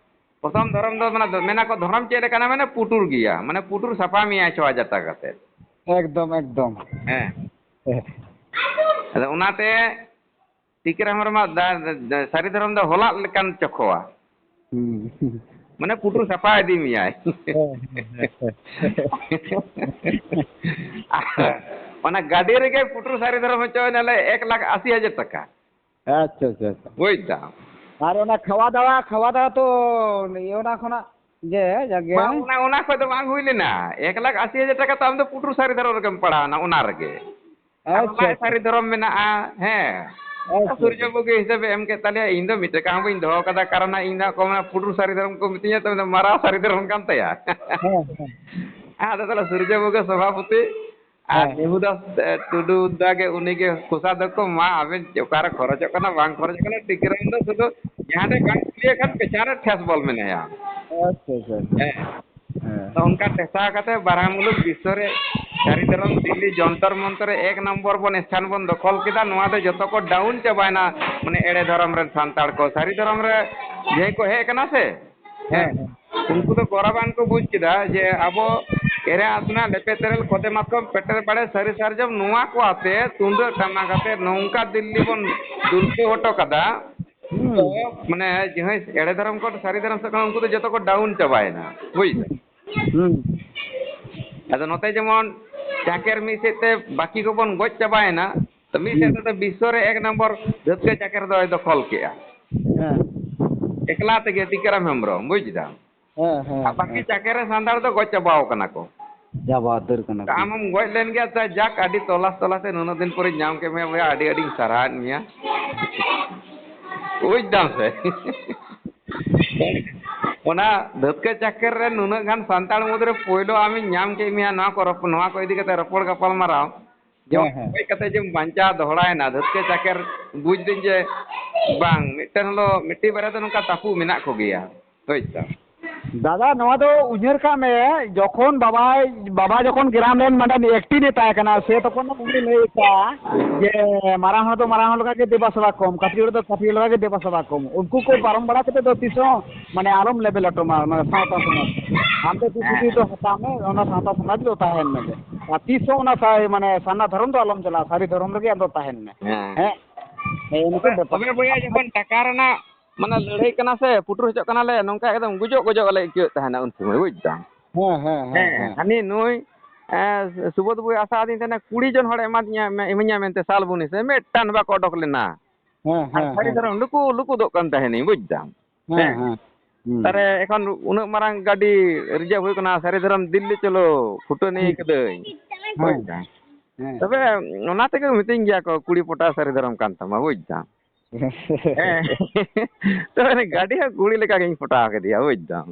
ᱯᱨᱚᱛᱷᱚᱢ ᱫᱷᱚᱨᱚᱢ ᱫᱚ, ᱢᱟᱱᱮ, ᱢᱮᱱᱟ ᱠᱚ, ᱫᱷᱚᱨᱚᱢ ᱪᱮᱫ ᱞᱮᱠᱟᱱᱟ? ᱢᱟᱱᱮ, ᱯᱩᱴᱩᱨ ᱜᱮᱭᱟ, ᱢᱟᱱᱮ, ᱯᱩᱴᱩᱨ ᱥᱟᱯᱷᱟ ᱢᱮᱭᱟᱭ ᱪᱷᱚ ᱦᱟᱡᱟᱨ ᱴᱟᱠᱟ ᱠᱟᱛᱮ᱾ ᱮᱠᱫᱚᱢ, ᱮᱠᱫᱚᱢ᱾ ᱦᱮᱸ᱾ ᱦᱮᱸ᱾ ᱟᱫᱚ ᱚᱱᱟᱛᱮ ᱴᱤᱠᱟᱹᱨᱟᱢ ᱦᱮᱢᱵᱨᱚᱢᱟᱜ ᱫᱟ-, ᱫᱟ-, ᱥᱟᱹᱨᱤ ᱫᱷᱚᱨᱚᱢ ᱫᱚ ᱦᱚᱞᱟᱜ ᱞᱮᱠᱟᱱ ᱪᱚᱠᱷᱚᱣᱟ᱾ ᱦᱩᱸ᱾ ᱢᱟᱱᱮ ᱯᱩᱴᱩᱨ ᱥᱟᱯᱷᱟ ᱤᱫᱤ ᱢᱮᱭᱟᱭ᱾ ᱦᱮᱸ, ᱦᱮᱸ, ᱦᱮᱸ, ᱦᱮᱸ᱾ ᱚᱱᱟ ᱜᱟᱹᱰᱤ ᱨᱮᱜᱮ ᱯᱩᱴᱩᱨ ᱥᱟᱹᱨᱤ ᱫᱷᱚᱨᱚᱢ ᱦᱚᱪᱚᱭᱮᱱᱟᱞᱮ ᱮᱠ ᱞᱟᱠᱷ ᱟᱥᱤ ᱦᱟᱡᱟᱨ ᱴᱟᱠᱟ᱾ ᱟᱪᱪᱷᱟ, ᱟᱪᱪᱷᱟ, ᱟᱪᱪᱷᱟ᱾ ᱵᱩᱡᱽ ᱫᱟᱢ? ᱟᱨ ᱚᱱᱟ ᱠᱷᱟᱣᱟ ᱫᱟᱣᱟ, ᱠᱷᱟᱣᱟ ᱫᱟᱣᱟ ᱛᱚ ᱤᱭᱟᱹ ᱚᱱᱟ ᱠᱷᱚᱱᱟᱜ ᱜᱮ ᱡᱟᱜᱮ, ᱵᱟᱝ, ᱦᱮᱸ? ᱚᱱᱟ, ᱚᱱᱟ ᱠᱷᱚᱡ ᱫᱚ ᱵᱟᱝ ᱦᱩᱭ ᱞᱮᱱᱟ᱾ ᱮᱠ ᱞᱟᱠᱷ ᱟᱥᱤ ᱦᱟᱡᱟᱨ ᱴᱟᱠᱟ ᱛᱚ ᱟᱢ ᱫᱚ ᱯᱩᱴᱩᱨ ᱥᱟᱹᱨᱤ ᱫᱷᱚᱨᱚᱢ ᱨᱮᱜᱮᱢ ᱯᱟᱲᱟᱣᱱᱟ ᱚᱱᱟ ᱨᱮᱜᱮ᱾ ᱟᱨ ᱟᱪᱪᱷᱟ, ᱵᱟᱭ ᱟᱪᱪᱷᱟ᱾ ᱥᱟᱹᱨᱤ ᱫᱷᱚᱨᱚᱢ ᱢᱮᱱᱟᱜᱼᱟ, ᱦᱮᱸ᱾ ᱟᱪᱪᱷᱟ, ᱥᱩᱨᱡᱚ ᱟᱪᱪᱷᱟ᱾ ᱵᱟᱹᱵᱩ ᱜᱮ ᱦᱤᱥᱟᱹᱵᱮ ᱮᱢ ᱠᱮᱫ ᱛᱟᱞᱮᱭᱟ, ᱤᱧ ᱫᱚ ᱢᱤᱫ ᱴᱟᱠᱟ ᱦᱚᱸ ᱵᱟᱹᱧ ᱫᱚᱦᱚ ᱠᱟᱫᱟ, ᱠᱟᱨᱚᱱ ᱤᱧ ᱫᱚ ᱦᱟᱸᱜ ᱠᱚ ᱢᱮᱱᱟ ᱯᱩᱴᱩᱨ ᱥᱟᱹᱨᱤ ᱫᱷᱚᱨᱚᱢ ᱠᱚ ᱢᱤᱛᱟᱹᱧᱟ, ᱛᱚ ᱢᱮᱱᱫᱟ ᱢᱟᱨᱟᱣ ᱥᱟᱹᱨᱤ ᱫᱷᱚᱨᱚᱢ ᱠᱟᱱ ᱛᱟᱭᱟ᱾ ᱦᱮᱸ, ᱦᱮᱸ᱾ ᱟᱫᱚ ᱛᱟᱦᱚᱞᱮ ᱥᱩᱨᱡᱚ ᱵᱟᱹᱵᱩ ᱜᱮ ᱥᱚᱵᱷᱟᱯᱚᱛᱤ, ᱟᱨ ᱦᱮᱸ᱾ ᱫᱮᱵᱩᱫᱟᱥ, ᱮ, ᱴᱩᱰᱩ ᱫᱟ ᱜᱮ ᱩᱱᱤ ᱜᱮ ᱠᱚᱥᱟ ᱫᱚᱠᱚ, ᱢᱟ ᱟᱵᱮᱱ ᱚᱠᱟᱨᱮ ᱠᱷᱚᱨᱚᱪᱚᱜ ᱠᱟᱱᱟ ᱵᱟᱝ ᱠᱷᱚᱨᱚᱪᱚᱜ ᱠᱟᱱᱟ, ᱴᱤᱠᱟᱹᱨᱟᱢ ᱫᱚ ᱥᱩᱫᱷᱩ ᱡᱟᱦᱟᱸ ᱴᱷᱮᱡ ᱵᱟᱝ ᱠᱩᱞᱤᱭᱮ ᱠᱷᱟᱱ ᱯᱮᱪᱷᱟᱱ ᱨᱮ ᱴᱷᱮᱥ ᱵᱚᱞ ᱢᱮᱱᱟᱭᱟ᱾ ᱟᱪᱪᱷᱟ, ᱟᱪᱪᱷᱟ, ᱟᱪᱪᱷᱟ᱾ ᱦᱮᱸ᱾ ᱦᱮᱸ᱾ ᱛᱚ ᱚᱱᱠᱟ ᱴᱷᱮᱥᱟ ᱠᱟᱛᱮ ᱵᱟᱨᱦᱟ ᱢᱩᱞᱩᱠ ᱵᱤᱥᱥᱚ ᱨᱮ ᱥᱟᱹᱨᱤ ᱫᱷᱚᱨᱚᱢ ᱫᱤᱞᱞᱤ ᱡᱚᱱᱛᱚᱨ ᱢᱚᱱᱛᱚᱨ ᱨᱮ ᱮᱠ ᱱᱚᱢᱵᱚᱨ ᱵᱚᱱ ᱥᱛᱷᱟᱱ ᱵᱚᱱ ᱫᱚᱠᱷᱚᱞ ᱠᱮᱫᱟ, ᱱᱚᱣᱟ ᱫᱚ ᱡᱚᱛᱚ ᱠᱚ ᱰᱟᱣᱩᱱ ᱪᱟᱵᱟᱭᱮᱱᱟ᱾ ᱢᱟᱱᱮ ᱮᱲᱮ ᱫᱷᱚᱨᱚᱢ ᱨᱮᱱ ᱥᱟᱱᱛᱟᱲ ᱠᱚ ᱥᱟᱹᱨᱤ ᱫᱷᱚᱨᱚᱢ ᱨᱮ ᱡᱟᱦᱟᱸᱭ ᱠᱚ ᱦᱮᱡ ᱠᱟᱱᱟ ᱥᱮ, ᱦᱮᱸ, ᱦᱮᱸ᱾ ᱩᱱᱠᱩ ᱫᱚ ᱜᱚᱨᱚᱵᱟᱱ ᱠᱚ ᱵᱩᱡᱽ ᱠᱮᱫᱟ ᱡᱮ ᱟᱵᱚ ᱮᱨᱟ ᱟᱥᱱᱟ, ᱞᱮᱯᱮ ᱛᱮᱨᱮᱞ, ᱠᱚᱫᱮ ᱢᱟᱛᱠᱚᱢ, ᱯᱮᱴᱮᱨ ᱵᱟᱲᱮ, ᱥᱟᱹᱨᱤ ᱥᱟᱨᱡᱚᱢ, ᱱᱚᱣᱟ ᱠᱚ ᱟᱛᱮ ᱛᱩᱢᱫᱟᱹᱜ ᱴᱟᱢᱟᱠ ᱟᱛᱮ ᱱᱚᱝᱠᱟ ᱫᱤᱞᱞᱤ ᱵᱚᱱ ᱫᱩᱞᱠᱟᱹᱣ ᱦᱚᱴᱚ ᱠᱟᱫᱟ᱾ ᱦᱩᱸ᱾ ᱛᱚ, ᱢᱟᱱᱮ, ᱡᱟᱦᱟᱸᱭ ᱮᱲᱮ ᱫᱷᱚᱨᱚᱢ ᱠᱚ, ᱥᱟᱹᱨᱤ ᱫᱷᱚᱨᱚᱢ ᱥᱮᱫ ᱠᱷᱚᱱ ᱩᱱᱠᱩ ᱫᱚ ᱡᱚᱛᱚ ᱠᱚ ᱰᱟᱣᱩᱱ ᱪᱟᱵᱟᱭᱮᱱᱟ, ᱵᱩᱡᱽ ᱫᱟᱢ? ᱦᱩᱸ᱾ ᱟᱫᱚ ᱱᱚᱛᱮ ᱡᱮᱢᱚᱱ ᱪᱟᱠᱮᱨ ᱢᱤᱫ ᱥᱮᱫ ᱛᱮ ᱵᱟᱹᱠᱤ ᱠᱚᱵᱚᱱ ᱜᱚᱡ ᱪᱟᱵᱟᱭᱮᱱᱟ, ᱛᱚ ᱢᱤᱫ ᱥᱮᱫ ᱦᱩᱸ᱾ ᱛᱮᱫᱚ ᱵᱤᱥᱥᱚ ᱨᱮ ᱮᱠ ᱱᱚᱢᱵᱚᱨ ᱫᱷᱟᱹᱛᱠᱟᱹ ᱪᱟᱠᱮᱨ ᱫᱚᱭ ᱫᱚᱠᱷᱚᱞ ᱠᱮᱜᱼᱟ᱾ ᱦᱮᱸ᱾ ᱮᱠᱞᱟ ᱛᱮᱜᱮ ᱴᱤᱠᱟᱹᱨᱟᱢ ᱦᱮᱢᱵᱨᱚᱢ, ᱵᱩᱡᱽ ᱫᱟᱢ? ᱦᱮᱸ, ᱦᱮᱸ, ᱟᱨ ᱵᱟᱹᱠᱤ ᱦᱮᱸ᱾ ᱪᱟᱠᱮᱨ ᱨᱮ ᱥᱟᱱᱛᱟᱲ ᱫᱚ ᱜᱚᱡ ᱪᱟᱵᱟᱣ ᱠᱟᱱᱟ ᱠᱚ᱾ ᱪᱟᱵᱟ ᱩᱛᱟᱹᱨ ᱠᱟᱱᱟ ᱛᱚ ᱠᱚ᱾ ᱟᱢᱮᱢ ᱜᱚᱡ ᱞᱮᱱ ᱜᱮᱭᱟ, ᱛᱚ ᱡᱟᱠ, ᱟᱹᱰᱤ ᱛᱚᱞᱟᱥ ᱛᱚᱞᱟᱥ ᱛᱮ ᱱᱩᱱᱟᱹᱜ ᱫᱤᱱ ᱯᱚᱨᱮᱧ ᱧᱟᱢ ᱠᱮᱫ ᱢᱮᱭᱟ ᱵᱚᱭᱦᱟ, ᱟᱹᱰᱤ ᱟᱹᱰᱤᱧ ᱥᱟᱨᱦᱟᱣᱮᱫ ᱢᱮᱭᱟ᱾ ᱵᱩᱡᱽ ᱫᱟᱢ ᱥᱮ? ᱚᱱᱟ ᱫᱷᱟᱹᱛᱠᱟᱹ ᱪᱟᱠᱮᱨ ᱨᱮ ᱱᱩᱱᱟᱹᱜ ᱜᱟᱱ ᱥᱟᱱᱛᱟᱲ ᱢᱩᱫᱽᱨᱮ ᱯᱳᱭᱞᱳ ᱟᱢᱤᱧ ᱧᱟᱢ ᱠᱮᱫ ᱢᱮᱭᱟ, ᱱᱚᱣᱟ ᱠᱚ ᱨᱚᱯ-, ᱱᱚᱣᱟ ᱠᱚ ᱤᱫᱤ ᱠᱟᱛᱮ ᱨᱚᱯᱚᱲ ᱜᱟᱯᱟᱞ ᱢᱟᱨᱟᱣ᱾ ᱡᱮ ᱦᱮᱸ, ᱦᱮᱸ᱾ ᱦᱮᱡ ᱠᱟᱛᱮ ᱡᱮᱢ ᱵᱟᱧᱪᱟᱣ ᱫᱚᱦᱲᱟᱭᱮᱱᱟ, ᱫᱷᱟᱹᱛᱠᱟᱹ ᱪᱟᱠᱮᱨ ᱵᱩᱡᱽ ᱫᱟᱹᱧ ᱡᱮ ᱵᱟᱝ, ᱢᱤᱫᱴᱮᱱ ᱦᱤᱞᱳᱜ ᱢᱤᱫᱴᱤᱡ ᱵᱟᱨᱭᱟ ᱫᱚ ᱱᱚᱝᱠᱟ ᱛᱟᱹᱯᱩ ᱢᱮᱱᱟᱜ ᱠᱚᱜᱮᱭᱟ᱾ ᱦᱳᱭ ᱛᱚ᱾ ᱫᱟᱫᱟ, ᱱᱚᱣᱟ ᱫᱚ ᱩᱭᱦᱟᱹᱨ ᱠᱟᱜ ᱢᱮ, ᱡᱚᱠᱷᱚᱱ ᱵᱟᱵᱟᱭ, ᱵᱟᱵᱟ ᱡᱚᱠᱷᱚᱱ ᱜᱨᱟᱢ ᱞᱮᱱ ᱢᱟᱱᱮ ᱮᱠᱴᱤᱱ ᱮ ᱛᱟᱦᱮᱸ ᱠᱟᱱᱟ, ᱥᱮ ᱛᱚᱠᱷᱚᱱ ᱫᱚ ᱩᱱᱤ ᱞᱟᱹᱭ ᱠᱟᱜᱼᱟ ᱡᱮ ᱢᱟᱨᱟᱝ ᱦᱚᱲ ᱫᱚ ᱢᱟᱨᱟᱝ ᱦᱚᱲ ᱞᱮᱠᱟ ᱜᱮ ᱫᱮᱵᱟ ᱥᱮᱵᱟ ᱠᱚᱢ, ᱠᱟᱹᱴᱤᱡ ᱦᱚᱲ ᱫᱚ ᱠᱟᱹᱴᱤᱡ ᱦᱚᱲ ᱞᱮᱠᱟ ᱜᱮ ᱫᱮᱵᱟ ᱥᱮᱵᱟ ᱠᱚᱢ᱾ ᱩᱱᱠᱩ ᱠᱚ ᱯᱟᱨᱚᱢ ᱵᱟᱲᱟ ᱠᱟᱛᱮ ᱫᱚ ᱛᱤᱥ ᱦᱚᱸ ᱢᱟᱱᱮ ᱟᱞᱚᱢ ᱞᱮᱵᱮᱞ ᱦᱚᱴᱚ ᱢᱟ ᱚᱱᱟ ᱥᱟᱶᱛᱟ ᱥᱚᱢᱟᱡᱽ᱾ ᱟᱢ ᱫᱚ ᱫᱩᱠ ᱦᱮᱸ, ᱦᱩᱫᱤᱥ ᱫᱚ ᱦᱮᱸ᱾ ᱦᱟᱛᱟᱣ ᱢᱮ, ᱚᱱᱟ ᱥᱟᱶᱛᱟ ᱥᱚᱢᱟᱡᱽ ᱨᱮ ᱛᱟᱦᱮᱱ ᱢᱮ᱾ ᱟᱨ ᱛᱤᱥ ᱦᱚᱸ ᱚᱱᱟ ᱥᱟ-, ᱢᱟᱱᱮ ᱥᱟᱨᱱᱟ ᱫᱷᱚᱨᱚᱢ ᱫᱚ ᱟᱞᱚᱢ ᱪᱟᱞᱟᱜᱼᱟ, ᱥᱟᱹᱨᱤ ᱫᱷᱚᱨᱚᱢ ᱨᱮᱜᱮ ᱟᱢ ᱫᱚ ᱛᱟᱦᱮᱱ ᱢᱮ᱾ ᱦᱮᱸ᱾ ᱦᱮᱸ? ᱦᱮᱸ, ᱤᱱᱟᱹ ᱠᱚ ᱛᱚᱵᱮ, ᱵᱮᱯᱟᱨ᱾ ᱛᱚᱵᱮ ᱵᱚᱭᱦᱟ, ᱡᱚᱠᱷᱚᱱ ᱴᱟᱠᱟ ᱨᱮᱱᱟᱜ ᱢᱟᱱᱮ ᱞᱟᱹᱲᱦᱟᱹᱭ ᱠᱟᱱᱟ ᱥᱮ, ᱯᱩᱴᱩᱨ ᱦᱚᱪᱚᱜ ᱠᱟᱱᱟᱞᱮ, ᱱᱚᱝᱠᱟ ᱮᱠᱫᱚᱢ ᱜᱩᱡᱩᱜ ᱜᱩᱡᱩᱜ ᱞᱮ ᱟᱹᱭᱠᱟᱹᱣᱮᱫ ᱛᱟᱦᱮᱱᱟ ᱩᱱ ᱥᱚᱢᱚᱭ, ᱵᱩᱡᱽ ᱫᱟᱢ? ᱦᱮᱸ, ᱦᱮᱸ, ᱦᱮᱸ, ᱦᱮᱸ, ᱦᱮᱸ᱾ ᱦᱟᱹᱱᱤ ᱱᱩᱭ, ᱮᱸ, ᱥᱩᱵᱳᱫᱷ ᱵᱩᱭ ᱟᱥᱟ ᱟᱹᱫᱤᱧ ᱛᱟᱦᱮᱱᱟ, ᱠᱩᱲᱤ ᱡᱚᱱ ᱦᱚᱲᱮ ᱮᱢᱟᱫᱤᱧᱟ, ᱮᱢᱟᱹᱧᱟ ᱢᱮᱱᱛᱮ ᱥᱟᱞ ᱵᱩᱱᱤ ᱥᱮ, ᱢᱤᱫᱴᱟᱝ ᱵᱟᱠᱚ ᱚᱰᱚᱠ ᱞᱮᱱᱟ᱾ ᱦᱮᱸ, ᱟᱨ ᱦᱮᱸ, ᱥᱟᱹᱨᱤ ᱦᱮᱸ᱾ ᱫᱷᱚᱨᱚᱢ ᱞᱩᱠᱩ, ᱞᱩᱠᱩ ᱫᱚᱜ ᱠᱟᱱ ᱛᱟᱦᱮᱱᱤᱧ, ᱵᱩᱡᱽ ᱫᱟᱢ? ᱦᱮᱸ, ᱦᱮᱸ᱾ ᱦᱮᱸ᱾ ᱦᱩᱸ᱾ ᱛᱟᱦᱞᱮ ᱮᱠᱷᱚᱱ ᱩᱱᱟᱹᱜ ᱢᱟᱨᱟᱝ ᱜᱟᱹᱰᱤ ᱨᱤᱡᱟᱹᱵᱷ ᱦᱩᱭ ᱠᱟᱱᱟ, ᱥᱟᱹᱨᱤ ᱫᱷᱚᱨᱚᱢ ᱫᱤᱞᱞᱤ ᱪᱚᱞᱚ, ᱯᱷᱩᱴᱟᱹᱱᱤ ᱦᱩᱸ᱾ ᱠᱟᱹᱫᱟᱹᱧ᱾ ᱦᱮᱸ᱾ ᱵᱩᱡᱽ ᱫᱟᱢ? ᱦᱮᱸ᱾ ᱛᱚᱵᱮ ᱚᱱᱟ ᱛᱮᱜᱮ ᱢᱤᱛᱟᱹᱧ ᱜᱮᱭᱟ ᱠᱚ, "ᱠᱩᱲᱤ ᱯᱚᱴᱟ ᱥᱟᱹᱨᱤ ᱫᱷᱚᱨᱚᱢ ᱠᱟᱱ ᱛᱟᱢᱟ", ᱵᱩᱡᱽ ᱫᱟᱢ? ᱦᱮᱸ᱾ ᱛᱚ, ᱩᱱᱤ ᱜᱟᱹᱰᱤ ᱦᱚᱸ ᱠᱩᱲᱤ ᱞᱮᱠᱟ ᱜᱤᱧ ᱯᱚᱴᱟᱣ ᱠᱮᱫᱮᱭᱟ, ᱵᱩᱡᱽ ᱫᱟᱢ᱾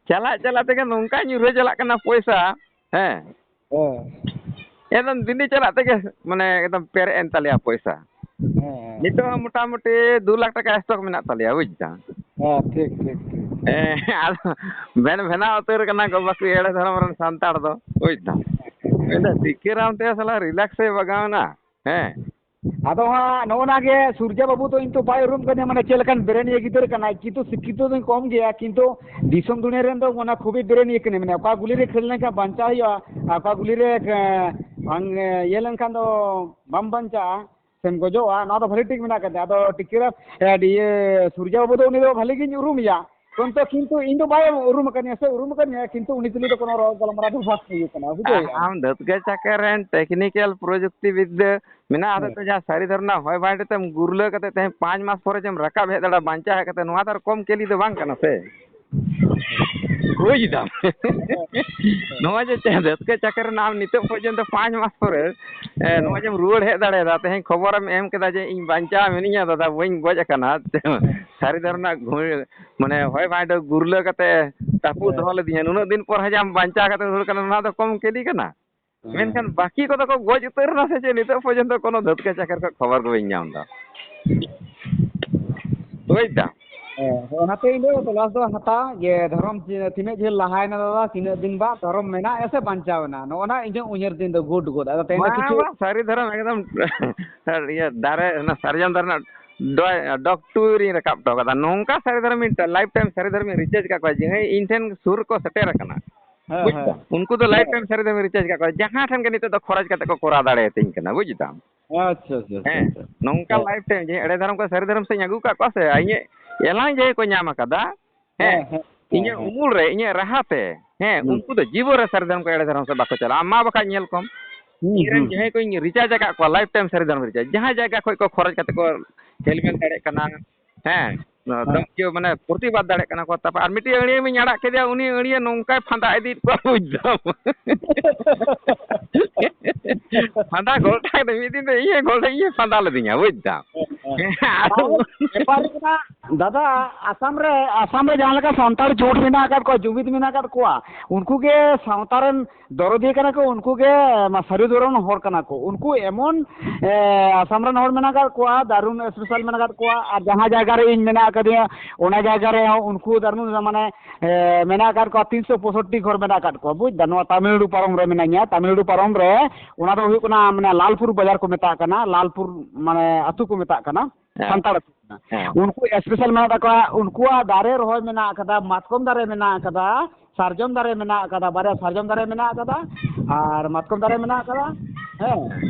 ᱪᱟᱞᱟᱜ ᱪᱟᱞᱟᱜ ᱛᱮᱜᱮ ᱱᱚᱝᱠᱟ ᱧᱩᱨᱦᱟᱹ ᱪᱟᱞᱟᱜ ᱠᱟᱱᱟ ᱯᱚᱭᱥᱟ, ᱦᱮᱸ᱾ ᱦᱮᱸ᱾ ᱮᱠᱫᱚᱢ ᱫᱤᱞᱞᱤ ᱪᱟᱞᱟᱜ ᱛᱮᱜᱮ, ᱢᱟᱱᱮ, ᱮᱠᱫᱚᱢ ᱯᱮᱨᱮᱡ ᱮᱱ ᱛᱟᱞᱮᱭᱟ ᱯᱚᱭᱥᱟ᱾ ᱦᱮᱸ, ᱦᱮᱸ, ᱱᱤᱛᱚᱜ ᱦᱮᱸ᱾ ᱦᱚᱸ ᱢᱚᱴᱟᱢᱩᱴᱤ ᱫᱩ ᱞᱟᱠᱷ ᱴᱟᱠᱟ stock ᱢᱮᱱᱟᱜ ᱛᱟᱞᱮᱭᱟ, ᱵᱩᱡᱽ ᱫᱟᱢ᱾ ᱦᱮᱸ, ᱴᱷᱤᱠ, ᱴᱷᱤᱠ, ᱴᱷᱤᱠ᱾ ᱦᱮᱸ, ᱟᱫᱚ ᱵᱮᱱ ᱵᱷᱮᱱᱟᱣ ᱩᱛᱟᱹᱨ ᱠᱟᱱᱟ ᱠᱚ ᱵᱟᱹᱠᱤ ᱮᱲᱮ ᱫᱷᱚᱨᱚᱢ ᱨᱮᱱ ᱥᱟᱱᱛᱟᱲ ᱫᱚ, ᱵᱩᱡᱽ ᱫᱟᱢ᱾ ᱢᱮᱱᱫᱟ, "ᱥᱤᱠᱟᱹᱨᱟᱢ ᱛᱮ ᱥᱟᱞᱟ relax ᱮ ᱵᱟᱜᱟᱣ ᱮᱱᱟ", ᱦᱮᱸ᱾ ᱟᱫᱚ ᱦᱟᱸᱜ ᱱᱚᱜᱼᱚ ᱱᱟ ᱜᱮ ᱥᱩᱨᱡᱟ ᱵᱟᱹᱵᱩ ᱫᱚ ᱤᱧ ᱫᱚ ᱵᱟᱭ ᱩᱨᱩᱢ ᱠᱟᱹᱫᱤᱧᱟ, ᱢᱟᱱᱮ ᱪᱮᱫ ᱞᱮᱠᱟᱱ ᱵᱨᱮᱱᱤᱭᱟᱹ ᱜᱤᱫᱟᱹᱨ ᱠᱟᱱᱟᱭ, ᱠᱤᱱᱛᱩ ᱥᱤᱠᱠᱷᱤᱛᱚ ᱫᱚᱧ ᱠᱚᱢ ᱜᱮᱭᱟ, ᱠᱤᱱᱛᱩ ᱫᱤᱥᱚᱢ ᱫᱩᱱᱤᱭᱟᱹ ᱨᱮᱱ ᱫᱚ ᱚᱱᱟ ᱠᱷᱩᱵᱤ ᱵᱨᱮᱱᱤᱭᱟᱹ ᱠᱟᱱᱟᱭ, ᱢᱟᱱᱮ ᱚᱠᱟ ᱜᱩᱞᱤ ᱨᱮ ᱠᱷᱟᱹᱲ ᱞᱮᱱᱠᱷᱟᱱ ᱵᱟᱧᱪᱟᱣ ᱦᱩᱭᱩᱜᱼᱟ, ᱟᱨ ᱚᱠᱟ ᱜᱩᱞᱤ ᱨᱮ, ᱮᱸ, ᱵᱟᱝ, ᱮᱸ, ᱤᱭᱟᱹ ᱞᱮᱱᱠᱷᱟᱱ ᱫᱚ ᱵᱟᱢ ᱵᱟᱧᱪᱟᱜᱼᱟ, ᱥᱮᱢ ᱜᱚᱡᱚᱜᱼᱟ, ᱱᱚᱣᱟ ᱫᱚ ᱵᱷᱟᱹᱞᱤ ᱴᱷᱤᱠ ᱢᱮᱱᱟᱜ ᱟᱠᱟᱫᱟ᱾ ᱟᱫᱚ ᱴᱤᱠᱟᱹᱨᱟᱢ, ᱮ, ᱤᱭᱟᱹ, ᱥᱩᱨᱡᱟ ᱵᱟᱹᱵᱩ ᱫᱚ ᱩᱱᱤ ᱫᱚ ᱵᱷᱟᱹᱞᱤ ᱜᱤᱧ ᱩᱨᱩᱢᱮᱭᱟ, ᱠᱤᱱᱛᱩ, ᱠᱤᱱᱛᱩ ᱤᱧ ᱫᱚ ᱵᱟᱭ ᱩᱨᱩᱢ ᱟᱠᱟᱫᱤᱧᱟ ᱥᱮ, ᱩᱨᱩᱢ ᱟᱠᱟᱫᱤᱧᱟ, ᱠᱤᱱᱛᱩ ᱩᱱᱤ ᱛᱩᱞᱩᱡ ᱫᱚ ᱠᱳᱱᱳ ᱨᱚᱲ ᱜᱟᱞᱢᱟᱨᱟᱣ ᱫᱚ ᱵᱟᱝ ᱦᱩᱭ ᱟᱠᱟᱱᱟ, ᱵᱩᱡᱷᱟᱹᱣ? ᱟᱢ ᱫᱷᱟᱹᱛᱠᱟᱹ ᱪᱟᱠᱮᱨ ᱨᱮᱱ technical ᱯᱨᱚᱡᱩᱠᱛᱤ ᱵᱤᱫᱽᱫᱟᱹ ᱢᱮᱱᱟᱜ ᱦᱚᱛᱮᱡ ᱦᱮᱸ᱾ ᱛᱮ ᱡᱟᱦᱟᱸ ᱥᱟᱹᱨᱤ ᱫᱷᱚᱨᱚᱢ ᱨᱮᱱᱟᱜ ᱦᱚᱭ ᱵᱟᱭ ᱛᱮᱢ ᱜᱩᱨᱞᱟᱹ ᱠᱟᱛᱮ ᱛᱮᱦᱮᱧ ᱯᱟᱸᱪ ᱢᱟᱥ ᱯᱚᱨᱮ ᱡᱮᱢ ᱨᱟᱠᱟᱵ ᱦᱮᱡ ᱫᱟᱲᱮᱭᱟᱜᱼᱟ ᱵᱟᱧᱪᱟᱣ ᱦᱮᱡ ᱠᱟᱛᱮ, ᱱᱚᱣᱟ ᱫᱚ ᱟᱨ ᱠᱚᱢ ᱠᱮᱞᱤ ᱫᱚ ᱵᱟᱝ ᱠᱟᱱᱟ ᱥᱮ᱾ ᱵᱩᱡᱽ ᱫᱟᱢ? ᱱᱚᱣᱟ ᱡᱮ ᱪᱮᱫ ᱨᱟᱹᱥᱠᱟᱹ ᱪᱟᱠᱨᱤ ᱨᱮᱱᱟᱜ ᱟᱢ ᱱᱤᱛᱚᱜ ᱯᱚᱨᱡᱚᱱᱛᱚ ᱯᱟᱸᱪ ᱢᱟᱥ ᱯᱚᱨᱮ, ᱮ, ᱱᱚᱣᱟ ᱡᱮᱢ ᱨᱩᱣᱟᱹᱲ ᱦᱮᱡ ᱫᱟᱲᱮᱭᱟᱫᱟ, ᱛᱮᱦᱮᱧ ᱠᱷᱚᱵᱚᱨᱮᱢ ᱮᱢ ᱠᱮᱫᱟ ᱡᱮ ᱤᱧ ᱵᱟᱧᱪᱟᱣ ᱢᱤᱱᱟᱹᱧᱟ, ᱫᱟᱫᱟ, ᱵᱟᱹᱧ ᱜᱚᱡ ᱟᱠᱟᱱᱟ᱾ ᱥᱟᱹᱨᱤ ᱫᱷᱚᱨᱚᱢ ᱨᱮᱱᱟᱜ ᱜᱷᱩ-, ᱢᱟᱱᱮ ᱦᱚᱭ ᱵᱷᱟᱭᱰᱚ ᱜᱩᱨᱞᱟᱹ ᱠᱟᱛᱮ ᱛᱟᱹᱯᱩ ᱫᱚᱦᱚ ᱞᱤᱫᱤᱧᱟ, ᱱᱩᱱᱟᱹᱜ ᱫᱤᱱ ᱯᱚᱨ ᱦᱚᱸ ᱡᱮ ᱟᱢ ᱵᱟᱧᱪᱟᱣ ᱠᱟᱛᱮ ᱨᱩᱣᱟᱹᱲ ᱠᱟᱱᱟ, ᱱᱚᱣᱟ ᱫᱚ ᱠᱚᱢ ᱠᱮᱫᱤ ᱠᱟᱱᱟ᱾ ᱢᱮᱱᱠᱷᱟᱱ ᱵᱟᱹᱠᱤ ᱠᱚᱫᱚ ᱠᱚ ᱜᱚᱡ ᱩᱛᱟᱹᱨ ᱮᱱᱟ ᱥᱮ ᱪᱮᱫ? ᱱᱤᱛᱚᱜ ᱯᱚᱨᱡᱚᱱᱛᱚ ᱠᱳᱱᱳ ᱫᱷᱟᱹᱛᱠᱟᱹ ᱪᱟᱠᱨ ᱠᱷᱚᱱ ᱠᱷᱚᱵᱚᱨ ᱜᱮ ᱵᱟᱹᱧ ᱧᱟᱢ ᱮᱫᱟ᱾ ᱵᱩᱡᱽ ᱫᱟᱢ? ᱦᱮᱸ, ᱚᱱᱟᱛᱮ ᱤᱧ ᱫᱚ ᱛᱚᱞᱟᱥ ᱫᱚ ᱦᱟᱛᱟᱣ ᱡᱮ ᱫᱷᱚᱨᱚᱢ ᱛᱤᱱᱟᱹᱜ ᱡᱷᱟᱹᱞ ᱞᱟᱦᱟᱭᱮᱱᱟ ᱫᱟᱫᱟ, ᱛᱤᱱᱟᱹᱜ ᱫᱤᱱ ᱵᱟᱫ ᱫᱷᱚᱨᱚᱢ ᱢᱮᱱᱟᱜᱼᱟ ᱥᱮ ᱵᱟᱧᱪᱟᱣ ᱮᱱᱟ, ᱱᱚᱜᱼᱚ ᱱᱟ ᱤᱧᱟᱹᱜ ᱩᱭᱦᱟᱹᱨ ᱫᱤᱱ ᱫᱚ ᱜᱩᱰ ᱜᱚᱫ᱾ ᱟᱫᱚ ᱛᱮᱦᱮᱧ ᱫᱚ ᱵᱟᱝ, ᱠᱤᱪᱷᱩ ᱵᱟᱝ, ᱥᱟᱹᱨᱤ ᱫᱷᱚᱨᱚᱢ ᱮᱠᱫᱚᱢ᱾ ᱤᱭᱟᱹ ᱫᱟᱨᱮ, ᱚᱱᱟ ᱥᱟᱨᱡᱚᱢ ᱫᱟᱨᱮ ᱨᱮᱱᱟᱜ ᱰᱚ-, ᱰᱚᱜᱽ ᱴᱩ ᱨᱤᱧ ᱨᱟᱠᱟᱵ ᱦᱚᱴᱚ ᱠᱟᱫᱟ᱾ ᱱᱚᱝᱠᱟ ᱥᱟᱹᱨᱤ ᱫᱷᱚᱨᱚᱢ ᱤᱧ ᱞᱟᱭᱤᱯᱷ ᱴᱟᱭᱤᱢ ᱥᱟᱹᱨᱤ ᱫᱷᱚᱨᱚᱢ ᱤᱧ ᱨᱤᱪᱟᱨᱡᱽ ᱟᱠᱟᱫ ᱠᱚᱣᱟ, ᱡᱮ ᱦᱮᱸ, ᱤᱧ ᱴᱷᱮᱱ ᱥᱩᱨ ᱠᱚ ᱥᱮᱴᱮᱨ ᱟᱠᱟᱱᱟ᱾ ᱦᱮᱸ, ᱵᱩᱡᱽ ᱦᱮᱸ᱾ ᱫᱟᱢ? ᱩᱱᱠᱩ ᱫᱚ ᱞᱟᱭᱤᱯᱷ ᱦᱮᱸ᱾ ᱴᱟᱭᱤᱢ ᱥᱟᱹᱨᱤ ᱫᱷᱚᱨᱚᱢ ᱨᱤᱪᱟᱨᱡᱽ ᱟᱠᱟᱫ ᱠᱚᱣᱟ, ᱡᱟᱦᱟᱸ ᱴᱷᱮᱱ ᱜᱮ ᱱᱤᱛᱚᱜ ᱫᱚ ᱠᱷᱚᱨᱚᱪ ᱠᱟᱛᱮ ᱠᱚ ᱠᱚᱨᱟᱣ ᱫᱟᱲᱮᱭᱟᱛᱤᱧ ᱠᱟᱱᱟ, ᱵᱩᱡᱽ ᱫᱟᱢ? ᱟᱪᱪᱷᱟ, ᱟᱪᱪᱷᱟ, ᱟᱪᱪᱷᱟ, ᱦᱮᱸ, ᱟᱪᱪᱷᱟ᱾ ᱱᱚᱝᱠᱟ ᱦᱮᱸ᱾ ᱞᱟᱭᱤᱯᱷ ᱴᱟᱭᱤᱢ ᱡᱮ ᱮᱲᱮ ᱫᱷᱚᱨᱚᱢ ᱠᱚ ᱥᱟᱹᱨᱤ ᱫᱷᱚᱨᱚᱢ ᱥᱮᱫ ᱤᱧ ᱟᱹᱜᱩ ᱟᱠᱟᱫ ᱠᱚᱣᱟ ᱥᱮ, ᱤᱧᱟᱹᱜ ᱮᱞᱟᱝ ᱡᱟᱦᱟᱸᱭ ᱠᱚ ᱧᱟᱢ ᱟᱠᱟᱫᱟ, ᱦᱮᱸ, ᱦᱮᱸ, ᱦᱮᱸ, ᱤᱧᱟᱹᱜ ᱦᱮᱸ᱾ ᱩᱢᱩᱞ ᱨᱮ, ᱤᱧᱟᱹᱜ ᱨᱟᱦᱟ ᱛᱮ, ᱦᱮᱸ, ᱦᱩᱸ᱾ ᱩᱱᱠᱩ ᱫᱚ ᱡᱤᱵᱚᱱ ᱨᱮ ᱥᱟᱹᱨᱤ ᱫᱷᱚᱨᱚᱢ ᱠᱚ ᱮᱲᱮ ᱫᱷᱚᱨᱚᱢ ᱥᱮᱫ ᱵᱟᱠᱚ ᱪᱟᱞᱟᱜᱼᱟ᱾ ᱟᱢ ᱢᱟ ᱵᱟᱠᱷᱟᱡ ᱧᱮᱞ ᱠᱚᱢ, ᱦᱩᱸ, ᱤᱧ ᱨᱮᱱ ᱦᱩᱸ᱾ ᱡᱟᱦᱟᱸᱭ ᱠᱚᱧ ᱨᱤᱪᱟᱨᱡᱽ ᱟᱠᱟᱫ ᱠᱚᱣᱟ, ᱞᱟᱭᱤᱯᱷ ᱴᱟᱭᱤᱢ ᱥᱟᱹᱨᱤ ᱫᱷᱚᱨᱚᱢ ᱨᱤᱪᱟᱨᱡᱽ, ᱡᱟᱦᱟᱸ ᱡᱟᱭᱜᱟ ᱠᱷᱚᱡ ᱠᱚ ᱠᱷᱚᱨᱚᱪ ᱠᱟᱛᱮ ᱠᱚ ᱦᱮᱞᱢᱮᱞ ᱫᱟᱲᱮᱭᱟᱜ ᱠᱟᱱᱟ, ᱦᱮᱸ, ᱦᱮᱸ᱾ ᱫᱷᱚᱢᱠᱤ ᱢᱟᱱᱮ ᱯᱨᱚᱛᱤᱵᱟᱫ ᱫᱟᱲᱮᱭᱟᱜ ᱠᱟᱱᱟ ᱠᱚ᱾ ᱛᱟᱨᱯᱚᱨ ᱟᱨ ᱢᱤᱫᱴᱤᱡ ᱟᱹᱲᱤᱭᱟᱹ ᱢᱤᱧ ᱟᱲᱟᱜ ᱠᱮᱫᱮᱭᱟ, ᱩᱱᱤ ᱟᱹᱲᱤᱭᱟᱹ ᱱᱚᱝᱠᱟᱭ ᱯᱷᱟᱸᱫᱟ ᱤᱫᱤᱭᱮᱫ ᱠᱚᱣᱟ, ᱵᱩᱡᱽ ᱫᱟᱢ᱾ ᱯᱷᱟᱸᱫᱟ ᱜᱚᱞᱴᱟ ᱠᱟᱛᱮ ᱢᱤᱫ ᱫᱤᱱ ᱫᱚ ᱤᱧᱮ ᱜᱚᱞᱴᱟ, ᱤᱧᱮ ᱯᱷᱟᱸᱫᱟ ᱞᱤᱫᱤᱧᱟ, ᱵᱩᱡᱽ ᱫᱟᱢ᱾ ᱦᱮᱸ, ᱦᱮᱸ᱾ ᱦᱮᱸ, ᱟᱫᱚ ᱟᱨ ᱵᱮᱯᱟᱨ ᱦᱩᱭᱩᱜ ᱠᱟᱱᱟ, ᱫᱟᱫᱟ, ᱟᱥᱟᱢ ᱨᱮ, ᱟᱥᱟᱢ ᱨᱮ ᱡᱟᱦᱟᱸ ᱞᱮᱠᱟ ᱥᱟᱱᱛᱟᱲ ᱡᱳᱴ ᱢᱮᱱᱟᱜ ᱟᱠᱟᱫ ᱠᱚᱣᱟ, ᱡᱩᱢᱤᱫ ᱢᱮᱱᱟᱜ ᱟᱠᱟᱫ ᱠᱚᱣᱟ, ᱩᱱᱠᱩ ᱜᱮ ᱥᱟᱶᱛᱟ ᱨᱮᱱ ᱫᱚᱨᱚᱫᱤᱭᱟᱹ ᱠᱟᱱᱟ ᱠᱚ, ᱩᱱᱠᱩ ᱜᱮ, ᱢᱟ, ᱥᱟᱹᱨᱤ ᱫᱷᱚᱨᱚᱢ ᱦᱚᱲ ᱠᱟᱱᱟ ᱠᱚ᱾ ᱩᱱᱠᱩ ᱮᱢᱚᱱ, ᱮ, ᱟᱥᱟᱢ ᱨᱮᱱ ᱦᱚᱲ ᱢᱮᱱᱟᱜ ᱟᱠᱟᱫ ᱠᱚᱣᱟ, ᱫᱟᱨᱩᱱ ᱥᱯᱮᱥᱟᱞ ᱢᱮᱱᱟᱜ ᱟᱠᱟᱫ ᱠᱚᱣᱟ, ᱟᱨ ᱡᱟᱦᱟᱸ ᱡᱟᱭᱜᱟ ᱨᱮ ᱤᱧ ᱢᱮᱱᱟᱜ ᱟᱠᱟᱫᱤᱧᱟ, ᱚᱱᱟ ᱡᱟᱭᱜᱟ ᱨᱮ ᱩᱱᱠᱩ ᱫᱟᱨᱩᱱ, ᱢᱟᱱᱮ, ᱮ, ᱢᱮᱱᱟᱜ ᱟᱠᱟᱫ ᱠᱚᱣᱟ, ᱛᱤᱱᱥᱚ ᱯᱚᱸᱭᱥᱚᱴᱴᱤ ᱜᱷᱚᱨ ᱢᱮᱱᱟᱜ ᱟᱠᱟᱫ ᱠᱚᱣᱟ, ᱵᱩᱡᱽ ᱫᱟ᱾ ᱱᱚᱣᱟ ᱛᱟᱢᱤᱞᱱᱟᱲᱩ ᱯᱟᱨᱚᱢ ᱨᱮ ᱢᱮᱱᱟᱧᱟ, ᱛᱟᱢᱤᱞᱱᱟᱲᱩ ᱯᱟᱨᱚᱢ ᱨᱮ, ᱚᱱᱟ ᱫᱚ ᱦᱩᱭᱩᱜ ᱠᱟᱱᱟ, ᱢᱟᱱᱮ, ᱞᱟᱞᱯᱩᱨ ᱵᱟᱡᱟᱨ ᱠᱚ ᱢᱮᱛᱟᱜ ᱠᱟᱱᱟ, ᱞᱟᱞᱯᱩᱨ, ᱢᱟᱱᱮ, ᱟᱹᱛᱩ ᱠᱚ ᱢᱮᱛᱟᱜ ᱠᱟᱱᱟ, ᱦᱮᱸ᱾ ᱥᱟᱱᱛᱟᱲ ᱟᱹᱛᱩ ᱠᱟᱱᱟ᱾ ᱦᱮᱸ᱾ ᱩᱱᱠᱩ ᱥᱯᱮᱥᱟᱞ ᱢᱮᱱᱟᱜ ᱛᱟᱠᱚᱣᱟ, ᱩᱱᱠᱩᱣᱟᱜ ᱫᱟᱨᱮ ᱨᱚᱦᱚᱭ ᱢᱮᱱᱟᱜ ᱟᱠᱟᱫᱟ, ᱢᱟᱛᱠᱚᱢ ᱫᱟᱨᱮ ᱢᱮᱱᱟᱜ ᱟᱠᱟᱫᱟ, ᱥᱟᱨᱡᱚᱢ ᱫᱟᱨᱮ ᱢᱮᱱᱟᱜ ᱟᱠᱟᱫᱟ, ᱵᱟᱨᱭᱟ ᱥᱟᱨᱡᱚᱢ ᱫᱟᱨᱮ ᱢᱮᱱᱟᱜ ᱟᱠᱟᱫᱟ, ᱟᱨ ᱢᱟᱛᱠᱚᱢ ᱫᱟᱨᱮ ᱢᱮᱱᱟᱜ ᱟᱠᱟᱫᱟ, ᱦᱮᱸ,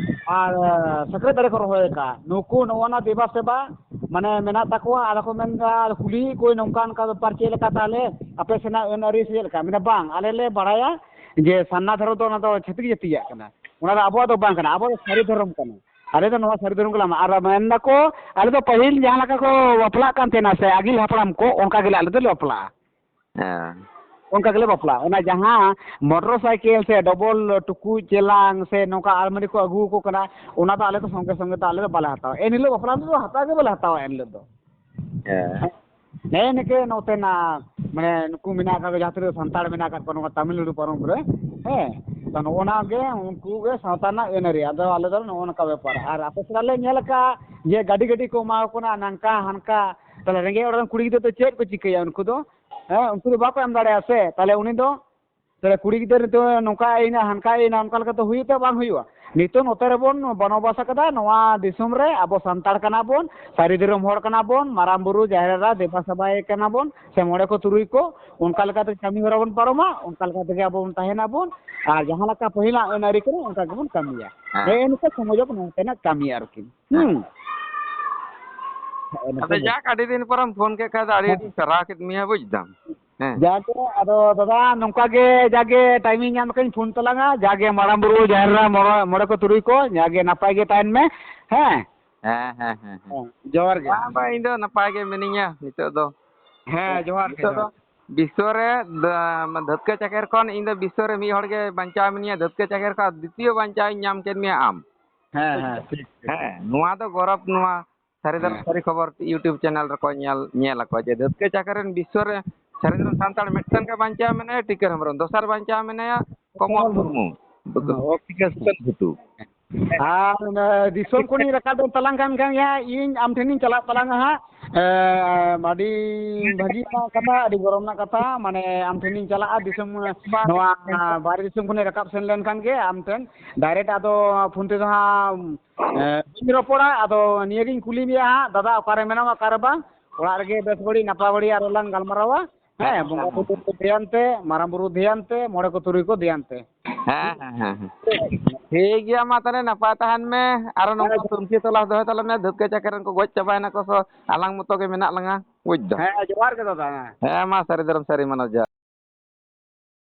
ᱟᱨ, ᱮ, ᱥᱟᱠᱨᱟᱛ ᱫᱟᱨᱮ ᱠᱚ ᱨᱚᱦᱚᱭ ᱟᱠᱟᱫ᱾ ᱱᱩᱠᱩ ᱱᱚᱜᱼᱚ ᱱᱟ ᱫᱮᱵᱟ ᱥᱮᱵᱟ, ᱢᱟᱱᱮ, ᱢᱮᱱᱟᱜ ᱛᱟᱠᱚᱣᱟ᱾ ᱟᱫᱚ ᱠᱚ ᱢᱮᱱᱫᱟ, ᱟᱫᱚ ᱠᱩᱞᱤᱭᱮᱫ ᱠᱚᱣᱟᱧ, ᱱᱚᱝᱠᱟ ᱚᱱᱠᱟ ᱵᱮᱯᱟᱨ ᱪᱮᱫ ᱞᱮᱠᱟ ᱛᱟᱦᱚᱞᱮ ᱟᱯᱮ ᱥᱮᱱᱟᱜ ᱟᱹᱱ ᱟᱹᱨᱤ ᱥᱮ ᱪᱮᱫ ᱞᱮᱠᱟ? ᱢᱮᱱᱫᱟ, ᱵᱟᱝ, ᱟᱞᱮ ᱞᱮ ᱵᱟᱲᱟᱭᱟ ᱡᱮ ᱥᱟᱨᱱᱟ ᱫᱷᱚᱨᱚᱢ ᱫᱚ ᱚᱱᱟ ᱫᱚ ᱪᱷᱟᱹᱛᱤᱠ ᱡᱟᱹᱛᱤᱭᱟᱜ ᱠᱟᱱᱟ, ᱚᱱᱟ ᱫᱚ ᱟᱵᱚᱣᱟᱜ ᱫᱚ ᱵᱟᱝ ᱠᱟᱱᱟ, ᱟᱵᱚᱣᱟᱜ ᱫᱚ ᱥᱟᱹᱨᱤ ᱫᱷᱚᱨᱚᱢ ᱠᱟᱱᱟ᱾ ᱟᱞᱮ ᱫᱚ ᱱᱚᱣᱟ ᱥᱟᱹᱨᱤ ᱫᱷᱚᱨᱚᱢ ᱜᱮᱞᱮ ᱢᱟᱱᱟᱣᱟ᱾ ᱟᱨ ᱢᱮᱱ ᱫᱟᱠᱚ, ᱟᱞᱮ ᱫᱚ ᱯᱟᱹᱦᱤᱞ ᱡᱟᱦᱟᱸ ᱞᱮᱠᱟ ᱠᱚ ᱵᱟᱯᱞᱟᱜ ᱠᱟᱱ ᱛᱟᱦᱮᱱᱟ ᱥᱮ, ᱟᱹᱜᱤᱞ ᱦᱟᱯᱲᱟᱢ ᱠᱚ, ᱚᱱᱠᱟ ᱜᱮᱞᱮ ᱟᱞᱮ ᱫᱚᱞᱮ ᱵᱟᱯᱞᱟᱜᱼᱟ᱾ ᱦᱮᱸ᱾ ᱚᱱᱠᱟ ᱜᱮᱞᱮ ᱵᱟᱯᱞᱟᱜᱼᱟ᱾ ᱚᱱᱟ ᱡᱟᱦᱟᱸ ᱢᱚᱴᱚᱨ ᱥᱟᱭᱠᱮᱞ ᱥᱮ ᱰᱚᱵᱚᱞ ᱴᱩᱠᱩᱡ ᱪᱮᱞᱟᱝ ᱥᱮ ᱱᱚᱝᱠᱟ ᱟᱞᱢᱟᱨᱤ ᱠᱚ ᱟᱹᱜᱩ ᱟᱠᱚ ᱠᱟᱱᱟ, ᱚᱱᱟ ᱫᱚ ᱟᱞᱮ ᱫᱚ ᱥᱚᱸᱜᱮ ᱥᱚᱸᱜᱮ ᱫᱚ ᱟᱞᱮ ᱫᱚ ᱵᱟᱞᱮ ᱦᱟᱛᱟᱣᱟ᱾ ᱮᱱ ᱦᱤᱞᱳᱜ ᱵᱟᱯᱞᱟ ᱨᱮᱫᱚ ᱦᱟᱛᱟᱣ ᱜᱮ ᱵᱟᱞᱮ ᱦᱟᱛᱟᱣᱟ ᱮᱱ ᱦᱤᱞᱳᱜ ᱫᱚ᱾ ᱦᱮᱸ᱾ ᱱᱮᱜᱼᱮ ᱱᱤᱠᱟᱹ ᱱᱚᱛᱮᱱᱟᱜ, ᱢᱟᱱᱮ, ᱱᱩᱠᱩ ᱢᱮᱱᱟᱜ ᱟᱠᱟᱫ ᱠᱚ, ᱡᱟᱦᱟᱸ ᱛᱤᱱᱟᱹᱜ ᱥᱟᱱᱛᱟᱲ ᱢᱮᱱᱟᱜ ᱟᱠᱟᱫ ᱠᱚᱣᱟ ᱱᱚᱣᱟ ᱛᱟᱢᱤᱞᱱᱟᱲᱩ ᱯᱟᱨᱚᱢ ᱠᱚᱨᱮ, ᱦᱮᱸ, ᱛᱚ, ᱱᱚᱜᱼᱚ ᱱᱟ ᱜᱮ ᱩᱱᱠᱩ ᱜᱮ ᱥᱟᱶᱛᱟ ᱨᱮᱱᱟᱜ ᱟᱹᱱ ᱟᱹᱨᱤ᱾ ᱟᱫᱚ ᱟᱞᱮ ᱫᱚ ᱱᱚᱜᱼᱚ ᱱᱚᱝᱠᱟ ᱵᱮᱯᱟᱨ᱾ ᱟᱨ ᱟᱯᱮ ᱥᱮᱫ ᱞᱮ ᱧᱮᱞ ᱟᱠᱟᱫᱼᱟ ᱡᱮ ᱜᱟᱹᱰᱤ, ᱜᱟᱹᱰᱤ ᱠᱚ ᱮᱢᱟ ᱠᱚ ᱠᱟᱱᱟ, ᱱᱟᱝᱠᱟ ᱦᱟᱱᱠᱟ, ᱛᱟᱦᱞᱮ ᱨᱮᱸᱜᱮᱡ ᱚᱲᱟᱜ ᱨᱮᱱ ᱠᱩᱲᱤ ᱜᱤᱫᱽᱨᱟᱹ ᱫᱚ ᱪᱮᱫ ᱠᱚ ᱪᱤᱠᱟᱹᱭᱟ? ᱩᱱᱠᱩ ᱫᱚ, ᱦᱮᱸ, ᱩᱱᱠᱩ ᱫᱚ ᱵᱟᱠᱚ ᱮᱢ ᱫᱟᱲᱮᱭᱟᱜᱼᱟ ᱥᱮ, ᱛᱟᱦᱞᱮ ᱩᱱᱤ ᱫᱚ ᱛᱟᱦᱞᱮ ᱠᱩᱲᱤ ᱜᱤᱫᱟᱹᱨ ᱱᱤᱛᱚᱜ ᱱᱚᱝᱠᱟ ᱮᱱᱟ, ᱦᱟᱱᱠᱟ ᱮᱱᱟ, ᱚᱱᱠᱟ ᱞᱮᱠᱟ ᱫᱚ ᱦᱩᱭᱩᱜ ᱛᱮ ᱵᱟᱝ ᱦᱩᱭᱩᱜᱼᱟ᱾ ᱱᱤᱛᱚᱜ ᱱᱚᱛᱮ ᱨᱮᱵᱚᱱ ᱵᱚᱱᱚᱵᱟᱥ ᱟᱠᱟᱫᱟ, ᱱᱚᱣᱟ ᱫᱤᱥᱚᱢ ᱨᱮ ᱟᱵᱚ ᱥᱟᱱᱛᱟᱲ ᱠᱟᱱᱟ ᱵᱚᱱ, ᱥᱟᱹᱨᱤ ᱫᱷᱚᱨᱚᱢ ᱦᱚᱲ ᱠᱟᱱᱟ ᱵᱚᱱ, ᱢᱟᱨᱟᱝ ᱵᱩᱨᱩ, ᱡᱟᱦᱮᱨ ᱮᱨᱟ, ᱫᱮᱵᱟ ᱥᱮᱵᱟᱭᱮ ᱠᱟᱱᱟ ᱵᱚᱱ, ᱥᱮ ᱢᱚᱬᱮ ᱠᱚ ᱛᱩᱨᱩᱭ ᱠᱚ, ᱚᱱᱠᱟ ᱞᱮᱠᱟᱛᱮ ᱠᱟᱹᱢᱤ ᱦᱚᱨᱟ ᱵᱚᱱ ᱯᱟᱨᱚᱢᱟ, ᱚᱱᱠᱟ ᱞᱮᱠᱟ ᱛᱮᱜᱮ ᱟᱵᱚ ᱵᱚᱱ ᱛᱟᱦᱮᱱᱟ ᱵᱚᱱ᱾ ᱟᱨ ᱡᱟᱦᱟᱸ ᱞᱮᱠᱟ ᱯᱟᱹᱦᱤᱞᱟᱜ ᱟᱹᱱ ᱟᱹᱨᱤ ᱠᱟᱱᱟ, ᱚᱱᱠᱟ ᱜᱮᱵᱚᱱ ᱠᱟᱹᱢᱤᱭᱟ᱾ ᱦᱮᱸ᱾ ᱱᱮᱜᱼᱮ ᱱᱤᱠᱟᱹ ᱥᱚᱢᱟᱡᱚᱜ ᱱᱚᱝᱠᱟᱱᱟᱜ ᱠᱟᱹᱢᱤ ᱟᱨᱠᱤ᱾ ᱦᱩᱸ᱾ ᱦᱮᱸ, ᱱᱚᱝᱠᱟ ᱟᱫᱚ ᱜᱮ᱾ ᱡᱟᱠ, ᱟᱹᱰᱤ ᱫᱤᱱ ᱯᱚᱨᱮᱢ ᱯᱷᱳᱱ ᱠᱮᱫ ᱠᱷᱟᱡ ᱫᱚ ᱟᱹᱰᱤ ᱦᱮᱸ᱾ ᱟᱹᱰᱤ ᱥᱟᱨᱦᱟᱣ ᱠᱮᱫ ᱢᱮᱭᱟ, ᱵᱩᱡᱽ ᱫᱟᱢ᱾ ᱦᱮᱸ᱾ ᱡᱟᱠ, ᱟᱫᱚ ᱫᱟᱫᱟ, ᱱᱚᱝᱠᱟ ᱜᱮ ᱡᱟᱜᱮ ᱴᱟᱭᱤᱢᱤᱧ ᱧᱟᱢ ᱞᱮᱠᱷᱟᱱ ᱯᱷᱳᱱ ᱛᱟᱞᱟᱝᱟ᱾ ᱡᱟᱜᱮ ᱢᱟᱨᱟᱝ ᱵᱩᱨᱩ, ᱡᱟᱦᱮᱨ ᱮᱨᱟ, ᱢᱚᱬᱮ, ᱢᱚᱬᱮ ᱠᱚ ᱛᱩᱨᱩᱭ ᱠᱚ, ᱡᱟᱜᱮ ᱱᱟᱯᱟᱭ ᱜᱮ ᱛᱟᱦᱮᱱ ᱢᱮ᱾ ᱦᱮᱸ᱾ ᱦᱮᱸ, ᱦᱮᱸ, ᱦᱮᱸ, ᱦᱮᱸ᱾ ᱦᱮᱸ, ᱡᱚᱦᱟᱨ ᱜᱮ᱾ ᱵᱟᱝ, ᱵᱟᱝ, ᱤᱧ ᱫᱚ ᱱᱟᱯᱟᱭ ᱜᱮ ᱢᱤᱱᱟᱹᱧᱟ ᱱᱤᱛᱚᱜ ᱫᱚ᱾ ᱦᱮᱸ, ᱡᱚᱦᱟᱨ ᱜᱮ, ᱱᱤᱛᱚᱜ ᱫᱚ ᱡᱚᱦᱟᱨ᱾ ᱵᱤᱥᱥᱚ ᱨᱮ ᱫᱟ-, ᱫᱷᱟᱹᱛᱠᱟᱹ ᱪᱟᱠᱮᱨ ᱠᱷᱚᱱ ᱤᱧ ᱫᱚ ᱵᱤᱥᱥᱚ ᱨᱮ ᱢᱤᱫ ᱦᱚᱲ ᱜᱮ ᱵᱟᱧᱪᱟᱣ ᱢᱤᱱᱟᱹᱧᱟ᱾ ᱫᱷᱟᱹᱛᱠᱟᱹ ᱪᱟᱠᱮᱨ ᱠᱷᱚᱱ ᱫᱤᱛᱤᱭᱚ ᱵᱟᱧᱪᱟᱣ ᱤᱧ ᱧᱟᱢ ᱠᱮᱫ ᱢᱮᱭᱟ ᱟᱢ᱾ ᱦᱮᱸ, ᱦᱮᱸ, ᱴᱷᱤᱠ, ᱴᱷᱤᱠ᱾ ᱦᱮᱸ, ᱱᱚᱣᱟ ᱫᱚ ᱜᱚᱨᱚᱵᱽ, ᱱᱚᱣᱟ ᱥᱟᱹᱨᱤ ᱫᱷᱚᱨᱚᱢ ᱦᱮᱸ᱾ ᱥᱟᱹᱨᱤ ᱠᱷᱚᱵᱚᱨ YouTube ᱪᱮᱱᱮᱞ ᱨᱮᱠᱚ ᱧᱮᱞ, ᱧᱮᱞ ᱟᱠᱚ ᱡᱮ ᱫᱷᱟᱹᱛᱠᱟᱹ ᱪᱟᱠᱮᱨ ᱨᱮᱱ ᱵᱤᱥᱥᱚ ᱨᱮ ᱥᱟᱹᱨᱤ ᱫᱷᱚᱨᱚᱢ ᱥᱟᱱᱛᱟᱲ ᱢᱤᱫᱴᱮᱱ ᱜᱮ ᱵᱟᱧᱪᱟᱣ ᱢᱮᱱᱟᱭᱟ, ᱴᱤᱠᱟᱹᱨ ᱦᱮᱢᱵᱨᱚᱢ, ᱫᱚᱥᱟᱨ ᱵᱟᱧᱪᱟᱣ ᱢᱮᱱᱟᱭᱟ ᱠᱚᱢᱚᱞ ᱢᱩᱨᱢᱩ, ᱦᱮᱸ, ᱵᱩᱠᱟᱹ-, ᱦᱮᱸ, ᱴᱷᱤᱠ᱾ ᱥᱩᱠᱟᱹᱱ ᱜᱷᱩᱴᱩ᱾ ᱟᱨ ᱚᱱᱟ ᱫᱤᱥᱚᱢ ᱠᱷᱚᱱᱤᱧ ᱨᱟᱠᱟᱵ ᱮᱱ ᱛᱟᱞᱟᱝ ᱠᱟᱱ ᱠᱷᱟᱱ ᱜᱮ ᱦᱟᱸᱜ, ᱤᱧ ᱟᱢ ᱴᱷᱮᱱᱤᱧ ᱪᱟᱞᱟᱜ ᱛᱟᱞᱟᱝᱟ ᱦᱟᱸᱜ᱾ ᱮᱸ, ᱟᱹᱰᱤ ᱵᱷᱟᱹᱜᱤ ᱨᱮᱱᱟᱜ ᱠᱟᱛᱷᱟ, ᱟᱹᱰᱤ ᱜᱚᱨᱚᱵᱽ ᱨᱮᱱᱟᱜ ᱠᱟᱛᱷᱟ, ᱢᱟᱱᱮ ᱟᱢ ᱴᱷᱮᱱᱤᱧ ᱪᱟᱞᱟᱜᱼᱟ, ᱫᱤᱥᱚᱢ, ᱱᱚᱣᱟ ᱵᱟᱦᱨᱮ ᱫᱤᱥᱚᱢ ᱠᱷᱚᱱᱤᱧ ᱨᱟᱠᱟᱵ ᱥᱮᱱ ᱞᱮᱱᱠᱷᱟᱱ ᱜᱮ ᱟᱢ ᱴᱷᱮᱱ direct ᱟᱫᱚ ᱯᱷᱳᱱ ᱛᱮᱫᱚ ᱦᱟᱸᱜ, ᱮᱸ, ᱵᱟᱹᱧ ᱨᱚᱯᱚᱲᱟ᱾ ᱟᱫᱚ ᱱᱤᱭᱟᱹᱜᱤᱧ ᱠᱩᱞᱤ ᱢᱮᱭᱟ ᱦᱟᱸᱜ, ᱫᱟᱫᱟ ᱚᱠᱟᱨᱮ ᱢᱮᱱᱟᱢᱟ, ᱚᱠᱟᱨᱮ ᱵᱟᱝ? ᱚᱲᱟᱜ ᱨᱮᱜᱮ ᱵᱮᱥ ᱵᱟᱹᱲᱤᱡ ᱱᱟᱯᱟᱭ ᱵᱟᱹᱲᱤᱡ ᱟᱨᱚ ᱞᱟᱝ ᱜᱟᱞᱢᱟᱨᱟᱣᱟ᱾ ᱦᱮᱸ, ᱦᱮᱸ, ᱵᱚᱸᱜᱟ ᱦᱮᱸ, ᱵᱩᱨᱩ ᱦᱮᱸ᱾ ᱠᱚ ᱫᱷᱮᱭᱟᱱ ᱛᱮ, ᱢᱟᱨᱟᱝ ᱵᱩᱨᱩ ᱫᱷᱮᱭᱟᱱ ᱛᱮ, ᱢᱚᱬᱮ ᱠᱚ ᱛᱩᱨᱩᱭ ᱠᱚ ᱫᱷᱮᱭᱟᱱ ᱛᱮ᱾ ᱦᱮᱸ, ᱦᱮᱸ, ᱦᱮᱸ, ᱦᱮᱸ᱾ ᱴᱷᱤᱠ ᱜᱮᱭᱟ, ᱢᱟ ᱛᱟᱦᱞᱮ ᱱᱟᱯᱟᱭ ᱛᱟᱦᱮᱱ ᱢᱮ᱾ ᱟᱨᱚ ᱱᱚᱝᱠᱟ ᱦᱮᱸ᱾ ᱛᱩᱱᱠᱷᱤ ᱛᱚᱞᱟᱥ ᱫᱚᱦᱚᱭ ᱛᱟᱞᱮ ᱢᱮ, ᱫᱷᱟᱹᱛᱠᱟᱹ ᱪᱟᱠᱮᱨ ᱨᱮᱱ ᱠᱚ ᱜᱚᱡ ᱪᱟᱵᱟᱭᱮᱱᱟ ᱠᱚ, ᱥᱚ ᱟᱞᱟᱝ ᱢᱚᱛᱚ ᱜᱮ ᱢᱮᱱᱟᱜ ᱞᱟᱝᱟ, ᱵᱩᱡᱽ ᱫᱟᱢ᱾ ᱦᱮᱸ, ᱡᱚᱦᱟᱨ ᱜᱮ ᱫᱟᱫᱟ, ᱦᱮᱸ᱾ ᱦᱮᱸ, ᱢᱟ ᱥᱟᱹᱨᱤ ᱫᱷᱚᱨᱚᱢ ᱥᱟᱹᱨᱤ ᱢᱟᱱᱟᱣ ᱡᱚᱦᱟᱨ᱾